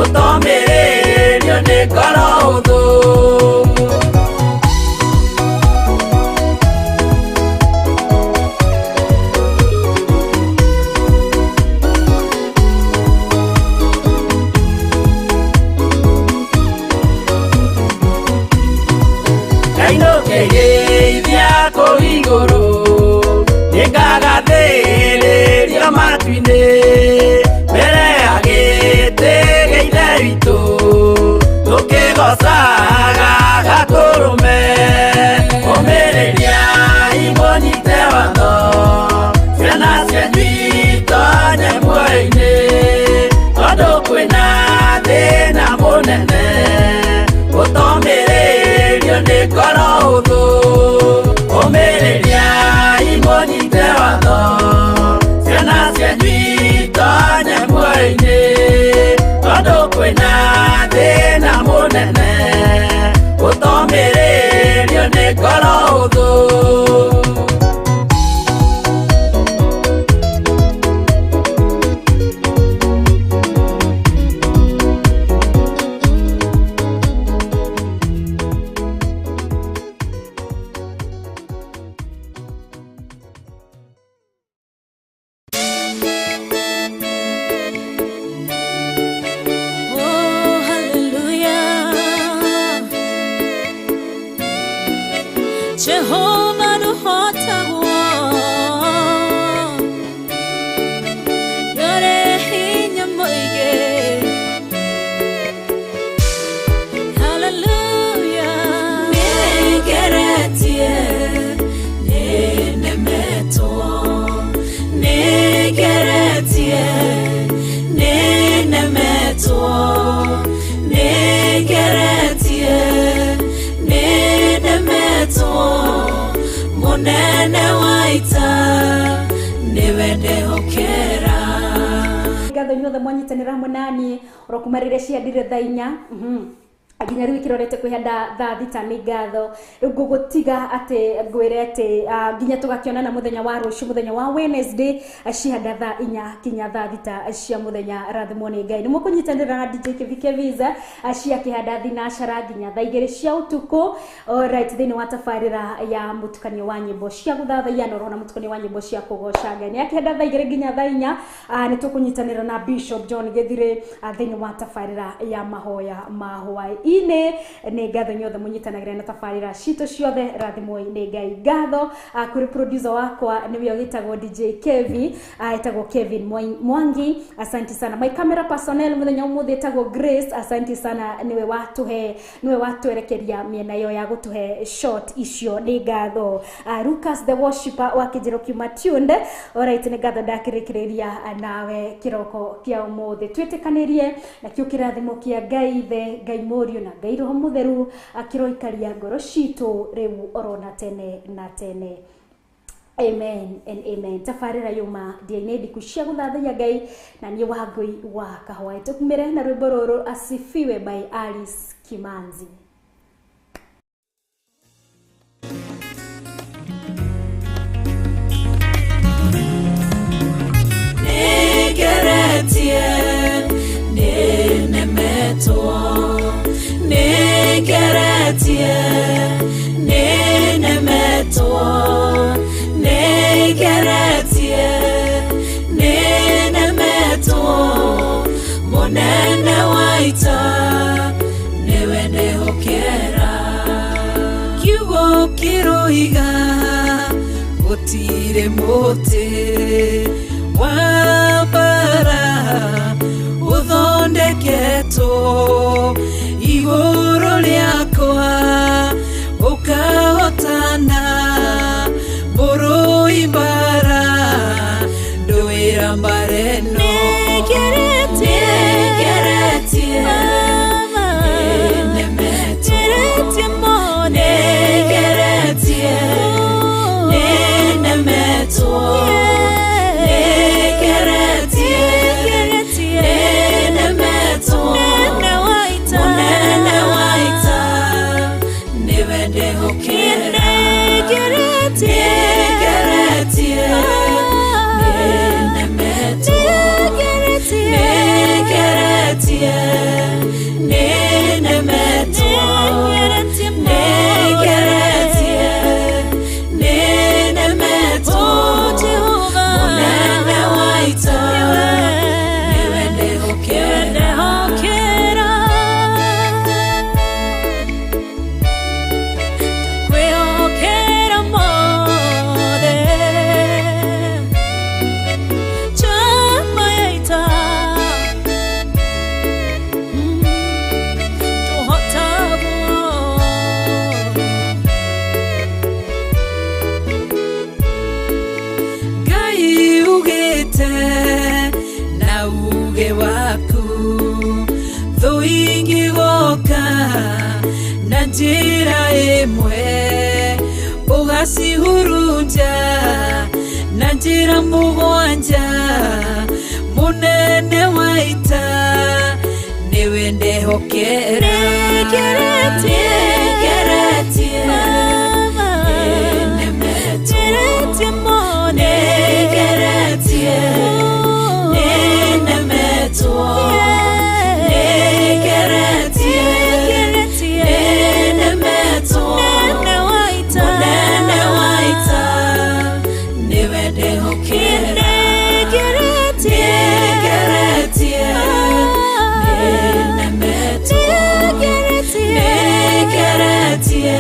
ũtomĩrĩrio nĩ ngoro hũthũ. Ngainũkia irĩithia kũu igũrũ nĩngagathĩrĩrio matu-inĩ mbere ya gĩtĩ gĩa Ithe witũ tũkĩgocaga gatũrũme. Ũmĩrĩria imũnyite watho ciana cianyu itonye muoyo-inĩ, tondũ kwĩna thĩna mũnene ũtomĩrĩrio nĩ ngoro hũthũ. Ũmĩrĩria imũnyite watho ciana cianyu itonye muoyo-inĩ, tondũ kwĩna thĩna mũnene ũtomĩrĩrio nĩ ngoro hũthũ. Oh, hallelujah. Jehovah Nĩwe ndehokera. Ngatho inyuothe mwanyitanĩra hamwe naniĩ oro kuma rĩrĩa ciandire thaa inya nginya rĩu ikĩrorete kwĩhanda thaa thita. Nĩ ngatho. Rĩu ngũgũtiga atĩ ngwĩre atĩ nginya tũgakĩonana mũthenya wa rũciũ, mũthenya wa Wednesday, cihanda thaa inya nginya thaa thita cia mũthenya. Rathimwo nĩ Ngai. Nĩ mũkũnyitanĩra na DJ Kevikeviza cia kĩhanda thinacara nginya thaa igĩrĩ cia ũtukũ. Alright, thĩinĩ wa tabarĩra ya mũtukanio wa nyĩmbo cia gũthathaiya na ũrona mũtukanio wa nyĩmbo cia kũgoca Ngai. Nĩ akĩhanda thaa igĩrĩ nginya thaa inya, nĩ tũkũnyitanĩra na Bishop John Gĩthirĩ thĩinĩ wa tabarĩra ya mahoya ma hwaĩ-inĩ. Nĩ ngatho inyuothe mũnyitanagĩra na tabarĩra citũ ciothe. Rathimwo nĩ Ngai. Ngatho kũrĩ producer wakwa nĩwe ũgĩtagwo DJ Kevi, etagwo Kevin Mwangi, asante sana. My camera personnel mũthenya ũmũthĩ etagwo Grace, asante sana, nĩwe watuhe, nĩwe watwerekeria mĩena ĩyo ya gũtũhe shot icio. Nĩ ngatho. Lucas the worshipper wa kĩnjĩro kiuma tuned. Alright, nĩ ngatho ndakĩrĩkĩrĩria nawe kĩroko kĩa ũmũthĩ. Twĩtĩkanĩrie nakĩo kĩrathimo kĩa Ngai Ithe, Ngai Mũriũ na Ngai Roho Mũtheru akĩroikaria ngoro citũ rĩu orona tene na tene. Amen and amen. Tabarĩra yuma ndĩa-inĩ ndiku cia gũthathaiya Ngai na niĩ Wangũi wa Kahwaĩ. Tũkumĩre na rwĩmbo rũrũ, Asifiwe by Alice Kimanzi. Nĩngeretie, nĩnemetwo, nĩngeretie, nĩnemetwo, nĩngeretie, nĩnemetwo. Mũnene wa ita nĩwe ndehokera. Kiugo kĩroiga gũtirĩ mũtĩ wa mbara ũthondeketwo igũrũ rĩakwa ũkahotana. Mũrũi mbara ndũĩra mbara ĩno. Nĩngeretie, nĩnemetwo, nĩngeretie, nĩnemetwo, nĩngeretie, nĩnemetwo. Mũnene wa ita nĩwe ndehokera. Nĩngeretie, nĩnemetwo, nĩngeretie, nĩnemetwo, nĩngeretie, nĩnemetwo. Mũnene wa ita nĩwe ndehokera. Kwĩhokera mothe chama ya ita tũhotagwo. Ngai ugĩte na uge waku thũ ingĩgoka na njĩra ĩmwe ũgacihurunja na njĩra mũgwanja. Mũnene wa ita nĩwe ndehokera. Nĩngeretie, Nĩngeretie, nĩnemetwo, nĩngeretie, nĩnemetwo, nĩngeretie, nĩnemetwo. Mũnene wa ita nĩwe ndehokera. Nĩngeretie, nĩnemetwo, nĩngeretie,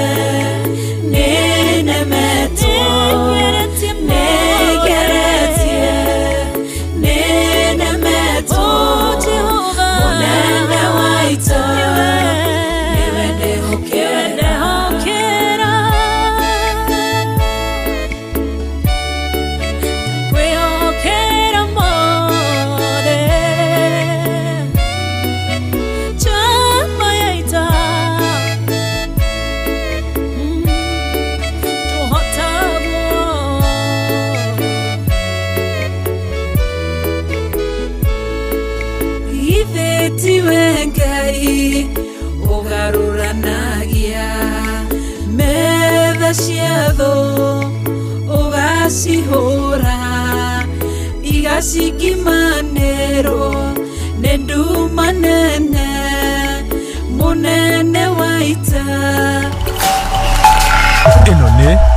Cia thũ ũgacihũra igacingimanĩrwo nĩ nduma nene mũnene wa ita. Ĩno nĩ